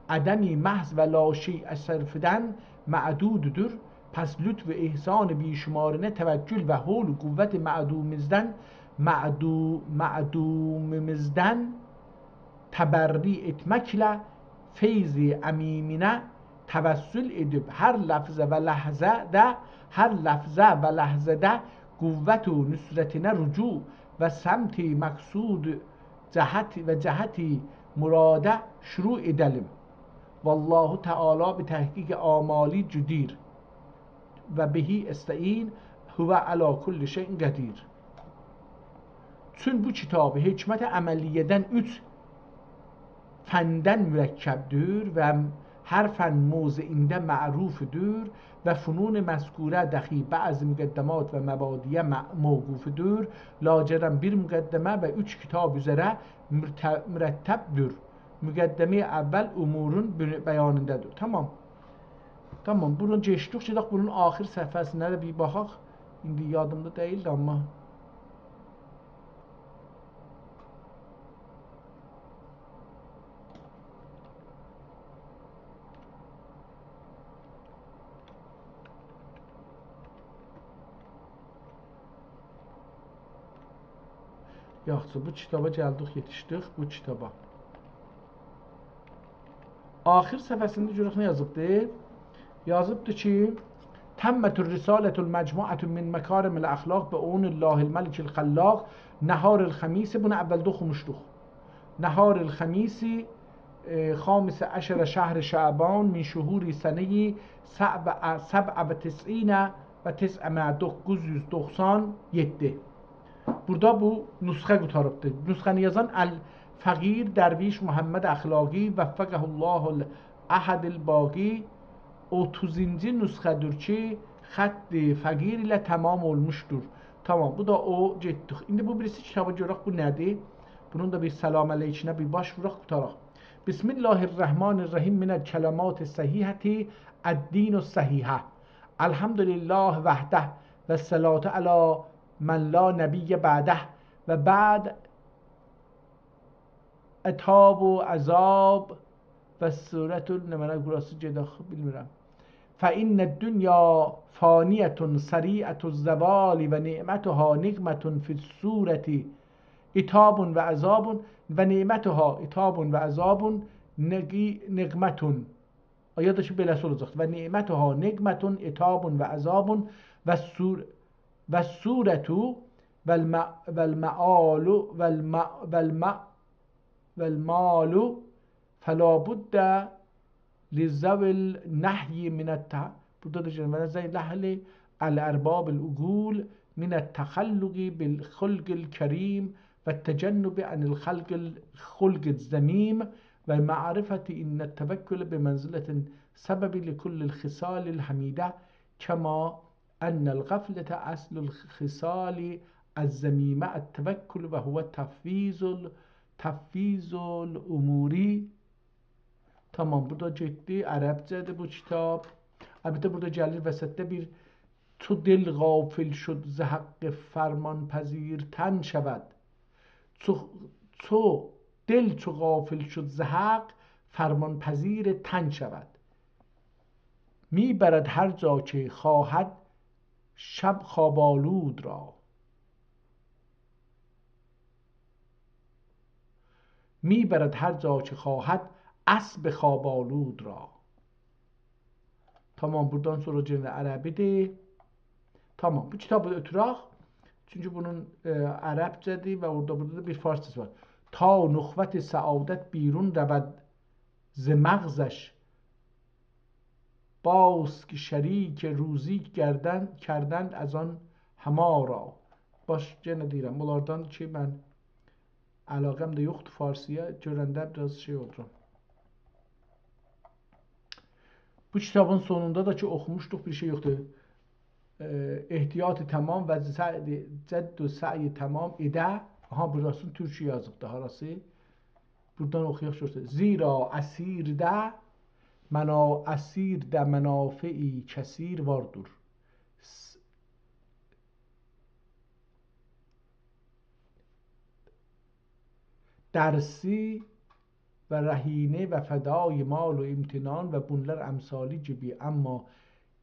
عدمی محض و لاشیء صرفدن معدوددور. پس لطف و احسان بی‌شمارینه توکل و حول و قوت معدومیزدن، معدو-، معدومیمیزدن تبرّی ائتمکله فیض عمیمینه توسل ائدیب هر لحظه و لحظه‌ده، هر لحظه و لحظه‌ده قوت و نصرتینه رجوع و سمت مقصود جهت و جهت مراده شروع ائده‌لیم. والله تعالی بتحقیق آمالی جدیر و به استعین، هو علی کل شیء قدیر. چون بو کیتاب حکمت عملیه‌دن اوچ فندن مرکبدیر و هر فن موضعینده معروفدور و فنون مذکوره دخی بعض مقدمات و مبادیه مع-، موقوفدور، لاجرم بیر مقدمه و اوچ کیتاب اوزره مرت-، مرتبدیر. مقدمه‌ی اول امورون بی-، بیانیندادیر. تمام. تمام، بونو کئچدیک. گئدک بونون آخر صفحه‌سینه ده بیر باخاق. ایندی یادیمدا دئییلدی، آمما. یاخشی، بو کیتابا گلدیک، یئتیشدیک بو کیتابا. آخر صفحه‌سینده گؤرک نه یازیبدی؟ یازیبدی کی، «تمت الرسالة المجموعة من مکارم الأخلاق بعون الله الملك الخلاق نهار الخمیس»، بونو اولده اوخوموشدوق. «نهار الخمیس، ائ، خامس عشر شهر شعبان من شهور سنهٔ سبع، سبع و تسعین و تسعمایه، دوققوز یوز دوخسان یئددی.» بورادا بو نسخه قوتاریبدیر. نسخه‌نی یازان الفقیر درویش محمد اخلاقی، وفقه الله الاحد الباقی، اوتوزونجو نسخه‌دیر کی، خط فقیر ایله تمام اولموشدور. تمام، بو دا او، گئتدیک. ایندی بو بیریسی کیتابا گؤرک، بو نه‌دیر؟ بونون دا بیر سلام علیکینه بیر باش ووراق، قوتاراق. بسم الله الرحمن الرحیم، من الکلمات الصحیحة الدین الصحیحة. الحمد لله وحده و الصلاة علی من لا نبی بعده و بعد عتاب و عذاب و سورة ال-، نمنه بوراسی گئدک، بیلمیرم. فإن الدنیا فانیة سریعة الزوال و نعمتها نقمة فی الصورة عتاب و عذاب و نعمتها عتاب و عذاب نقی-، نقمة. یا دا کی، بئله‌سی اولاجاقدیر. و نعمتها نقمة عتاب و عذاب و الصور-، و الصورة و الم-، و المآل و الم-، و الم-، و المآل فلا بد لذوی النهی من الت-، بورادا دا گلیر، و نزع النهی عن ارباب العقول من التخلق بالخلق الکریم و التجنب عن الخلق، الخلق الذمیم و معرفة ان التوکل بمنزلة سبب لکل الخصال الحمیدة، کما ان الغفلة اصل الخصال الذمیمة التوکل و هو تفویض ال-، تفویض الامور. تمام، بورادا گئتدی، عربجه‌دیر بو کیتاب. البته، بورادا گلیر وسطده بیر: «چو دل غافل شد ز حق فرمان‌پذیر تن شود.» چو، چو دل چو غافل شد ز حق، فرمان‌پذیر تن شود. می‌برد هر جا که خواهد شب خواب‌آلود را. می‌برد هر جا که خواهد اسب خواب‌آلود را. تمام، بوردان سونرا یئنه عربی‌دیر. تمام، بو کیتابی اؤتورک. چونکی بونون، ائ، عربجه‌دیر و اورادا، بورادا دا بیر فارسجاسی وار. «تا نخوت سعادت بیرون رود ز مغزش، باز که شریک روزی گردن، کردند از آن حما را.» باش، یئنه دئییرم، بونلاردان کی، من علاقه‌م ده یوخدور فارسی‌یا، گؤرنده بیر آز شئی اولدوم. بو کیتابین سونوندا دا کی، اوخوموشدوق، بیر شئی یوخدور. ائ، احتیاط تمام و سعی، جد و سعی تمام اده. آها، بوراسینی تورکجه یازیبدی، هاراسی؟ بوردان اوخویاق، گؤرسن. زیرا اسیرده منا-، اسیرده منافع کثیر واردیر. س-، درسی و رهینه و فدای مال و امتنان و بونلار امثالی کیمی، اما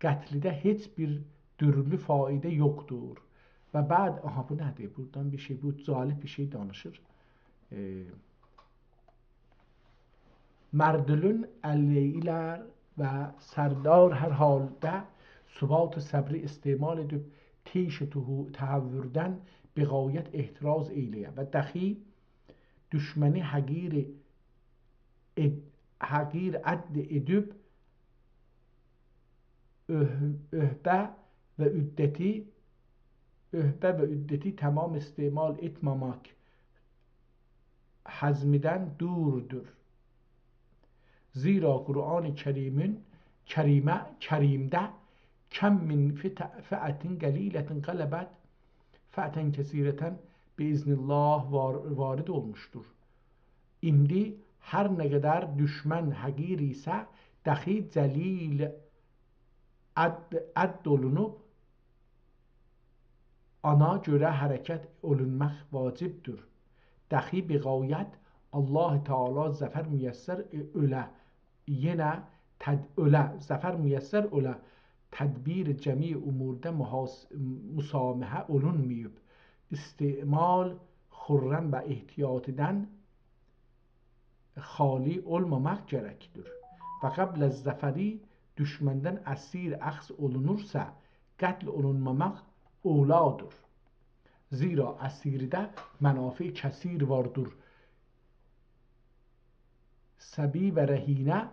قتلده هئچ بیر دورلو فایده یوخدور. و بعد، آها، بو نه‌دیر؟ بورادان بیر شئی، بو جالب بیر شئی دانیشیر. ائ، مردلون علیلر و سردار هر حالدا ثبات صبری استعمال ائدیب، طیش تهو-، تهوردن به غایت احتراز ائیله‌یه و دخی دوشمنی حقیر ائد-، حقیر عد ائدیب، عهبه و عدتی، عهبه و عدتی تمام استعمال ائتمه‌مک حزمدن دوردور. زیرا قرآن کریمین، کریمه، کریمده «کم من فت-، فئة قلیلة غلبت فئة کثیرة بإذن الله» وار-، وارد اولموشدور. ایندی هر نه قدر دوشمن حقیر ایسه، دخی جلیل عد، عد اولونوب، آنا گؤره حرکت اولونماق واجبدیر. دخی به غایت الله تعالی ظفر میسر ائ-، اؤله، یئنه تد-، اؤله، ظفر میسر اؤله، تدبیر جمیع امورده محاس-، مسامحه اولونماییب. استعمال خرم و احتیاطدان خالی اولماماق گرکدیر. و قبل از ظفری دوشمندن اسیر اخذ اولونورسا، قتل اولونماماق اولادیر. زیرا اسیرده منافع کثیر واردیر. صبی و رهینه،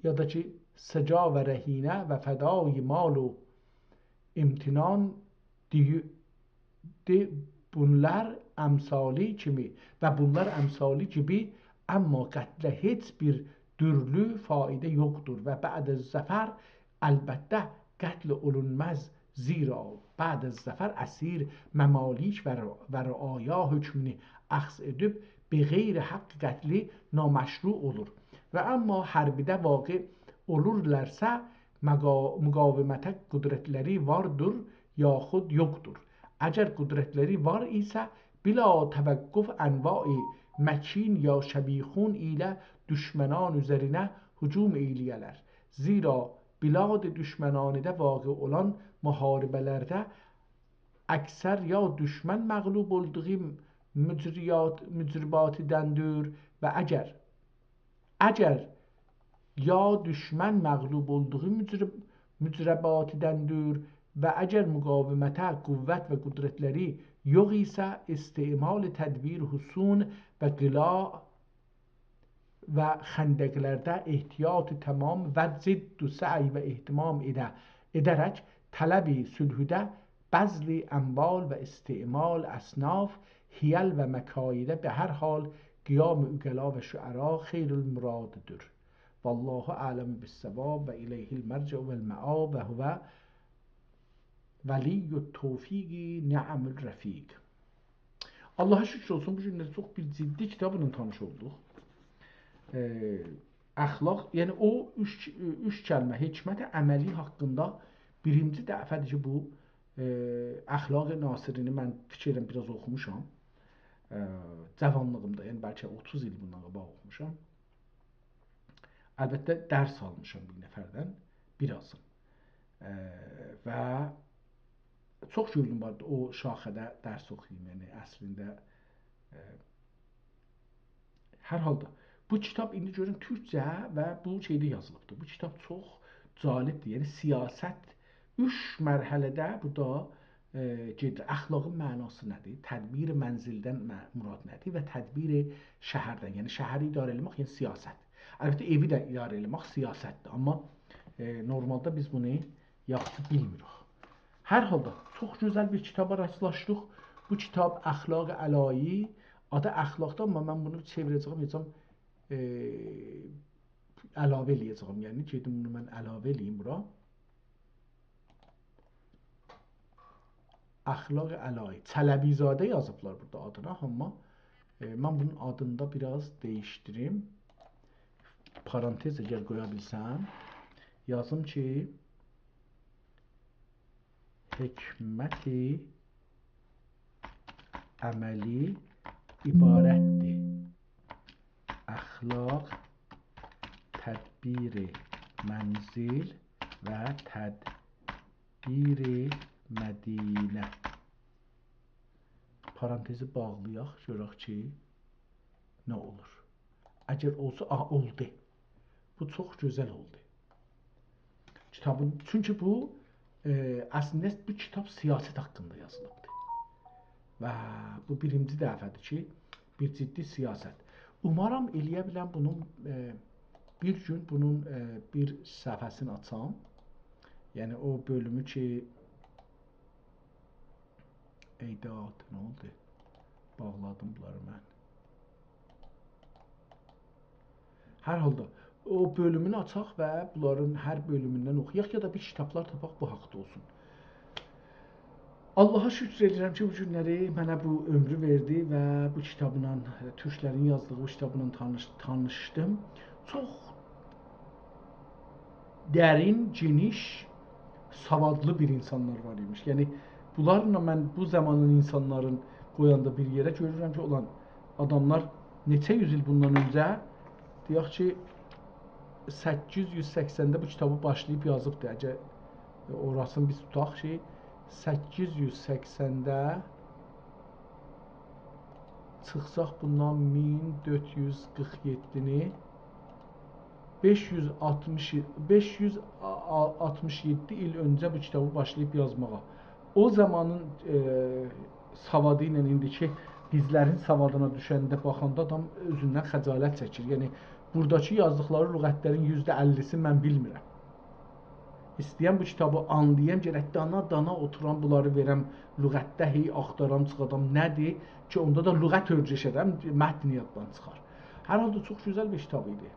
یا دا کی، سجا و رهینه و فدای مال و امتنان دی-، دی-، بونلار امثالی کیمی و بونلار امثالی کیمی، اما قتله هئچ بیر دورلو فایده یوخدور و بعد از ظفر البته قتل اولونماز، زیرا بعد از ظفر اسیر، ممالیک و ر-، و رعایا حکمونو اخذ ائدیب، بغیر حق قتلی نامشروع اولور. و اما حربده واقع اولورلارسا، مقا-، مقاومته قدرتلری واردیر، یاخود یوخدور. اگر قدرتلری وار ایسه، بلا توقف انواع مکین یا شبیخون ایله دوشمنان اوزرینه هجوم ائیله‌یه‌لر. زیرا بلاد دوشمنانیده واقع اولان محاربه‌لرده اکثر یا دوشمن مغلوب اولدوغو مجریات، مجرباتیدندیر و اگر، اگر یا دوشمن مغلوب اولدوغو مجرب-، مجرباتیدندیر و اگر مقاومته قوت و قدرتلری یوخ ایسه، استعمال تدبیر حصون و قلاع و خندقلرده احتیاط تمام و جد و سعی و اهتمام ائده-، ائده‌رک طلب صلحده بذل اموال و استعمال اصناف حیل و مکایده به هر حال قیام عقلا و شعرا خیر المراددیر. والله اعلم بالصواب و الیه المرجع و المآب و هو ولی التوفیق نعم الرفیق. آللاها شوکور اولسون، بو گون ده چوخ بیر جدی کیتابلا تانیش اولدوق. ائ، اخلاق، یعنی او اوچ، اوچ کلمه حکمت عملی حاقیندا بیرینجی دفعه‌دیر کی، بو، ائ، اخلاق ناصرینی من فیکر ائدیرم بیر آز اوخوموشام. ائ، جاوانلیغیمدا، یعنی بلکه اوتوز ایل بوندان قاباق اوخوموشام. البته، درس آلمیشام بیر نفردن، بیر آزین. ائ، و چوخ گؤیلوم واردی او شاخه‌ده درس اوخویوم، یعنی اصلینده، ائ، هر حالدا بو کیتاب ایندی گؤرون تورکجه و بو شئیده یازیلیبدیر. بو کیتاب چوخ جالبدیر. یعنی سیاست اوچ مرحله‌ده بورادا، ائ، گئدیر. اخلاقین معناسی نه‌دیر؟ تدبیر منزلدن مه-، مراد نه‌دیر؟ و تدبیر شهردن، یعنی شهری اداره ائله‌مک، یعنی سیاست. البته، ائوی ده اداره ائله‌مک سیاستدیر، اما، ائ، نورمالدا بیز بونو یاخشی بیلمیریک. هر حالدا، چوخ گؤزل بیر کیتابا راستلاشدیق. بو کیتاب اخلاق علایی، آدی اخلاقدان، اما من بونو چئویره‌جه‌یم، یازاجاغام، ائ، علاوه ائله‌یه‌جه‌یم. یعنی، گئدیم بونو من علاوه ائله‌ییم بورا. اخلاق علایی. چلبی‌زاده یازیبلار بورادا آدینا، اما، ائ، من بونون آدینی دا بیر آز دییشدیریم. پارانتز اگر قویا بیلسم، یازیم کی، حکمت عملی عبارتدیر: اخلاق، تدبیر منزل و تدبیر مدینه. پارانتزی باغلایاق، گؤرک کی، نه اولور. اگر اولسا، آ، اولدو. بو چوخ گؤزل اولدو. کیتابین، چونکی بو، ائ، اصلینده بو کیتاب سیاست حاقیندا یازیلیبدیر. و بو بیرینجی دفعه‌دیر کی، بیر جدی سیاست. اومارام ائلیه بیلم بونون، ائ، بیر گون بونون، ائ، بیر صفحه‌سینی آچام. یعنی او بؤلومو کی، ای داد، نه اولدو؟ باغلادیم بونلاری من. هر حالدا، او بؤلومونو آچاق و بونلارین هر بؤلوموندن اوخویاق، یا دا بیر کیتابلار تاپاق بو حاقدا اولسون. آللاها شوکور ائدیرم کی، بو گونلری منه بو عؤمرو وئردی و بو کیتابلا، تورکلرین یازدیغی بو کیتابلا تانیش-، تانیشدیم. چوخ درین، گئنیش، سوادلی بیر اینسانلار وار ایمیش. یعنی، بونلارلا من بو زامانین اینسانلارین قویاندا بیر یئره گؤرورم کی، اولان آداملار نئچه یوز ایل بوندان اؤنجه، دئیک کی، سککیز یوز سکسنده بو کیتابی باشلاییب یازیبدی. اگر اوراسینی بیز توتاق کی، سککیز یوز سکسنده چیخساق بوندان مین دؤرد یوز قیرخ یئددینی، بئش یوز آلتمیش، بئش یوز آلتمیش یئددی ایل اؤنجه بو کیتابی باشلاییب یازماغا. او زامانین، ائ، سوادی ایله ایندیکی بیزلرین سوادینا دوشنده، باخاندا آدام اؤزوندن خجالت چکیر. یعنی، بوراداکی یازدیقلاری لغتلرین یوزده اللی‌سین من بیلمیرم. ایسته‌یم بو کیتابی آنلایام، گرک دانا-دانا اوتورام، بونلاری وئرم لغتده، هئی آختارام، چیخادام، نه‌دیر کی، اوندا دا لغت اؤرگشه‌رم، متن یاددان چیخار. هر حالدا چوخ گؤزل بیر کیتاب ایدی.